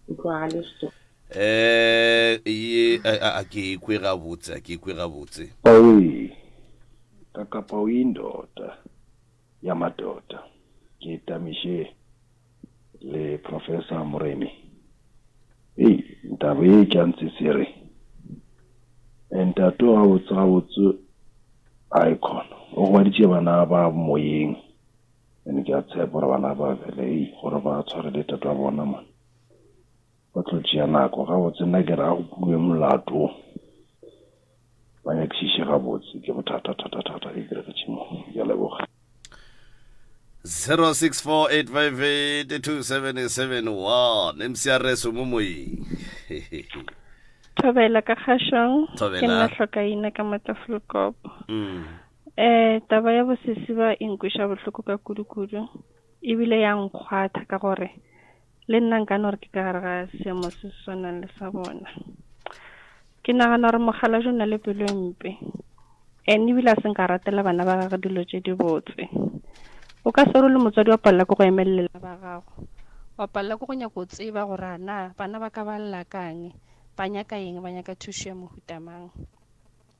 Utlwa a le sto. Eh, ye a ke ikwe gabotse, a ke ikwe gabotse. Awe, ka kapa o indoda ya madoda. Ke tamiše le Professor Moremi. Ei, ntaba ye ke a ntsetsere. Ntate o gabotse gabotse Icon o gobaditše bana ba moyeng and ke a tshepa gore bana ba bele ei gore ba tshwarele tate wa bona man ba tlo tšea nako gabotse nna ke re a go bulwe molato ba nyakišiše gabotse ke bothata thata thata e diregetše mo ke a leboga. 0648582771 MCRS o mo moyeng. Thobela ka kgašong. Thobela. Ke nna Hlokaina ka Motlafolkop. Mm. Eh taba ya bosesi ba e nkweša bohloko ka kudu-kudu ebile ya nkgwatha ka gore le nna nka no re ke ka gare ga seemo se se swanang le sa bona. Ke nagana gore mokgalabje o na le pelo e mpe. And ebile a se nka ratela bana ba gagwe dilo tše dibotse. O ka se re o le motswadi wa palela ke go emelela ba gago. Wa palela ke go nyaka go tseba gore a na bana ba ka ba lla kang, ba nyaka eng, ba nyaka thušo ya mohuta mang.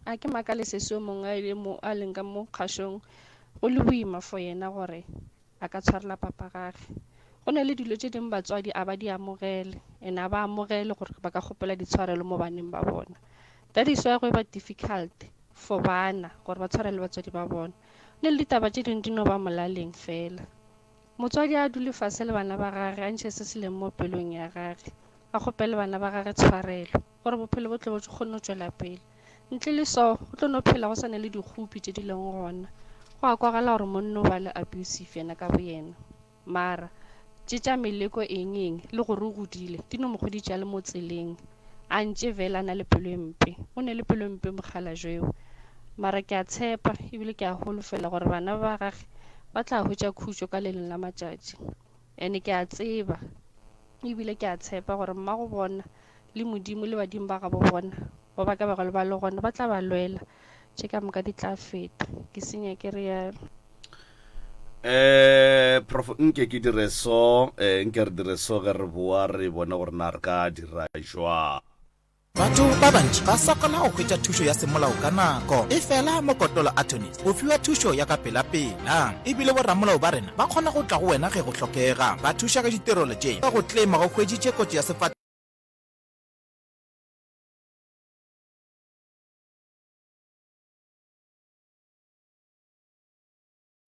A ke makale sesi o mongwe a ile mo a leng ka mo kgašong go le boima for yena gore a ka tshwarela papa gage. Go na le dilo tše dingwe batswadi a ba di amogele and a ba amogele gore ba ka kgopela ditshwarelo mo baneng ba bona. That is why go e ba difficult for bana gore ba tshwarele batswadi ba bona. Le le ditaba tše dingwe di no ba molaleng fela. Motswadi a dule fase le bana ba gage a ntšhe se se leng mo pelong ya gage, a kgopele bana ba gage tshwarelo gore bophelo bo tle bo kgone go tšwela pele. Ntle le so, go tlo no phela go sa ne le dikgopi tše di leng gona. Go a kwagala gore monna o ba le abusive yena ka boyena. Mara, tše tša meleko eng eng, le gore o godile, di no mo hweditše a le mo tseleng, a ntše vele a na le pelo e mpe. O ne le pelo e mpe mokgalajwe yo. Mara ke a tshepa ebile ke a holofela gore bana ba gage ba tla hwetša khutšo ka le leng la matšatši. Ene ke a tseba ebile ke a tshepa gore mmago bona le Modimo le badimo ba gabo bona ba ba ka bego ba le gona ba tla ba lwela. Tše ka moka di tla feta. Ke senya ke realo. Eh prof nke ke dire so eh nke re dire so ge re boa re bone gore na re ka dira jwang. Batho ba bantši ba sokola go hwetša thušo ya semolao ka nako. Efela mo Kotolo Attorneys o fiwa thušo ya ka pelapela. E bile boramolao ba rena ba kgona go tla go wena ge go hlokega. Ba thuša ka ditirelo tše ka go claima go hweditše kotsi ya sefatanaga.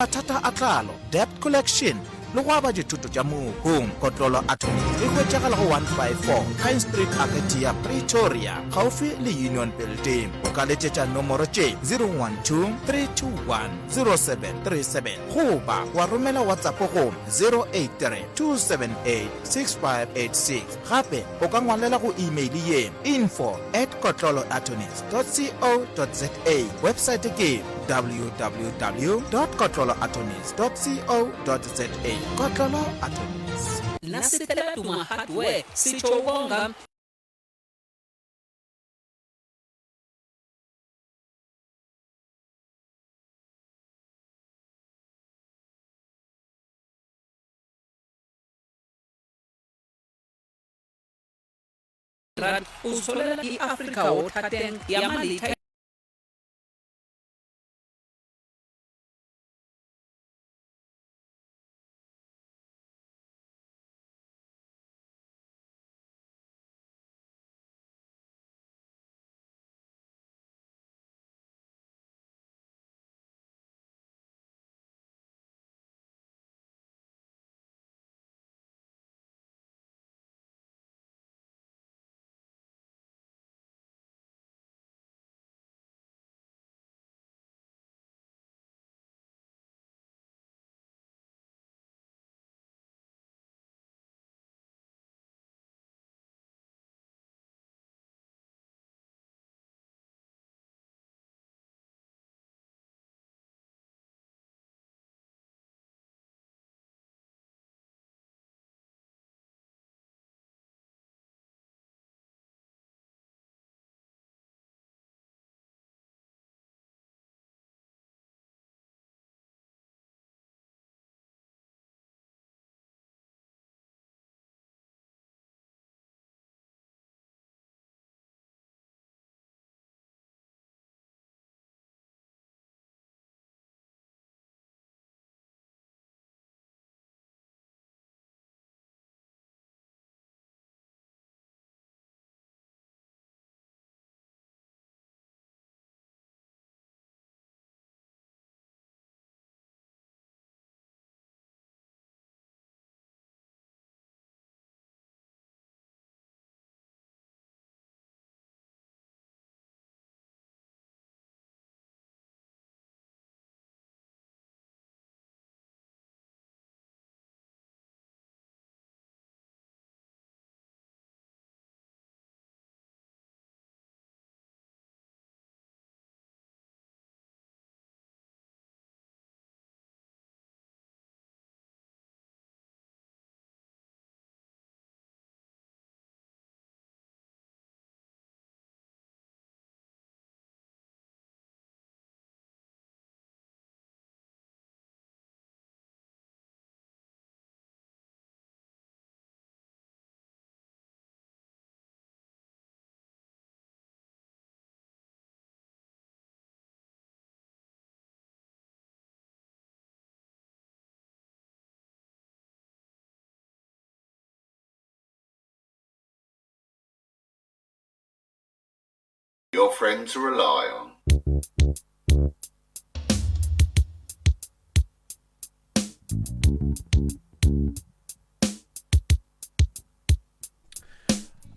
Mathata a tlalo, debt collection, le go aba dithoto tša mohu. Kotlolo Attorney e hwetšagala go 154 Pine Street, Akatia, Pretoria, gaufi le Union Building. O ka letšetša nomoro tše 012 321 0737 goba wa romela WhatsApp go 083 278 6586. Gape o ka ngwalela go email ye info at kotloloattorneys dot co dot za. Websaete ke www dot kotloloattorneys dot co dot za. Kotlolo Attorneys. Nasithela Duma Hardware sitjho ukonga. Rand uzitholela i-Africa Water Tank yamalitha Your friend to rely on.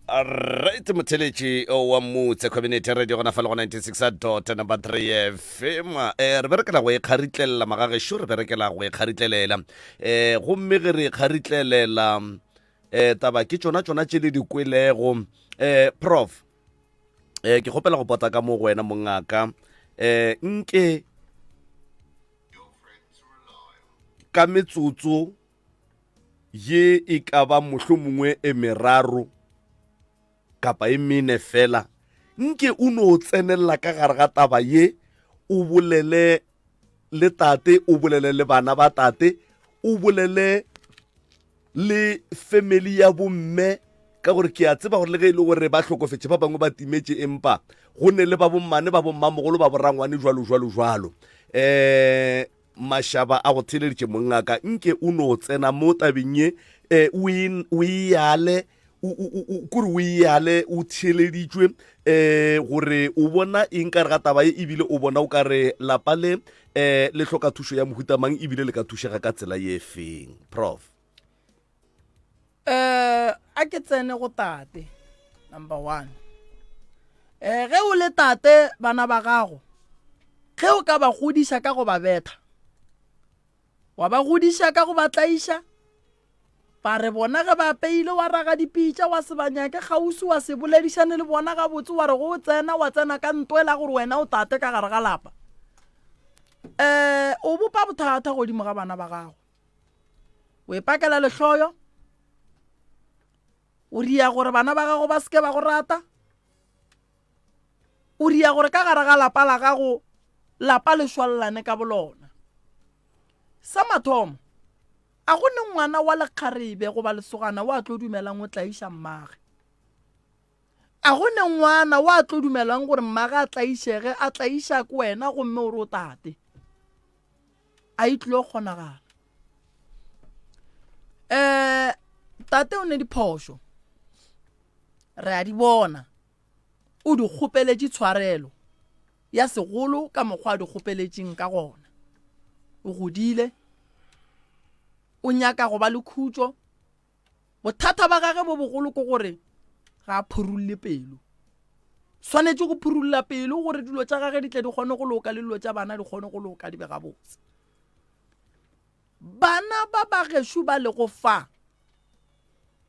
Right motheletši wa motse community radio gona fa le go 96 dot number 3 fm eh re berekela go e kgaritlelela magagešo re berekela go e kgaritlelela eh gomme ge re e kgaritlelela eh taba ke tšona tšona tše le di kwelego eh prof eh ke kgopela go pota ka mo go wena mongaka eh nke ka metsotso ye e ka ba mohlomongwe e meraro kapa e mene fela nke o no tsenelela ka gare ga taba ye o bolele le tate o bolele le bana ba tate o bolele le family ya bomme ka gore ke a tseba gore le ge e le gore ba hlokofetše ba bangwe ba timetše empa go ne le ba bommane ba bommamogolo ba borangwane jwalo jwalo jwalo um mašaba a go theeleditše mongaka nke o no tsena mo tabeng ye um o e yale kore o e yale o theeleditšwe um gore o bona eng ka re ga taba ye ebile o bona o ka re lapa le um le hloka thušo ya mohuta mang ebile le ka thušega ka tsela ye feng prof um a ke tsene go tate number one um ge o le tate bana ba gago ge o ka ba godiša ka go ba betha wa ba godiša ka go ba tlaiša ba re bona ge ba apeile wa raga dipitša wa se ba nyake kgauswi wa se boledišane le bona gabotse wa re go o tsena wa tsena ka ntwela gore wena o tate ka gare ga lapa um o bopa bothata godimo ga bana ba gago o ipakela lehloyo o ria gore bana ba gago ba seke ba go rata o ria gore ka gare ga lapa la gago lapa le šwalelane ka bolona sa mathomo a go ne ngwana wa lekgarebe goba lesogana wa tlo dumelang o tlaiša mmage a go ne ngwana wa tlo dumelang gore mmage a tlaišege a tlaiša ke wena gomme o re o tate a e tlilo kgonagala um tate o ne diphošo re a di bona o di kgopeletše tshwarelo ya segolo ka mokgwa a di kgopeletšeng ka gona o godile o nyaka go ba le khutšo Bothata ba gage bo bogolo ke gore ga a phurulle pelo. Swanetše go phurulla pelo gore dilo tša gage di tle di kgone go loka le dilo tša bana di kgone go loka di be gabotse. Bana ba ba gešo ba lego fa,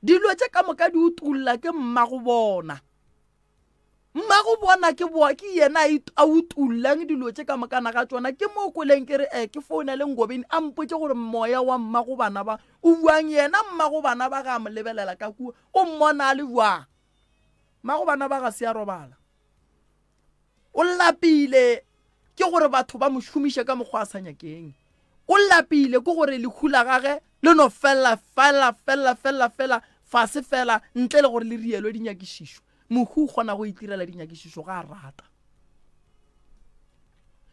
dilo tše ka moka di utulla ke mmago bona. Mmago bona ke boa ke yena a utullang dilo tše ka mokana ga tšona ke mo kweleng ke re e ke founele Ngobeni a mpotše gore moya wa mmago bana ba o buang yena mmago bana ba ga a mo lebelela ka kua o mmona a le bjang mmago bana ba ga se a robala o lapile ke gore batho ba mo šomiše ka mokgwa a sa nyakeng o lapile ke gore lehu la gage le no fela fela fela fela fela fase fela ntle le gore le rielwe dinyakišišo mohu o kgona go itirela dinyakišišo ga a rata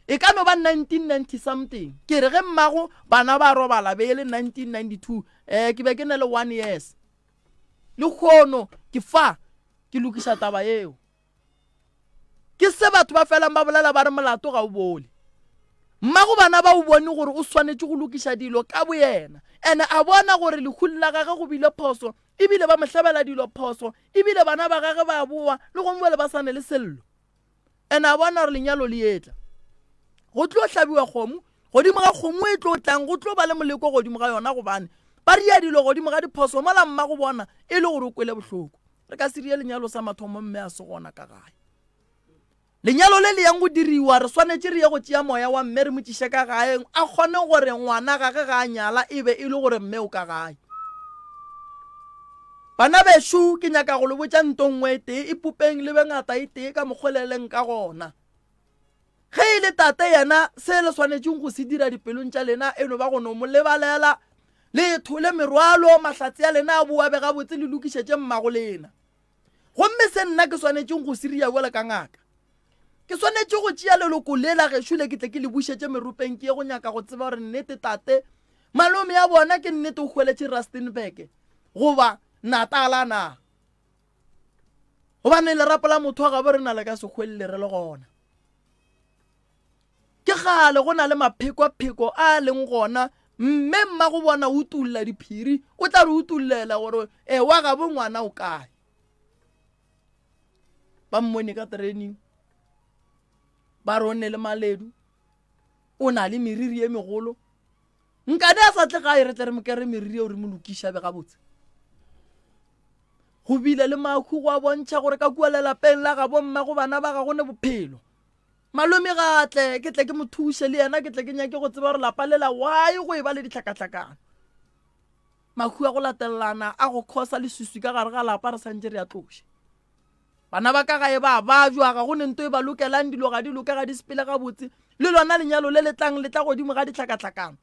e ka no ba 1990 something ke re ge mmago bana ba robala be e le 1992 um eh, ke be ke ne le one years le kgono ke fa ke lokiša taba eo Ke se batho ba felang ba bolela ba re molato ga o bole. Mmago bana ba o bone gore o swanetše go lokiša dilo ka boyena. Ene a bona gore lehung la gage go bile phoso, ebile ba mo hlabela dilo phoso, ebile bana ba gage ba boa le gong bjale ba sa ne le sello. Ene a bona gore lenyalo le etla. Go tlo hlabiwa kgomo, godimo ga kgomo e tlo tlang go tlo ba le moleko godimo ga yona gobane ba ria dilo godimo ga diphoso mola mmago bona e le gore o kwele bohloko. Re ka se rie lenyalo sa mathomo mme a se gona ka gae. Lenyalo le le yang go diriwa re swanetše re ye go tšea moya wa mme re mo tšiše ka gae a kgone gore ngwana gage ga a nyala e be e le gore mme o ka gae. Bana bešo ke nyaka go le botša nto nngwe e tee e pupeng le be ngata e tee ka mokgwa le leng ka gona. Ge e le tate yena, se le swanetšeng go se dira dipelong tša lena e no ba go no mo lebalela, le ethole merwalo, mahlatse a lena a boa be gabotse, le lokišetše mmago lena. Gomme se nna ke swanetšeng go se ria bjalo ka ngaka, ke swanetše go tšea leloko le la gešo le ke tle ke le bušetše meropeng ke ye go nyaka go tseba gore nnete tate malome ya bona ke nnete o hweletše Rustenburg goba Natala na. Gobane lerapo la motho wa gabo rena le ka se hwelele re le gona. Ke kgale go na le maphekopheko a a leng gona mme mma go bona o utulla diphiri o tla re utullela gore e wa gabo ngwana o kae. Ba mmone ka training ba re o ne le maledu o na le meriri ye megolo nkane a sa tle gae re tle re mo kere meriri eo re mo lokiša be gabotse go bile le mahu go a bontšha gore ka kua lelapeng la gabo mma go bana ba ga go ne bophelo malome ga tle ke tle ke mo thuše le yena ke tle ke nyake go tseba gore lapa lela why go e ba le ditlhakatlhakano mahu a go latelelana a go khosa leswiswi ka gare ga lapa re santse re a tloše Bana ba ka gae ba bajwa, ga go ne nto e ba lokelang, dilo ga di loke, ga di sepele gabotse. Le lona lenyalo le le tlang le tla godimo ga ditlhakatlhakano.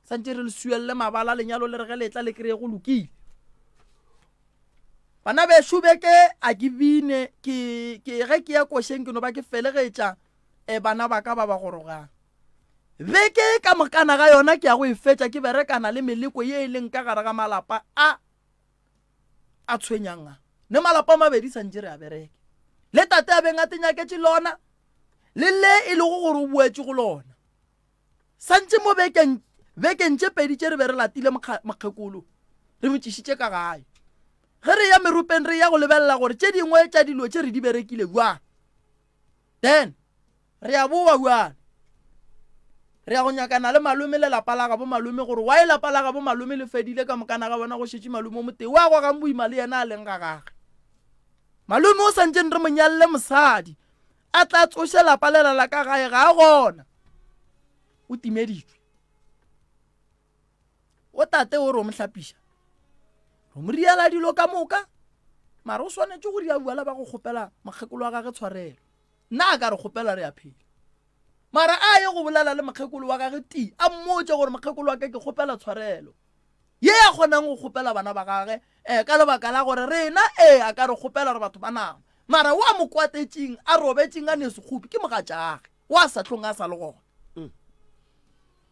Santše re le suelle mabala lenyalo le re ge le tla le kry-e go lokile. Bana bešo beke a ke bine ke ke ge ke ya košeng ke no ba ke felegetša e bana ba ka ba ba gorogang. Beke ka mokana ga yona ke ya go e fetša ke berekana le meleko ye e leng ka gare ga malapa a a tshwenyang a ne malapa a mabedi santše re a bereke le tate a beng a tenyaketše lona le le e lego gore o boetše go lona santše mo bekeng bekeng tše pedi tše re be re latile mokgekolo re mo tšišitše ka gae ge re ya meropeng re ya go lebelela gore tše dingwe tša dilo tše re di berekile jwang Then re a boa bjale re ya go nyakana le malome le lapa la gabo malome gore why lapa la gabo malome le fedile ka mokana ga bona go šetše malome o motee wa gogang boima le yena a leng ga gage malome o santseng re mo nyalle mosadi a tla tsoše lapa lela la ka gae ga a gona o timeditšwe O tate o re o mo hlapiša, o mo riela dilo ka moka, mara o swanetše go ria bjala ba go kgopela mokgekolo wa gage tshwarelo. Nna a ka re kgopela re a phela. Mara a ye go bolela le mokgekolo wa gage ti, a mmotše gore mokgekolo wa ka ke kgopela tshwarelo. Ye a kgonang go kgopela bana ba gage eh, ka lebaka la gore rena ee a ka re kgopela re batho ba nama. Mara wa mo kwatetšeng a robetšeng a ne sekgopi ke mogatšage wa sa hlong a sa le gona.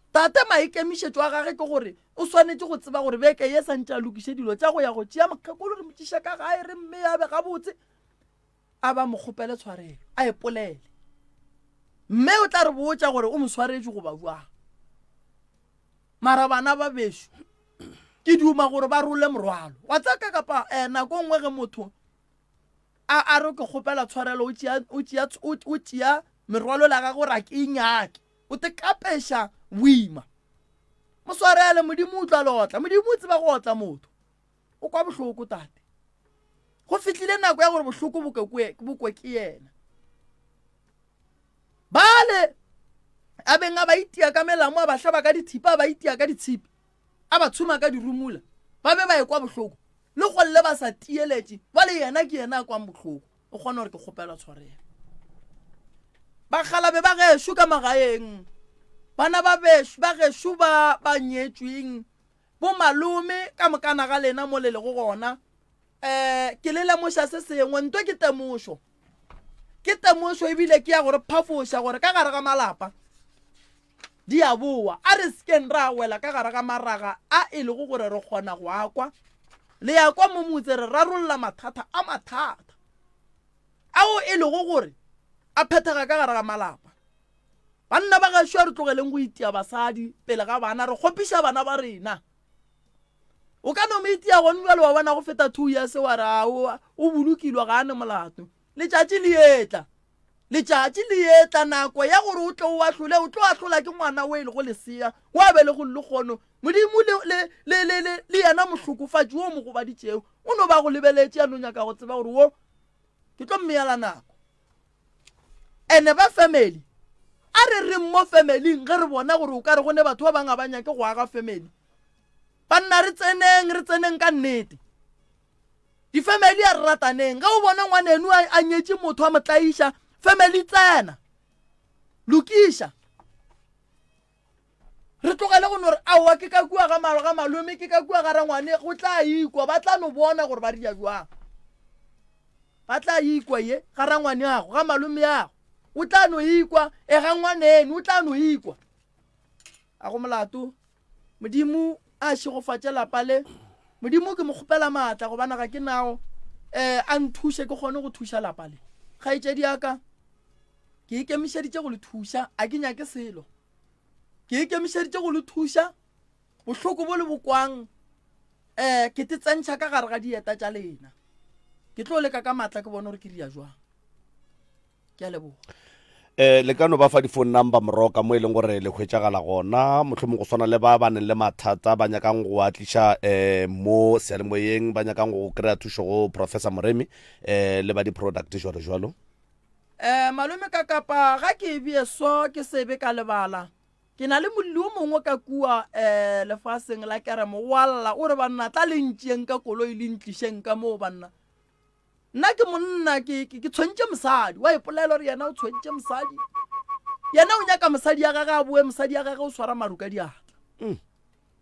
Tate maikemišetšo a gage ke gore o swanetše go tseba gore beke ye santše a lokiše dilo tša go ya go tšea mokgekolo re mo tšiša ka gae re mme a be gabotse a ba mo kgopele tshwarelo a ipolele mme o tla re botša gore o mo swaretše goba bjang mara bana ba bešo ke duma gore ba role morwalo wa tsaka kapa um nako nngwe ge motho a a re ke kgopela tshwarelo o tšea o tšea o tšea merwalo la gagwe gore a ke e nyake O te kapeša boima. Mo swarele, Modimo o utlwa le otla. Modimo o tseba go otla motho. O kwa bohloko, tate. Go fihlile nako ya gore bohloko bo kwe ke yena. Bale a beng a ba itia ka melamo, a ba hlaba ka dithipa, a ba itia ka ditshipi, a ba tshuma ka dirumula, ba be ba ekwa bohloko. Le golle ba sa tieletše, bale yena ke yena a kwang bohloko. O kgona gore ke kgopela tshwarelo. Bakgalabe ba gešo ka magaeng, bana ba bešo ba gešo ba ba nyetšweng, bo malome ka mokana ga lena mo le lego gona, um ke le lemoša se sengwe, nto ke temošo. Ke temošo ebile ke ya gore phafoša gore ka gare ga malapa di a boa. A re sekeng ra wela ka gare ga maraga a e lego gore re kgona go a kwa. Le ya kwa mo motse re rarolla mathata a mathata ao e lego gore a phethega ka gare ga malapa. Banna ba gešo a re tlogeleng go itia basadi pele ga bana, re kgopiša bana ba rena. O ka no mo itia gone bjale wa bona go feta 2 years wa re aowa o bolokilwe ga a ne molato. Letšatši le etla. Letšatši le etla nako ya gore o tle o ahlole, o tlo ahlola ke ngwana o e lego lesea, o a belegong lehono. Modimo le, le, le, le, le, le yena mohlokofatši wo o mo gobaditšego, o no ba go lebeletše a no nyaka go tseba gore wo ke tlo mmeela nako. Ene ba family, a re reng mo familing ge re bona gore o ka re go ne batho ba bangwe ga ba nyake go aga family. Banna re tseneng, re tseneng ka nnete. Difamily a re rataneng. Ge o bona ngwaneno a, a nyetše motho a mo tlaiša, family tsena. Lokiša. Re tlogele go no re aowa ke ka kua ga malo ga malome ke ka kua ga rangwane go tla ikwa ba tla no bona gore ba ria jwang. Ba tla ikwa ye ga rangwane ago ga malome ago. O tla no ikwa e ga ngwaneno o tla no ikwa. A go molato. Modimo a šegofatše lapa le. Modimo ke mo kgopela maatla gobane ga ke nao. um a nthuše ke kgone go thuša lapa le. Kgaetšedi ya ka, ke ikemišeditše go le thuša, a ke nyake selo. Ke ikemišeditše go le thuša, bohloko bo le bo kwang, um ke te tsentšha ka gare ga dieta tša lena. Ke tlo leka ka maatla ke bone gore ke ria jwang. Ke a leboga. Eh, le ka no ba fa di-phone number moroka mo e leng gore le hwetšagala gona mohlomong go swana le ba ba neng le mathata ba nyakang go a tliša um mo seyalemoyeng ba nyakang go kry-a thušo go professor moremi um le ba di-product jalo jalo um malome ka kapa ga ke e bee so ke sebe ka lebala ke na le molli o mongwe ka kua um lefaseng la keremo wa lla o re banna tla le ntšeeng ka koloi le ntlišeng ka moo banna Nna ke monna, ke, ke, ke tshwentše mosadi. Wa ipolela gore yena o tshwentše mosadi. Yena o nyaka mosadi ya gage a boe, mosadi ya gage o swara maru ka diatla. Mm.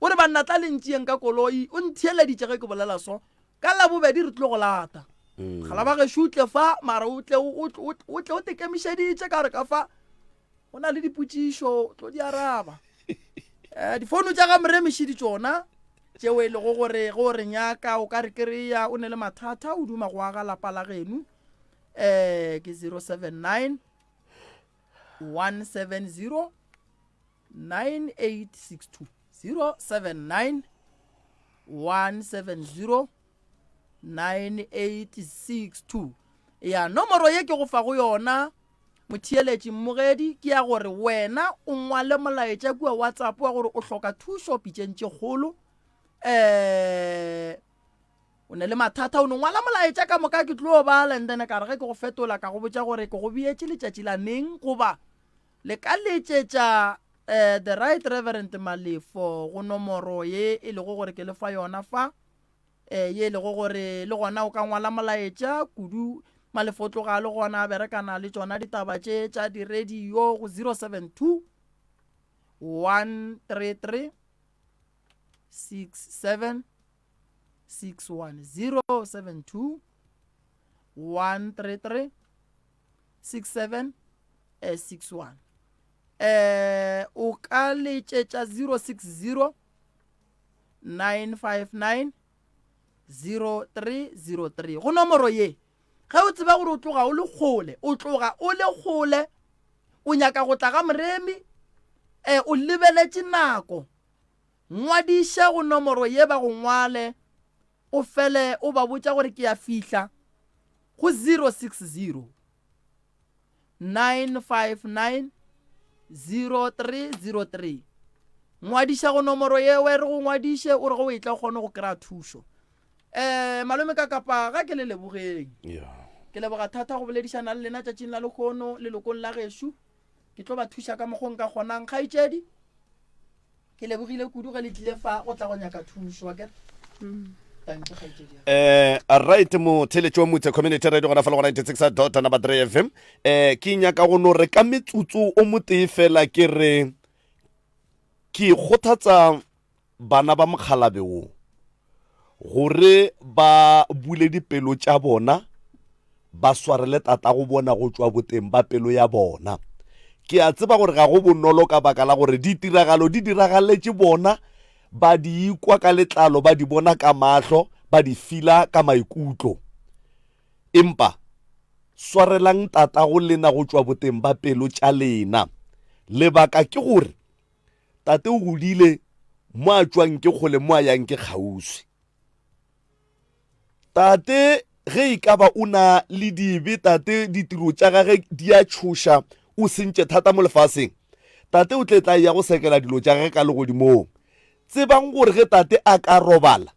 O re banna tla le ntšeeng ka koloi, o ntheeleditše ge ke bolela so. Ka labobedi re tlo go lata. Mm. Gala ba gešo o tle fa, mara o tle o o tle o tekemišeditše ka gore ka fa go na le dipotšišo, o tlo di araba. Eh, difounu tša ga Moremiši di tšona tšeo e lego gore ge o re nyaka o ka re kry-a o ne le mathata o duma go aga lapa la geno um ke 079 170 9862 079 170 9862 ya nomoro ye ke go fa go yona Motheeletši mmogedi ke ya gore wena o ngwale molaetša kua WhatsApp wa gore o hloka thušo pitšeng tše kgolo um o ne le mathata o no ngwala molaetša ka moka ke tlo bala and then ka re ge ke go fetola ka go botša gore ke go beetše letšatši la neng goba le ka letšetša um the right reverend Malefo go nomoro ye e lego gore ke le fa yona fa. E, ye e lego gore le gona o ka ngwala molaetša kudu Malefo tloga le gona a berekana le tšona ditaba tše tša diradio go 072 133 67 61 072 133 67 61 eh o ka letšetša 060 959 0303 go nomoro ye ge o tseba gore o tloga o le kgole o tloga o le kgole o nyaka go tla ga moremi um o lebeletše nako ngwadiše go nomoro ye ba go ngwale o fele o ba botša gore ke ya fihla go 060 959 0303 ngwadiša go nomoro yewe re go ngwadiše o re go o etla o kgone go kry-a thušo um malome ka kapa ga ke le lebogeng ke leboga thata go boledišana le lena tšatšing la lekgono lelokong la gešo ke tlo ba thuša ka mokgong ka kgonang kgaetšedi Ke lebogile kudu ge le tlile fa go tla go nyaka thušo, akere? Tanki kgaetšedi ya. Eh, right motheletši wa motse community radio gona fa le go 96 dot number 3 fm eh ke nyaka go no re ka metsotso o motee fela ke re ke kgothatsa bana ba mokgalabe wo gore ba bule dipelo tša bona ba swarele tatago bona go tšwa boteng ba pelo ya bona. Ke a tseba gore ga go bonolo ka baka la gore ditiragalo di diragaletše bona, ba di ikwa ka letlalo, ba di bona ka mahlo, ba di fila ka maikutlo. Empa swarelang tatago lena go tšwa boteng ba pelo tša lena. Lebaka ke gore tate o godile mo a tšwang ke kgole mo a yang ke kgauswi. Tate ge e ka ba o na le dibe, tate ditiro tša gage di a tšhoša, o sentše thata mo lefaseng. Tate o tle tla ya go sekela dilo tša gage ka legodimong. Tsebang gore ge tate a ka robala,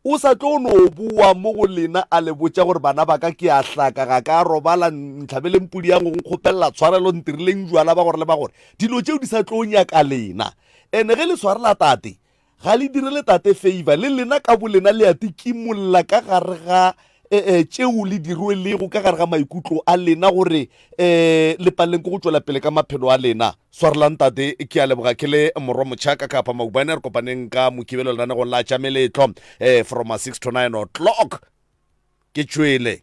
o sa tlo no boa mo go lena a le botša gore bana ba ka ke a hlaka, ga ka robala, ntlhabeleng pudi ya go nkgopelela tshwarelo, ntirileng jwala ba gore le ba gore. Dilo tšeo di sa tlo nyaka lena. Ene ge le swarela tate, Ga le direle Tate favor, le lena ka bolena le a tikimolla ka gare ga e, e, tšeo le di rwelego ka gare ga maikutlo a lena gore e, le paleleng ke go tšwela pele ka maphelo a lena. Swarelang Tate, ke a leboga ke le morwa Motšhaka kapa Maubane, re kopaneng ka Mokibelo lenanegong la tša meletlo e, from 6 to 9 o'clock. Ke tšwele.